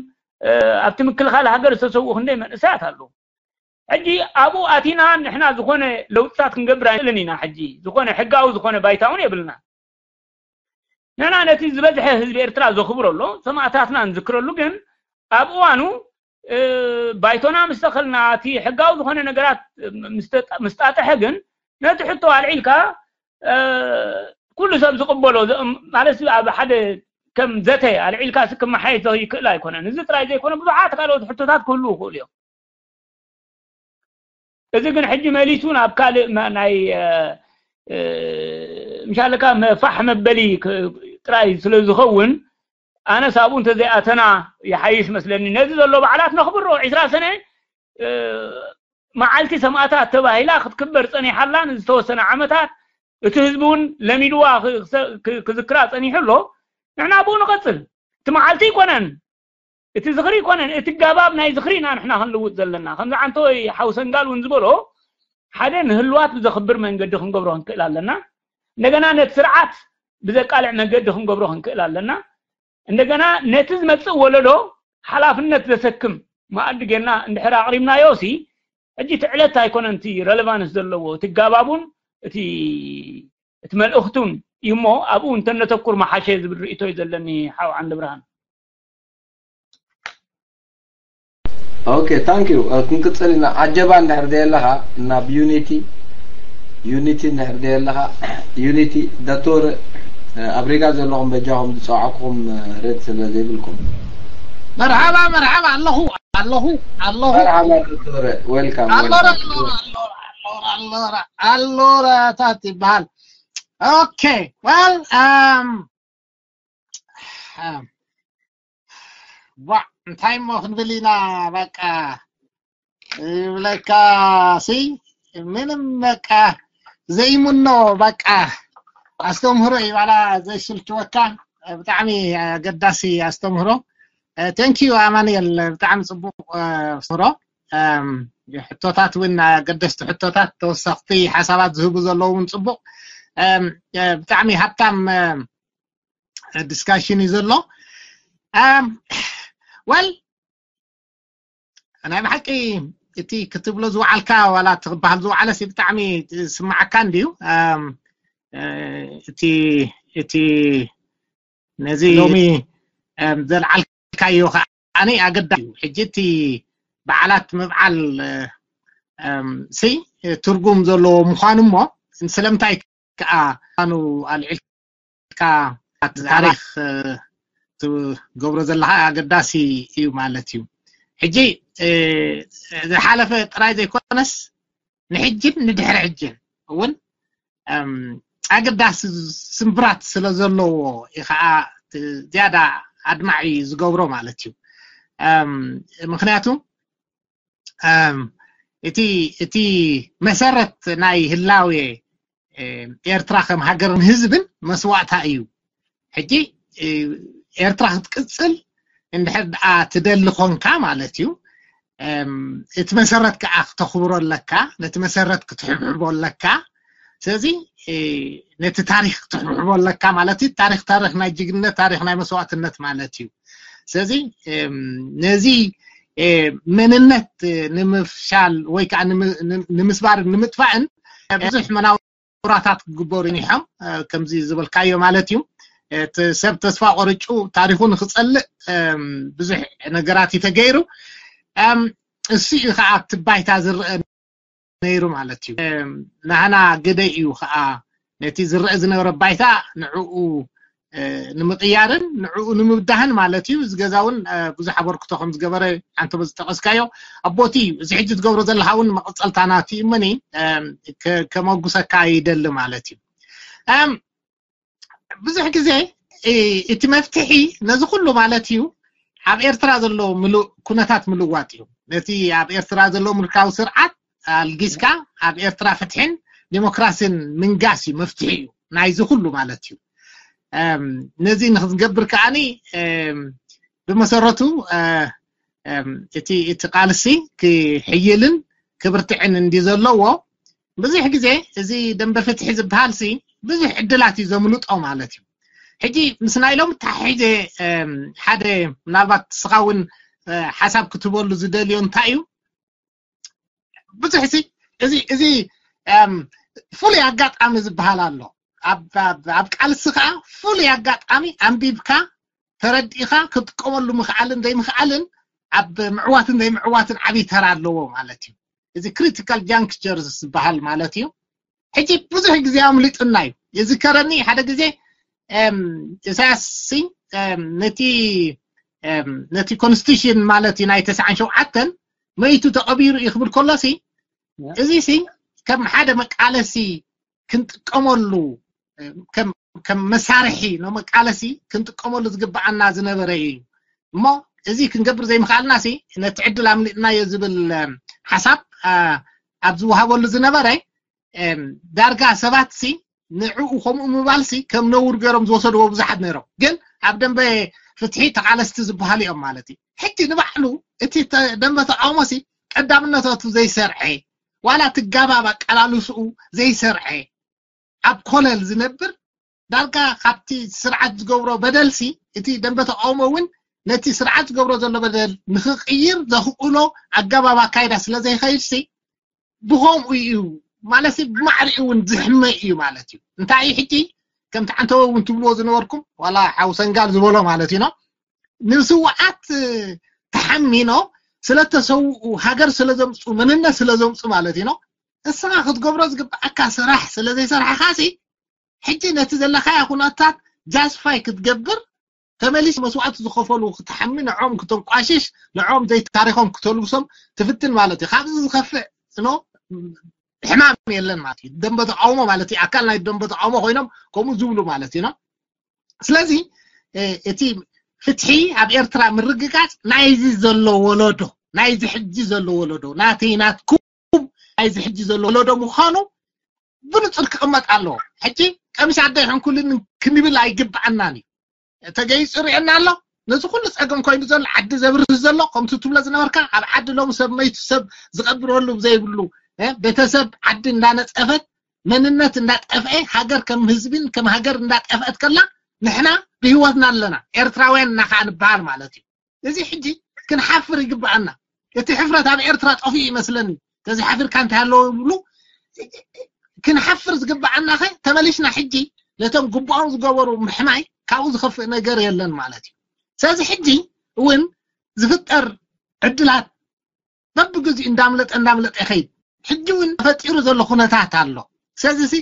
ኣብቲ ምክልኻል ሃገር ዝተሰውኡ ክንደይ መንእሰያት ኣለዉ። ሕጂ ኣብኡ ኣቲና ንሕና ዝኾነ ለውጥታት ክንገብር ኣይንእልን ኢና። ሕጂ ዝኾነ ሕጋዊ ዝኾነ ባይታ እውን የብልና። ንሕና ነቲ ዝበዝሐ ህዝቢ ኤርትራ ዘኽብረሉ ሰማእታትና ንዝክረሉ ግን ኣብ እዋኑ ባይቶና ምስ ተኸልና እቲ ሕጋዊ ዝኾነ ነገራት ምስ ጣጠሐ ግን ነቲ ሕቶ ኣልዒልካ ኩሉ ሰብ ዝቕበሎ ማለት ኣብ ሓደ ከም ዘተ ኣልዒልካ ክመሓየሽ ይክእል ኣይኮነን። እዚ ጥራይ ዘይኮነ ብዙሓት ካልኦት ሕቶታት ክህልዉ ይኽእሉ እዮም። እዚ ግን ሕጂ መሊሱ ናብ ካልእ ናይ ምሻለካ መፋሕ መበሊ ጥራይ ስለ ዝኸውን ኣነስ ኣብኡ እንተዘይኣተና ይሓይሽ መስለኒ። ነዚ ዘሎ በዓላት ነኽብሮ። ዒስራ ሰነ መዓልቲ ሰማእታት ተባሂላ ክትክበር ፀኒሓላ ንዝተወሰነ ዓመታት እቲ ህዝቢ እውን ለሚድዋ ክዝክራ ፀኒሑ ኣሎ። ንሕና ብኡ ንቐፅል። እቲ መዓልቲ ኣይኮነን፣ እቲ ዝኽሪ ኣይኮነን፣ እቲ ጋባብ ናይ ዝኽሪ ኢና ንሕና ክንልውጥ ዘለና። ከምዚ ዓንተወይ ሓው ሰንጋል እውን ዝበሎ ሓደ ንህልዋት ብዘኽብር መንገዲ ክንገብሮ ክንክእል ኣለና። እንደገና ነቲ ስርዓት ብዘቃልዕ መንገዲ ክንገብሮ ክንክእል ኣለና። እንደገና ነቲ ዝመፅእ ወለዶ ሓላፍነት ዘሰክም መኣዲ ጌርና እንድሕር ኣቕሪብናዮ ሲ ሕጂ እቲ ዕለት ኣይኮነን እቲ ረለቫንስ ዘለዎ፣ እቲ ጋባቡን እቲ እቲ መልእኽቱን እዩ እሞ ኣብኡ እንተነተኩር መሓሸ ዝብል ርእቶ እዩ ዘለኒ ሓው ዓንደ ብርሃን። Okay, thank you. ክንቅፅል ኢና። ዓጀባ እንድሕር ዘየለኻ ናብ ዩኒቲ ዩኒቲ እንድሕር ዘየለኻ ዩኒቲ ዶክተር ኣብ ሪጋ ዘለኹም በጃኹም ዝፀዋዕኩኹም ሬድ ስለ ዘይብልኩም መርሓባ መርሓባ ኣለኹ ኣለኹ ኣለኹ መርሓባ ዶክተር welcome ኣሎራ ኣሎራ ኣሎራ ኣሎራ ኣሎራታት ይበሃል። Okay, well um, um, ዋ እንታይ እሞ ክንብል ኢና በቃ ይብለካ ሲ ምንም በቃ ዘይምኖ በቃ ኣስተምህሮ እዩ ባላ ዘይስልችወካ ብጣዕሚ ኣገዳሲ ኣስተምህሮ። Thank you ኣማኑኤል ብጣዕሚ ፅቡቅ ኣስተምህሮ። ሕቶታት እውን ኣገደስቲ ሕቶታት ተወሰኽቲ ሓሳባት ዝህቡ ዘለዉ እውን ፅቡቅ ብጣዕሚ ሃብታም ዲስካሽን እዩ ዘሎ። Well ናይ ብሓቂ እቲ ክትብሎ ዝወዓልካ ዋላ ትበሃል ዝወዓለ ሲ ብጣዕሚ ስማዓካ እንድዩ። እቲ እቲ ነዚ ሎሚ ዘልዓልካዮ ከዓኒ ኣገዳሲ እዩ። ሕጂ እቲ በዓላት ምብዓል ሲ ትርጉም ዘለዎ ምዃኑ እሞ ስለምንታይ ከዓ ምዃኑ ኣልዒልካ ታሪክ ትገብሮ ዘለካ ኣገዳሲ እዩ ማለት እዩ። ሕጂ ዝሓለፈ ጥራይ ዘይኮነስ ንሕጅን ንድሕሪ ሕጅን እውን ኣገዳሲ ስምብራት ስለ ዘለዎ እዩ ከዓ ዝያዳ ኣድማዒ ዝገብሮ ማለት እዩ። ምክንያቱ እቲ እቲ መሰረት ናይ ህላዌ ኤርትራ ከም ሃገርን ህዝብን መስዋእታ እዩ። ሕጂ ኤርትራ ክትቅፅል እንድሕር ደኣ ትደሊ ኮንካ ማለት እዩ እቲ መሰረት ከዓ ክተኽብሮ ኣለካ፣ ነቲ መሰረት ክትሕብሕቦ ኣለካ። ስለዚ ነቲ ታሪክ ክትሕብሕቦ ኣለካ ማለት እዩ። ታሪክ ታሪክ ናይ ጅግንነት ታሪክ ናይ መስዋእትነት ማለት እዩ። ስለዚ ነዚ መንነት ንምፍሻል ወይ ከዓ ንምስባርን ንምጥፋእን ብዙሕ መናውራታት ክግበሩ ይኒሖም። ከምዚ ዝበልካዮ ማለት እዩ። ሰብ ተስፋ ቆርጩ ታሪኹ ንክፀልእ ብዙሕ ነገራት እዩ ተገይሩ። እሱ እዩ ከዓ ኣብቲ ባይታ ዝረአ ነይሩ ማለት እዩ። ናህና ግደ እዩ ከዓ ነቲ ዝረአ ዝነበረ ባይታ ንዕኡ ንምቕያርን ንዕኡ ንምብዳህን ማለት እዩ። እዚ ገዛ እውን ብዙሕ ኣበርክቶ ከም ዝገበረ ኣንተ ዝጠቐስካዮ ኣቦቲ እዩ። እዚ ሕጂ ትገብሮ ዘለካ እውን መቐፀልታ ናቲ እመኒ ከመጉሰካ ይደሊ ማለት እዩ። ብዙሕ ግዜ እቲ መፍትሒ ነዚ ኩሉ ማለት እዩ ኣብ ኤርትራ ዘሎ ኩነታት ምልዋጥ እዩ። ነቲ ኣብ ኤርትራ ዘሎ ምልካዊ ስርዓት ኣልጊስካ ኣብ ኤርትራ ፍትሕን ዲሞክራሲን ምንጋስ እዩ መፍትሒ እዩ ናይዚ ኩሉ ማለት እዩ። ነዚ ንክትገብር ከዓኒ ብመሰረቱ እቲ እቲ ቃልሲ ክሕይልን ክብርትዕን እንዲ ዘለዎ ብዙሕ ግዜ እዚ ደንበ ፍትሒ ዝበሃል ሲ ብዙሕ ዕድላት እዩ ዘምልጦ ማለት እዩ። ሕጂ ምስ ናይ ሎም ተሓሒዘ ሓደ ምናልባት ንስኻ እውን ሓሳብ ክትበሉ ዝደልዮ እንታይ እዩ? ብዙሕ ሲ እዚ እዚ ፍሉይ ኣጋጣሚ ዝበሃል ኣሎ። ኣብ ቃልሲ ከዓ ፍሉይ ኣጋጣሚ ኣንቢብካ ተረዲእካ ክትጥቀመሉ ምኽኣልን ዘይምኽኣልን ኣብ ምዕዋትን ዘይምዕዋትን ዓብዪ ተራ ኣለዎ ማለት እዩ። እዚ critical junctures ዝበሃል ማለት እዩ። ሕጂ ብዙሕ ግዜ ኣምሊጡና እዩ። ይዝከረኒ ሓደ ግዜ ኢሳያስ ነቲ ነቲ ኮንስቲቱሽን ማለት እዩ ናይ ተስዓን ሸውዓተን መይቱ ተቐቢሩ እዩ ክብል ከሎ ሲ እዚ ሲ ከም ሓደ መቃለሲ ክንጥቀመሉ ከም መሳርሒ ንመቃለሲ ክንጥቀመሉ ዝግብኣና ዝነበረ እዩ። እሞ እዚ ክንገብር ዘይምኽኣልና ሲ ነቲ ዕድል ኣምሊጥናዮ ዝብል ሓሳብ ኣብ ዝወሃበሉ ዝነበረ ዳርጋ ሰባት ሲ ንዕኡ ከምኡ ምባል ሲ ከም ነውር ገይሮም ዝወሰድዎ ብዙሓት ነይሮም። ግን ኣብ ደንበ ፍትሒ ተቓለስቲ ዝበሃሉ እዮም ማለት እዩ። ሕጂ ንባዕሉ እቲ ደንበ ተቃውሞ ሲ ቀዳምነታቱ ዘይሰርዐ ዋላ ትጋባብ ኣቃላልስኡ ዘይሰርዐ ኣብ ኮለል ዝነብር ዳርጋ ካብቲ ስርዓት ዝገብሮ በደልሲ እቲ ደንበ ተቃውሞ እውን ነቲ ስርዓት ዝገብሮ ዘሎ በደል ንክቅይር ዘኽእሎ ኣገባብ ኣካይዳ ስለ ዘይኸይድሲ ብኸምኡ እዩ ማለት ብማዕሪኡ እውን ዝሕመ እዩ ማለት እዩ። እንታይ እዩ ሕጂ ከምቲ ዓንተወ እውን ትብልዎ ዝነበርኩም ዋላ ሓው ሰንጋል ዝበሎ ማለት እዩ ንስውዓት ተሓሚኖ ስለተሰውኡ ሃገር ስለዘምፁ መንነት ስለዘምፁ ማለት እዩ። እስኻ ክትገብሮ ዝግብኣካ ስራሕ ስለዘይሰራሕኻሲ ሕጂ ነቲ ዘለካያ ኩነታት ጃስፋይ ክትገብር ተመሊስ መስዋዕቲ ዝኸፈሉ ክትሓሚ ንዖም ክተንቋሽሽ ንዖም ዘይታሪኾም ክተልብሶም ትፍትን ማለት እዩ። ካብዚ ዝኸፍእ ኖ ሕማም የለን ማለት እዩ። ደንበ ተቃውሞ ማለት እዩ። ኣካል ናይ ደንበ ተቃውሞ ኮይኖም ከምኡ ዝብሉ ማለት እዩ። ስለዚ እቲ ፍትሒ ኣብ ኤርትራ ምርግጋጽ ናይዚ ዘሎ ወለዶ ናይዚ ሕጂ ዘሎ ወለዶ ናተይ ናትኩም ናይዚ ሕጂ ዘሎ ወለዶ ምዃኑ ብንጹር ክቕመጥ ኣለዎ። ሕጂ ቀሚሽ ኣደ ይሕንኩልን ክንብል ኣይግብኣናን እዩ። ተገይጹ ርእየና ኣሎ። ነዚ ኩሉ ጸገም ኮይኑ ዘሎ ዓዲ ዘብርህ ዘሎ ከምቲ ትብሎ ዝነበርካ ኣብ ዓዲ ሎም ሰብ መይቱ ሰብ ዝቐብረሉ ዘይብሉ ቤተሰብ ዓዲ እንዳነጸፈት መንነት እንዳጠፍአ ሃገር ከም ህዝብን ከም ሃገር እንዳጠፍአት ከላ ንሕና ብህይወትና ኣለና ኤርትራውያን እና ከዓ ንበሃል ማለት እዩ። እዚ ሕጂ ክንሓፍር ይግብኣና። እቲ ሕፍረት ኣብ ኤርትራ ጠፊኡ ይመስለኒ። ተዚ ሓፊርካ እንታይ ኣለዎ ይብሉ ክንሓፍር ዝግብኣና ኸ ተመሊስና ሕጂ ነቶም ግቡኦም ዝገበሩ ምሕማይ ካብኡ ዝኸፍእ ነገር የለን ማለት እዩ። ስለዚ ሕጂ እውን ዝፍጠር ዕድላት በብግዚኡ እንዳምለጠ እንዳምለጠ ይኸይድ። ሕጂ እውን ተፈጢሩ ዘሎ ኩነታት ኣሎ። ስለዚ ሲ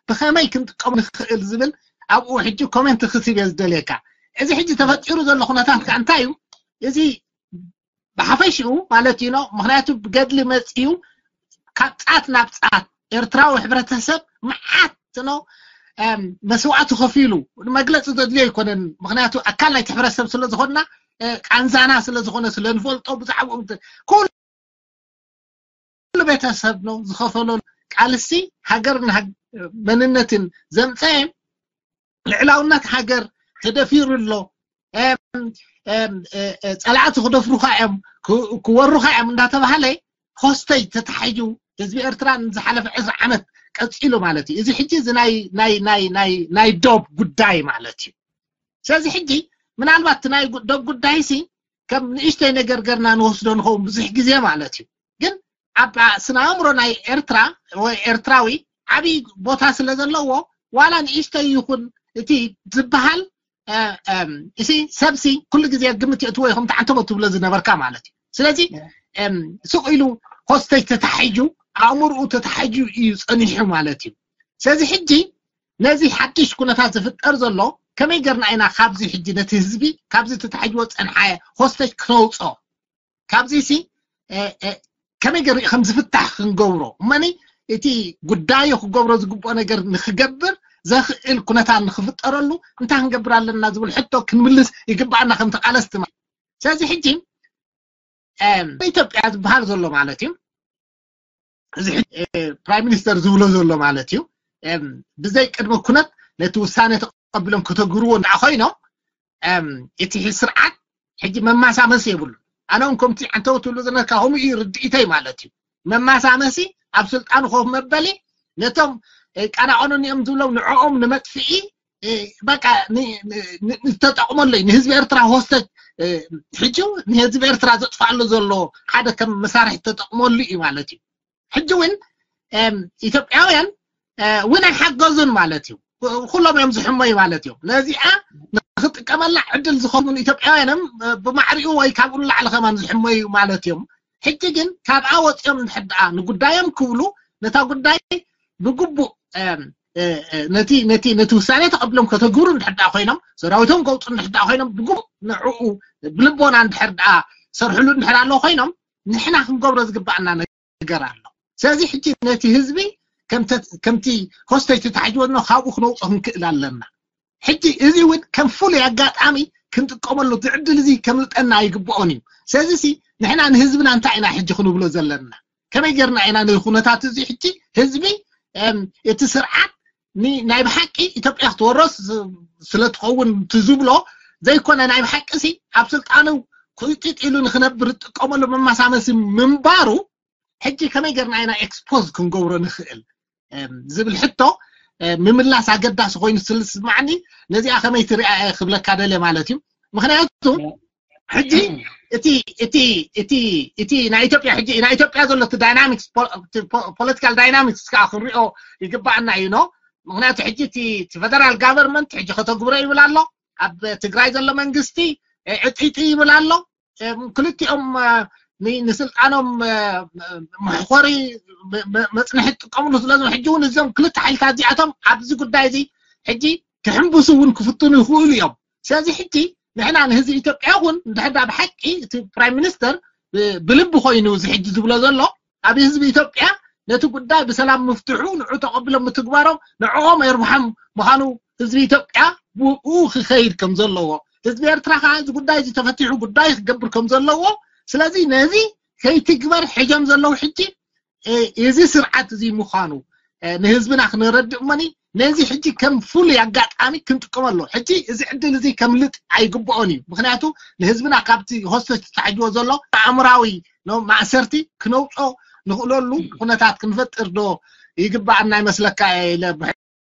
ብኸመይ ክንጥቀሙ ንኽእል ዝብል ኣብኡ ሕጂ ኮሜንት ክስብ እየ ዝደልየካ። እዚ ሕጂ ተፈጢሩ ዘሎ ኩነታት ከዓ እንታይ እዩ? እዚ ብሓፈሽኡ ማለት እዩ ነው። ምክንያቱ ብገድሊ መፅዩ ካብ ፃት ናብ ፃት ኤርትራዊ ሕብረተሰብ መዓት ነው መስዋዕቲ ከፊሉ መግለፂ ዘድልዮ ኣይኮነን። ምክንያቱ ኣካል ናይቲ ሕብረተሰብ ስለዝኮንና ቃንዛና ስለዝኮነ ስለንፈልጦ ብዛዕባኡ ኩሉ ቤተሰብ ነው ዝኸፈሎ ቃልሲ ሃገርን መንነትን ዘምፀ ልዕላውነት ሃገር ተደፊሩ ኣሎ። ፀላእቲ ክደፍሩካ እዮም ክወሩካ እዮም እንዳተባሃለ ሆስተጅ ተታሒዙ ህዝቢ ኤርትራ ንዝሓለፈ ዕስራ ዓመት ቀፂሉ ማለት እዩ። እዚ ሕጂ እዚ ናይ ናይ ናይ ናይ ናይ ዶብ ጉዳይ ማለት እዩ። ስለዚ ሕጂ ምናልባት እቲ ናይ ዶብ ጉዳይ ሲ ከም ንእሽተይ ነገር ገርና ንወስዶ ንኸውን ብዙሕ ግዜ ማለት እዩ። ግን ኣብ ስነ ኣእምሮ ናይ ኤርትራ ወይ ኤርትራዊ ዓብዪ ቦታ ስለ ዘለዎ ዋላ ንእሽተይ ይኹን እቲ ዝበሃል እሲ ሰብሲ ኩሉ ግዜ ግምት የእትዎ ኢኹም ተዓንተሞ ትብሎ ዝነበርካ ማለት እዩ። ስለዚ ስቕ ኢሉ ሆስተጅ ተታሒጁ ኣእምርኡ ተታሒጁ እዩ ጸኒሑ ማለት እዩ። ስለዚ ሕጂ ነዚ ሓድሽ ኩነታት ዝፍጠር ዘሎ ከመይ ገርና ኢና ካብዚ ሕጂ ነቲ ህዝቢ ካብዚ ተታሒጅዎ ጸንሓ ሆስተጅ ክነውጾ ካብዚ ሲ ከመይ ገር ከም ዝፍታሕ ክንገብሮ እመኒ እቲ ጉዳዩ ክገብሮ ዝግብኦ ነገር ንክገብር ዘኽእል ኩነታት ንክፍጠረሉ እንታይ ክንገብር ኣለና ዝብል ሕቶ ክንምልስ ይግባኣና ከም ተቃለስቲ ማለት። ስለዚ ሕጂ ኢትዮጵያ ዝበሃል ዘሎ ማለት እዩ። እዚ ፕራይም ሚኒስተር ዝብሎ ዘሎ ማለት እዩ። ብዘይ ቅድሚ ኩነት ነቲ ውሳነ ተቀቢሎም ከተግርዎ እንዳ ኮይኖም እቲ ስርዓት ሕጂ መማሳመሲ የብሉ። ኣነ እውን ከምቲ ዓንተው ትብሉ ዝነበርካ ከምኡ እዩ ርድኢተይ ማለት እዩ። መማሳመሲ ኣብ ስልጣኑ ኮፍ መበሊ ነቶም ቃናቀኑን እዮም ዝብሎም ንዕኦም ንመጥፍኢ በቃ ዝተጠቅመሉ እዩ። ንህዝቢ ኤርትራ ሆስተጅ ሕጂ ንህዝቢ ኤርትራ ዘጥፋሉ ዘሎ ሓደ ከም መሳርሒ ተጠቅመሉ እዩ ማለት እዩ። ሕጂ እውን ኢትዮጵያውያን እውን ኣይሓገዙን ማለት እዩ። ኩሎም እዮም ዝሕመዩ ማለት እዮም። ነዚኣ ንክጥቀመላ ዕድል ዝኸውን ኢትዮጵያውያን ብማዕሪኡ ወይ ካብኡ ንላዕሊ ከማን ዝሕመዩ ማለት እዮም። ሕጂ ግን ካብኣ ወፂኦም እንድሕር ደኣ ንጉዳዮም ክብሉ ነታ ጉዳይ ብግቡእ ነቲ ነቲ ነቲ ውሳኔ ተቐብሎም ከተግብሩ እንድሕር ደኣ ኮይኖም ሰራዊቶም ከውፁ እንድሕር ደኣ ኮይኖም ብግቡእ ንዕኡ ብልቦና እንድሕር ደኣ ሰርሕሉ እንድሕር ኣለዉ ኮይኖም ንሕና ክንገብሮ ዝግባኣና ነገር ኣሎ። ስለዚ ሕጂ ነቲ ህዝቢ ከምቲ ሆስተጅ ተታሒጅዎ ካብኡ ክነውፆ ክንክእል ኣለና። ሕጂ እዚ እውን ከም ፍሉይ ኣጋጣሚ ክንጥቀመሉ እቲ ዕድል እዚ ከምልጠና ኣይግብኦን እዩ። ስለዚ ንሕና ንህዝብና እንታይ ኢና ሕጂ ክንብሎ ዘለና? ከመይ ጌርና ኢና ንኩነታት እዚ ሕጂ ህዝቢ እቲ ስርዓት ናይ ብሓቂ ኢትዮጵያ ክትወሮ ስለትኸውን ትዝብሎ ዘይኮነ ናይ ብሓቂ ሲ ኣብ ስልጣኑ ክጢጥ ኢሉ ንክነብር ዝጥቀመሉ መማሳመሲ ምንባሩ ሕጂ ከመይ ጌርና ኢና ኤክስፖዝ ክንገብሮ ንኽእል ዝብል ሕቶ ምምላስ ኣገዳሲ ኮይኑ ስለ ዝስማዓኒ ነዚኣ ከመይ ትሪኣ እየ ክብለካ ደልየ ማለት እዩ። ምክንያቱ ሕጂ እቲ እቲ እቲ እቲ ናይ ኢትዮጵያ ሕጂ ናይ ኢትዮጵያ ዘሎ እቲ ዳይናሚክስ ፖለቲካል ዳይናሚክስ ከዓ ክንሪኦ ይግባኣና እዩ ኖ ምክንያቱ ሕጂ እቲ ፌደራል ጋቨርንመንት ሕጂ ከተግብሮ ይብል ኣሎ ኣብ ትግራይ ዘሎ መንግስቲ ዕጢጢ ይብል ኣሎ ክልቲኦም ንስልጣኖም መሕኮሪ መፅንሒ ትጥቀምሉ ስለዚ ሕጂ እውን እዞም ክልተ ሓይልታት እዚኣቶም ኣብዚ ጉዳይ እዚ ሕጂ ክሕንብሱ እውን ክፍትኑ ይኽእሉ እዮም። ስለዚ ሕጂ ንሕና ንህዝቢ ኢትዮጵያ እውን እንድሕዳ ብሓቂ እቲ ፕራይም ሚኒስተር ብልቢ ኮይኑ እዚ ሕጂ ዝብሎ ዘሎ ኣብ ህዝቢ ኢትዮጵያ ነቲ ጉዳይ ብሰላም ምፍትሑ ንዑ ተቐብሎም ምትግባሮም ንዕኦም የርብሖም ምዃኑ ህዝቢ ኢትዮጵያ ብኡ ክኸይድ ከም ዘለዎ ህዝቢ ኤርትራ ከዓ እዚ ጉዳይ እዚ ተፈቲሑ ጉዳይ ክገብር ከም ዘለዎ ስለዚ ነዚ ከይትግበር ሕጀም ዘለዉ ሕጂ እዚ ስርዓት እዚ ምዃኑ ንህዝብና ክነረድእ እመኒ ነዚ ሕጂ ከም ፍሉይ ኣጋጣሚ ክንጥቀመሉ ሕጂ እዚ ዕድል እዚ ከምልጥ ኣይግብኦን እዩ ምክንያቱ ንህዝብና ካብቲ ሆስቶች ተታሕጅዎ ዘሎ ኣእምራዊ ማእሰርቲ ክነውፆ ንኽእለሉ ኩነታት ክንፈጥር ዶ ይግባኣና ይመስለካ ኢለ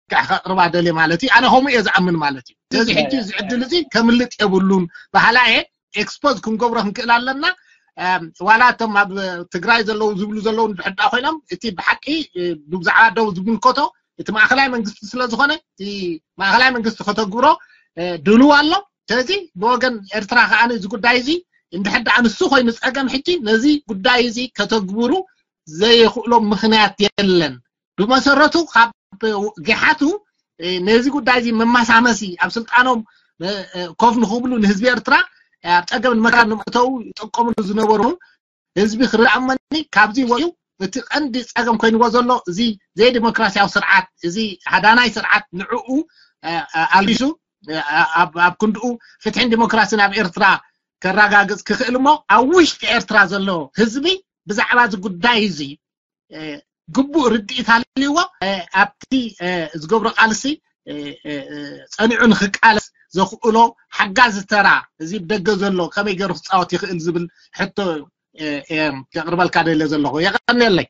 ከቕርባ ደልየ ማለት እዩ ኣነ ከምኡ እየ ዝኣምን ማለት እዩ ስለዚ ሕጂ እዚ ዕድል እዚ ከምልጥ የብሉን ባህላ እየ ኤክስፖዝ ክንገብሮ ክንክእል ኣለና ዋላ እቶም ኣብ ትግራይ ዘለዉ ዝብሉ ዘለዉ እንድሕዳ ኮይኖም እቲ ብሓቂ ብዛዕባ ደው ዝምልከቶ እቲ ማእከላይ መንግስቲ ስለ ዝኾነ እቲ ማእከላይ መንግስቲ ከተግብሮ ድልው ኣሎ ስለዚ ብወገን ኤርትራ ከዓ እዚ ጉዳይ እዚ እንድሕዳ ንሱ ኮይኑ ፀገም ሕጂ ነዚ ጉዳይ እዚ ከተግብሩ ዘይኽእሎም ምኽንያት የለን ብመሰረቱ ካብ ጊሓቱ ነዚ ጉዳይ እዚ መማሳመሲ ኣብ ስልጣኖም ኮፍ ንክብሉ ንህዝቢ ኤርትራ ኣብ ፀገም ንመከራ ንምእተው ይጠቀምሉ ዝነበሩ ህዝቢ ክርዳእ እመኒ ካብዚ ወዩ እቲ ቀንዲ ፀገም ኮይንዎ ዘሎ እዚ ዘይዲሞክራሲያዊ ስርዓት እዚ ሃዳናይ ስርዓት ንዕኡ ኣልቢሱ ኣብ ክንድኡ ፍትሕን ዲሞክራሲን ኣብ ኤርትራ ከረጋግፅ ክኽእል እሞ ኣብ ውሽጢ ኤርትራ ዘሎ ህዝቢ ብዛዕባ እዚ ጉዳይ እዚ ግቡእ ርድኢት ሃልይዎ ኣብቲ ዝገብሮ ቃልሲ ፀኒዑ ንክቃለስ ዘኽእሎ ሓጋዚ ተራ እዚ ብደገ ዘሎ ከመይ ገይሩ ክፃወት ይኽእል ዝብል ሕቶ የቕርበልካ ደለ ዘለኹ የቐንየለይ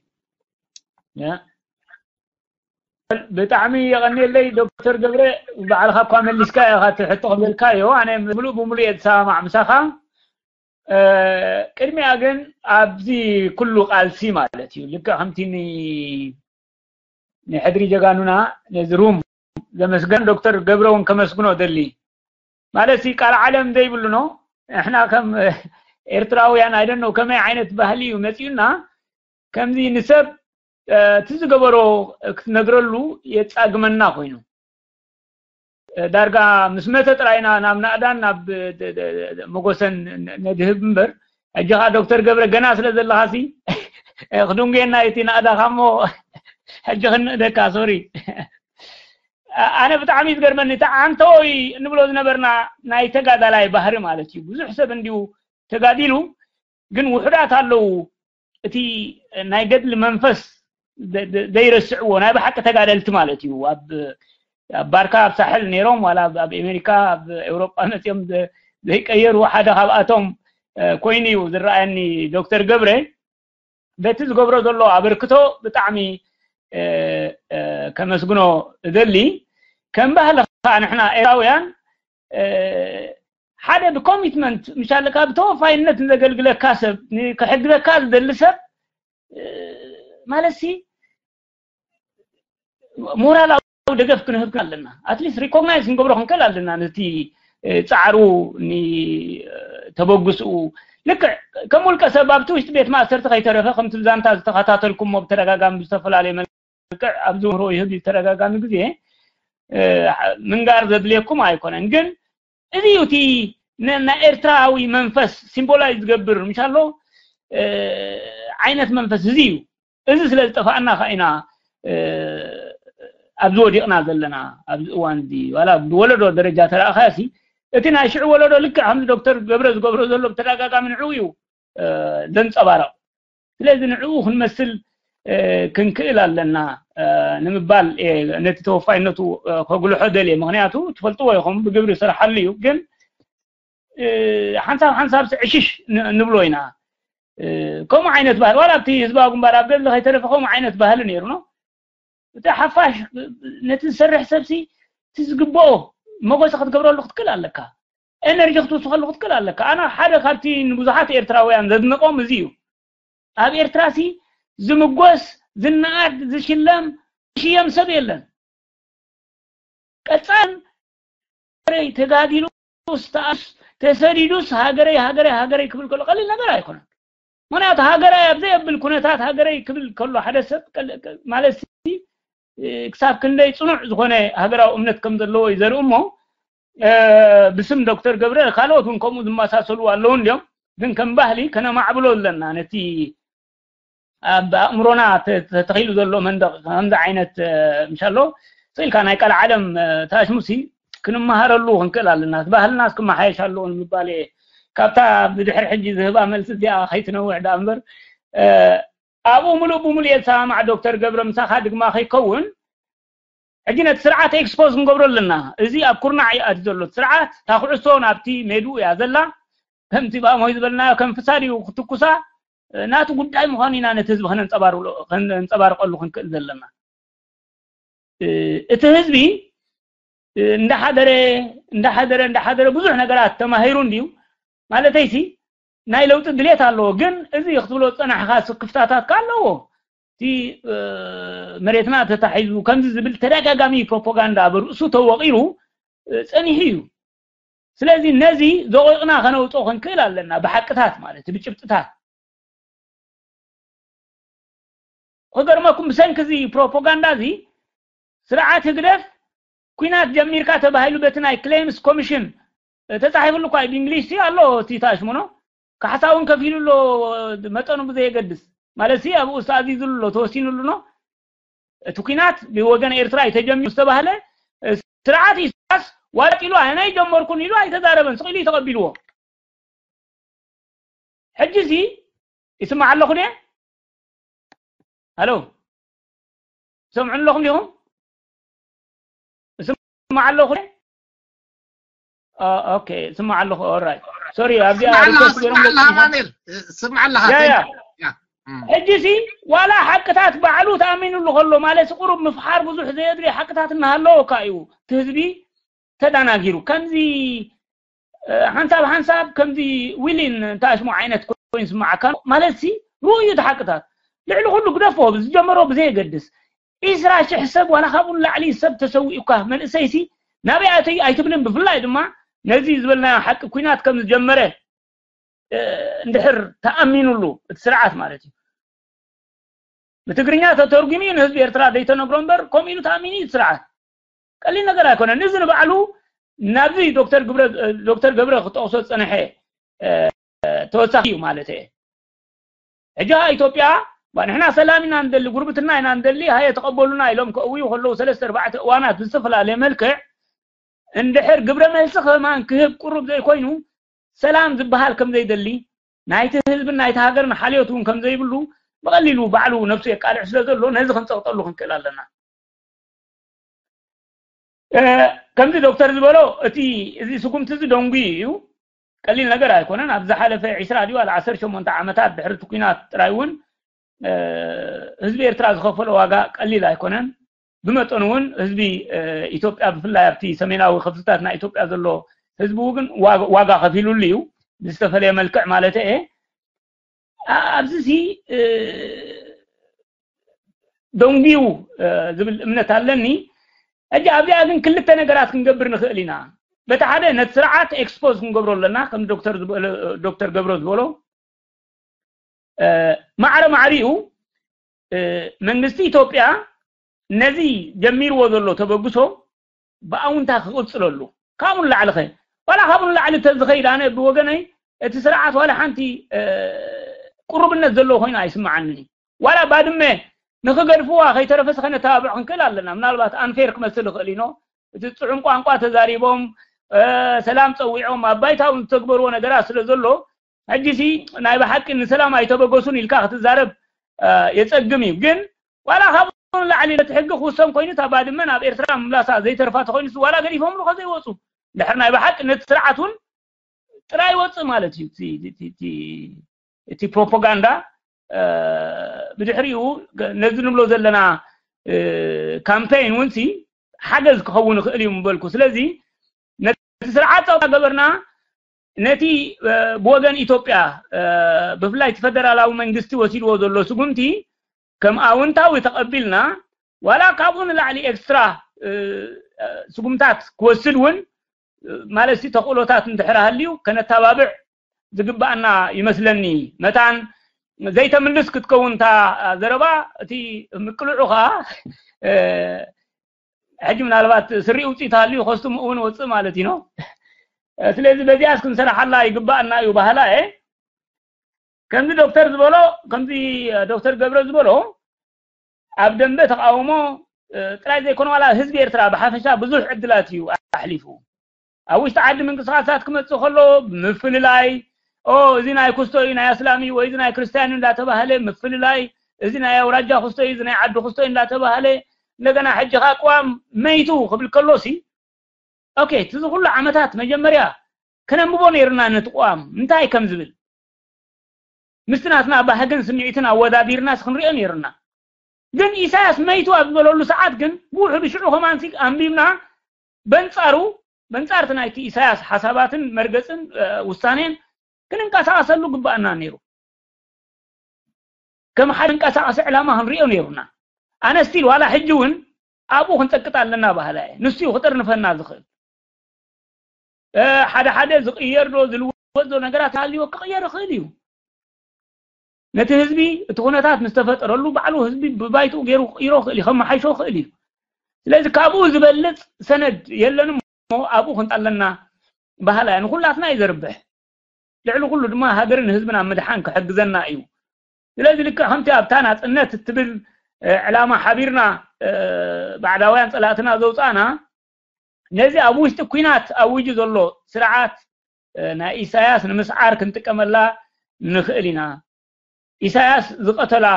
ብጣዕሚ የቐንየለይ ዶክተር ገብረ ባዕልካ እኳ መሊስካ ኢኻ እቲ ሕቶ ክብለልካ እዮ ኣነ ምሉእ ብምሉእ እየ ዝሰማማዕ ምሳኻ ቅድሚያ ግን ኣብዚ ኩሉ ቃልሲ ማለት እዩ፣ ልክዕ ከምቲ ንሕድሪ ጀጋኑና ነዚ ሩም ዘመስገን ዶክተር ገብረ እውን ከመስግኖ ደሊ ማለት ቃል ዓለም ዘይብሉ ነው። ንሕና ከም ኤርትራውያን ኣይደነው ከመይ ዓይነት ባህሊ እዩ መፂኡና፣ ከምዚ ንሰብ እቲ ዝገበሮ ክትነግረሉ የፃግመና ኮይኑ፣ ዳርጋ ምስ መተ ጥራይና ናብ ናእዳን ናብ መጎሰን ነድህብ እምበር፣ ሕጂ ኸዓ ዶክተር ገብረ ገና ስለ ዘለኻሲ ክድንጉየና እቲ ናእዳኻ እሞ ሕጂ ክንእደካ። ሶሪ። ኣነ ብጣዕሚ ዝገርመኒ እቲ ዓንተወይ እንብሎ ዝነበርና ናይ ተጋዳላይ ባህሪ ማለት እዩ። ብዙሕ ሰብ እንዲሁ ተጋዲሉ፣ ግን ውሑዳት ኣለዉ እቲ ናይ ገድሊ መንፈስ ዘይረስዕዎ ናይ ብሓቂ ተጋደልቲ ማለት እዩ። ኣብ ባርካ ኣብ ሳሕል ነይሮም ዋላ ኣብ ኣሜሪካ ኣብ ኤውሮጳ መፅኦም ዘይቀየሩ ሓደ ካብኣቶም ኮይኑ እዩ ዝረኣየኒ። ዶክተር ገብረ በቲ ዝገብሮ ዘሎ ኣበርክቶ ብጣዕሚ ከመስግኖ እደሊ። ከም ባህሊ ከዓ ንሕና ኤርትራውያን ሓደ ብኮሚትመንት ምሻለካ ብተወፋይነት ንዘገልግለካ ሰብ ክሕግዘካ ዝደሊ ሰብ ማለት ሲ ሞራላዊ ደገፍ ክንህብ ኣለና። ኣትሊስት ሪኮግናይዝ ክንገብሮ ክንክእል ኣለና ነቲ ፃዕሩ ተበግስኡ። ልክዕ ከም ውልቀ ሰብ ኣብቲ ውሽጢ ቤት ማእሰርቲ ከይተረፈ ከምቲ ዛንታ ዝተኸታተልኩሞ ብተደጋጋሚ ብዝተፈላለየ መልክዕ ኣብዚ ምህሮ ይህብ ተደጋጋሚ ግዜ ምንጋር ዘድልየኩም ኣይኮነን። ግን እዚ እዩ እቲ ናይ ኤርትራዊ መንፈስ ሲምቦላይዝ ዝገብር ምሻሎ ዓይነት መንፈስ እዚ እዩ። እዚ ስለ ዝጠፋእና ከዓ ኢና ኣብዚ ወዲቕና ዘለና። ኣብዚ እዋን እዚ ዋላ ብወለዶ ደረጃ ተረኣኻሲ እቲ ናይ ሽዑ ወለዶ ልክዕ ከምዚ ዶክተር ገብረ ዝገብሮ ዘሎ ብተደጋጋሚ ንዕኡ እዩ ዘንፀባረቕ። ስለዚ ንዕኡ ክንመስል ክንክእል ኣለና ንምባል ነቲ ተወፋይነቱ ከጉልሖ ደልየ። ምክንያቱ ትፈልጥዎ ኢኹም ብግብሪ ይሰርሓሉ እዩ። ግን ሓንሳብ ሓንሳብ ዕሽሽ ንብሎ ኢና። ከምኡ ዓይነት ባህል ዋላ ኣብቲ ህዝባዊ ግንባር ኣብ ገድሊ ከይተረፈ ከምኡ ዓይነት ባህሊ ነይሩ ነው። እቲ ሓፋሽ ነቲ ዝሰርሕ ሰብሲ እቲ ዝግብኦ መጎሰ ክትገብረሉ ክትክእል ኣለካ። ኤነርጂ ክትውስኸሉ ክትክእል ኣለካ። ኣነ ሓደ ካብቲ ንብዙሓት ኤርትራውያን ዘድንቆም እዚ እዩ። ኣብ ኤርትራሲ ዝምጎስ ዝነኣድ ዝሽለም ዝሽየም ሰብ የለን። ቀፃን ተጋዲሉ ተሰዲዱስ ሃገረይ ሃገረይ ሃገረይ ክብል ከሎ ቀሊል ነገር ኣይኮነን። ምክንያቱ ሃገራይ ኣብ ዘየብል ኩነታት ሃገረይ ክብል ከሎ ሓደ ሰብ ማለት ክሳብ ክንደይ ፅኑዕ ዝኾነ ሃገራዊ እምነት ከም ዘለዎ እዩ ዘርኢ እሞ ብስም ዶክተር ገብረ ካልኦት እውን ከምኡ ዝመሳሰሉ ኣለዉ እንዲዮም። ግን ከም ባህሊ ከነማዕብሎ ኣለና ነቲ ኣብ ኣእምሮና ተተኺሉ ዘሎ መንደቕ ከምዚ ዓይነት ምሻሎ ስኢልካ ናይ ቀል ዓለም ተሽሙሲ ክንመሃረሉ ክንክእል ኣለና። ባህልና ክመሓየሽ ኣለዎ ንምባል እየ። ካብታ ብድሕሪ ሕጂ ዝህባ መልሲ እዚኣ ከይትነውሕ ዳ እምበር ኣብኡ ሙሉእ ብሙሉእ የሰማማዕ ዶክተር ገብረ ምሳኻ ድግማ ከይከውን ሕጂ ነቲ ስርዓት ኤክስፖዝ ክንገብሮ ኣለና። እዚ ኣብ ኩርናዕ እዩ ኣትዩ ዘሎ ስርዓት። እታ ኩዕሶ ናብቲ ሜድኡ እያ ዘላ። ከምቲ ብኣሞይ ዝበልናዮ ከም ፍሳድ እዩ ክትኩሳ ናቱ ጉዳይ ምዃኑ ኢና ነቲ ህዝቢ ከነንፀባርቀሉ ክንክእል ዘለና። እቲ ህዝቢ እንዳሓደረ እንዳሓደረ እንዳሓደረ ብዙሕ ነገራት ተማሂሩ እንድዩ ማለተይሲ ናይ ለውጢ ድሌት ኣለዎ። ግን እዚ ክትብሎ ዝፀናሕካ ስክፍታታት ከ ኣለዎ። እቲ መሬትና ተታሒዙ ከምዚ ዝብል ተደጋጋሚ ፕሮፓጋንዳ ኣብ ርእሱ ተወቒሩ ፀኒሑ እዩ። ስለዚ ነዚ ዘቑቕና ከነውፅኦ ክንክእል ኣለና ብሓቅታት ማለት ብጭብጥታት። ክገርመኩም ብሰንኪ እዚ ፕሮፓጋንዳ እዚ ስርዓት ህግደፍ ኩናት ጀሚርካ ተባሂሉ በቲ ናይ ክሌምስ ኮሚሽን ተፃሒፉሉ እኳ እዩ ብእንግሊሽ ኣሎ እቲ ተኣሽሙኖ ካሕሳ እውን ከፊሉ ኣሎ። መጠኑ ብዘየገድስ ማለት ኣብኡ ተኣዚዙሉ ኣሎ ተወሲኑሉ ኣሎ። እቲ ኩናት ብወገን ኤርትራ እዩ ተጀሚሩ ዝተባህለ ስርዓት ኢሳያስ ዋጢሉ ኣነ ኣይጀመርኩን ኢሉ ኣይተዛረበን ስቕ ኢሉ እዩ ተቐቢልዎ። ሕጂ እዚ ይስማዕ ኣለኹ ድየ? ሃሎ ይሰምዑ ኣለኹም ዲኹም? ይስማዕ ኣለኹ ድየ? ኦኬ ይስማዕ ኣለኹ። ኦራይት ሶሪ ኣብዚኣ ሪኮስት ገይሮም ስማዕ ኣለኻ። ሕጂ ሲ ዋላ ሓቅታት ባዕሉ ተኣሚኑሉ ከሎ ማለት ቁሩብ ምፍሓር ብዙሕ ዘየድልዮ ሓቅታት እናሃለወካ እዩ እቲ ህዝቢ ተዳናጊሩ ከምዚ ሓንሳብ ሓንሳብ ከምዚ ዊሊን እንተኣሽሙ ዓይነት ኮይኑ ስማዓካ ማለት ሲ ርእዩ ተሓቅታት ልዕሊ ኩሉ ግደፎ ዝጀመሮ ብዘየገድስ ዒስራ ሽሕ ሰብ ዋላ ካብኡ ንላዕሊ ሰብ ተሰዊኡካ መንእሰይሲ ናበይ ኣተይ ኣይትብልን። ብፍላይ ድማ ነዚ ዝበልናዮ ሓቂ ኩናት ከም ዝጀመረ እንድሕር ተኣሚኑሉ እቲ ስርዓት ማለት እዩ። ብትግርኛ ተተርጉሙ እዩ ንህዝቢ ኤርትራ ዘይተነግሮ እምበር ከምኡ ኢሉ ተኣሚኑ እዩ እቲ ስርዓት። ቀሊል ነገር ኣይኮነን። እዚ ንባዕሉ ናብዚ ዶክተር ግብረ ዶክተር ገብረ ክጠቕሶ ዝጸንሐ ተወሳኺ እዩ ማለት እየ። ሕጂ ኢትዮጵያ ንሕና ሰላም ኢና ንደሊ፣ ጉርብትና ኢና ንደሊ፣ ሃየ ተቐበሉና ኢሎም ከእውዩ ከለዉ ሰለስተ ኣርባዕተ እዋናት ብዝተፈላለየ መልክዕ እንድሕር ግብረ መልሲ ከማን ክህብ ቅሩብ ዘይኮይኑ ሰላም ዝበሃል ከም ዘይደሊ ናይቲ ህዝብን ናይቲ ሃገርን ሓልዮት እውን ከም ዘይብሉ ብቐሊሉ ባዕሉ ነብሱ የቃልዕ ስለ ዘሎ ነዚ ክንፀቕጠሉ ክንክእል ኣለና። ከምዚ ዶክተር ዝበሎ እቲ እዚ ስጉምቲ እዚ ደንጉዩ እዩ። ቀሊል ነገር ኣይኮነን። ኣብ ዝሓለፈ ዒስራ ድዩ ዋላ ዓሰርተ ሸሞንተ ዓመታት ድሕሪ እቲ ኲናት ጥራይ እውን ህዝቢ ኤርትራ ዝኸፈሎ ዋጋ ቀሊል ኣይኮነን። ብመጠኑ እውን ህዝቢ ኢትዮጵያ ብፍላይ ኣብቲ ሰሜናዊ ክፍልታት ናይ ኢትዮጵያ ዘሎ ህዝቢ ግን ዋጋ ከፊሉሉ እዩ ብዝተፈለየ መልክዕ ማለት እየ። ኣብዚ ሲ ደንጉዩ ዝብል እምነት ኣለኒ። ሕጂ ኣብዚኣ ግን ክልተ ነገራት ክንገብር ንኽእል ኢና። በቲ ሓደ ነቲ ስርዓት ኤክስፖዝ ክንገብሮ ኣለና ከም ዶክተር ገብረ ዝበሎ ማዕረ ማዕሪኡ መንግስቲ ኢትዮጵያ ነዚ ጀሚርዎ ዘሎ ተበግሶ ብኣውንታ ክቕፅለሉ ካብኡ ንላዕሊ ኸ ዋላ ካብኡ ንላዕሊ ተዝኸይድ ኣነ ብወገነይ እቲ ስርዓት ዋላ ሓንቲ ቅሩብነት ዘለዎ ኮይኑ ኣይስምዓንን እዩ። ዋላ ባድመ ንክገድፍዋ ከይተረፈስ ከነተባብዕ ክንክእል ኣለና። ምናልባት ኣንፌር ክመስል ይኽእል ኢኖ እቲ ፅዑም ቋንቋ ተዛሪቦም ሰላም ፀዊዖም ኣብ ባይታ እውን ዝተግበርዎ ነገራት ስለ ዘሎ ሕጂሲ ናይ ብሓቂ ንሰላም ኣይተበገሱን ኢልካ ክትዛረብ የፀግም እዩ። ግን ዋላ ካብኡ ንላዕሊ ነቲ ሕጊ ክውሰን ኮይኑ እታ ባድመ ናብ ኤርትራ ምምላሳ ዘይተርፋ ተኮይኑስ ዋላ ገዲፎምሉ ከዘይወፁ ድሕር ናይ ብሓቂ ነቲ ስርዓት እውን ጥራይ ይወፅእ ማለት እዩ። እቲ ፕሮፓጋንዳ ብድሕሪኡ ነዚ ንብሎ ዘለና ካምፔይን እውን ሓገዝ ክኸውን ይኽእል እዩ ምበልኩ። ስለዚ ነቲ ስርዓት ፀውታ ገበርና ነቲ ብወገን ኢትዮጵያ ብፍላይ እቲ ፈደራላዊ መንግስቲ ወሲድዎ ዘሎ ስጉምቲ ከም ኣውንታዊ ተቐቢልና ዋላ ካብኡ ንላዕሊ ኤክስትራ ስጉምታት ክወስድ እውን ማለት ተኽእሎታት እንድሕር ሃልዩ ከነተባብዕ ዝግባኣና ይመስለኒ። መታን ዘይተምልስ ክትከውን እታ ዘረባ እቲ ምቅልዑ ከዓ ሕጂ ምናልባት ስሪ ውፅኢት ሃልዩ ኮስቱም እውን ወፅእ ማለት እዩ። ስለዚ በዚኣስ ክንሰራሓላ ይግባኣና እዩ ባህላ እየ። ከምዚ ዶክተር ዝበሎ ከምዚ ዶክተር ገብረ ዝበሎ ኣብ ደንበ ተቃውሞ ጥራይ ዘይኮነ ዋላ ህዝቢ ኤርትራ ብሓፈሻ ብዙሕ ዕድላት እዩ ኣሕሊፉ። ኣብ ውሽጢ ዓዲ ምንቅስቃሳት ክመፅእ ከሎ ምፍልላይ ኦ እዚ ናይ ኩስቶ እዩ ናይ ኣስላም እዩ ወይ እዚ ናይ ክርስትያን እዩ እንዳተባሃለ ምፍልላይ፣ እዚ ናይ ኣውራጃ ኩስቶ እዩ እዚ ናይ ዓዲ ኩስቶ እዩ እንዳተባሃለ እንደገና ሕጂ ከዓ ቅዋም መይቱ ክብል ከሎ ሲ ኦኬ እቲ እዚ ኩሉ ዓመታት መጀመርያ ከነንብቦ ነይርና ነቲ ቅዋም እንታይ ከም ዝብል ምስቲ ናትና ባህግን ስምዒትን ኣወዳዲርናስ ክንሪኦ ነይርና። ግን ኢሳያስ መይቱ ኣብ ዝበለሉ ሰዓት ግን ብውሕዱ ሽዑ ከማን ሲ ኣንቢብና በንጻሩ በንጻርቲ ናይቲ ኢሳያስ ሓሳባትን መርገጽን ውሳኔን ክንንቀሳቀሰሉ ግባኣና ነይሩ። ከም ሓደ መንቀሳቀሲ ዕላማ ክንሪኦ ነይሩና። ኣነ ስቲል ዋላ ሕጂ እውን ኣብኡ ክንጸቅጥ ኣለና ባህላ እየ። ንሱ እዩ ክጥርንፈና ዝኽእል። ሓደ ሓደ ዝቕየር ዶ ዝልወጥ ዶ ነገራት ሃልዎ ክቕየር ይኽእል እዩ። ነቲ ህዝቢ እቲ ኩነታት ምስ ተፈጠረሉ ባዕሉ ህዝቢ ብባይትኡ ገይሩ ክቕይሮ ይኽእል እዩ፣ ከመሓይሾ ይኽእል እዩ። ስለዚ ካብኡ ዝበልፅ ሰነድ የለን እሞ ኣብኡ ክንጣለና ባህላ እያ ንኩላትና እዩ ዘርብሕ። ልዕሊ ኩሉ ድማ ሃገርን ህዝብን ኣብ ምድሓን ክሕግዘና እዩ። ስለዚ ልክዕ ከምቲ ኣብታ ናፅነት እትብል ዕላማ ሓቢርና ባዕዳውያን ፀላእትና ዘውፃእና ነዚ ኣብ ውሽጢ ኲናት ኣዊጁ ዘሎ ስርዓት ናይ ኢሳያስ ንምስዓር ክንጥቀመላ ንኽእል ኢና። ኢሳያስ ዝቐተላ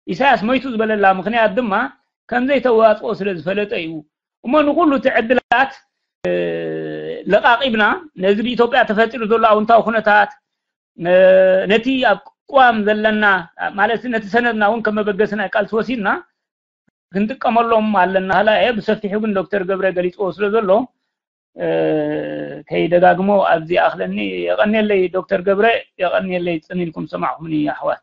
ኢሳያስ መይቱ ዝበለላ ምኽንያት ድማ ከምዘይተዋፅኦ ስለ ዝፈለጠ እዩ። እሞ ንኩሉ እቲ ዕድላት ለቃቂብና ነዚ ብኢትዮጵያ ተፈጢሩ ዘሎ ኣውንታዊ ኩነታት ነቲ ኣብ ቅዋም ዘለና ማለት ነቲ ሰነድና እውን ከም መበገሲ ናይ ቃልሲ ወሲድና ክንጥቀመሎም ኣለና። ሃላ እየ ብሰፊሑ ግን ዶክተር ገብረ ገሊፅዎ ስለ ዘሎ ከይደጋግሞ ኣብዚ ኣኽለኒ። የቐንየለይ ዶክተር ገብረ፣ የቐንየለይ ጽን ኢልኩም ሰማዕኹምኒ ኣሕዋት።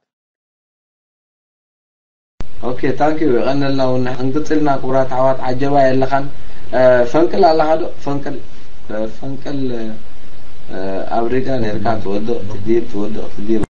ኦኬ፣ ታንክ ዩ። የቐንየልና እውን። እንቅጽልና ክቡራት ኣሕዋት፣ ዓጀባ የለኻን። ፈንቅል ኣለኻ ዶ? ፈንቅል ፈንቅል ኣብ ሪጋ ነርካ ትወድቕ ትዲብ ትወድቕ ትዲብ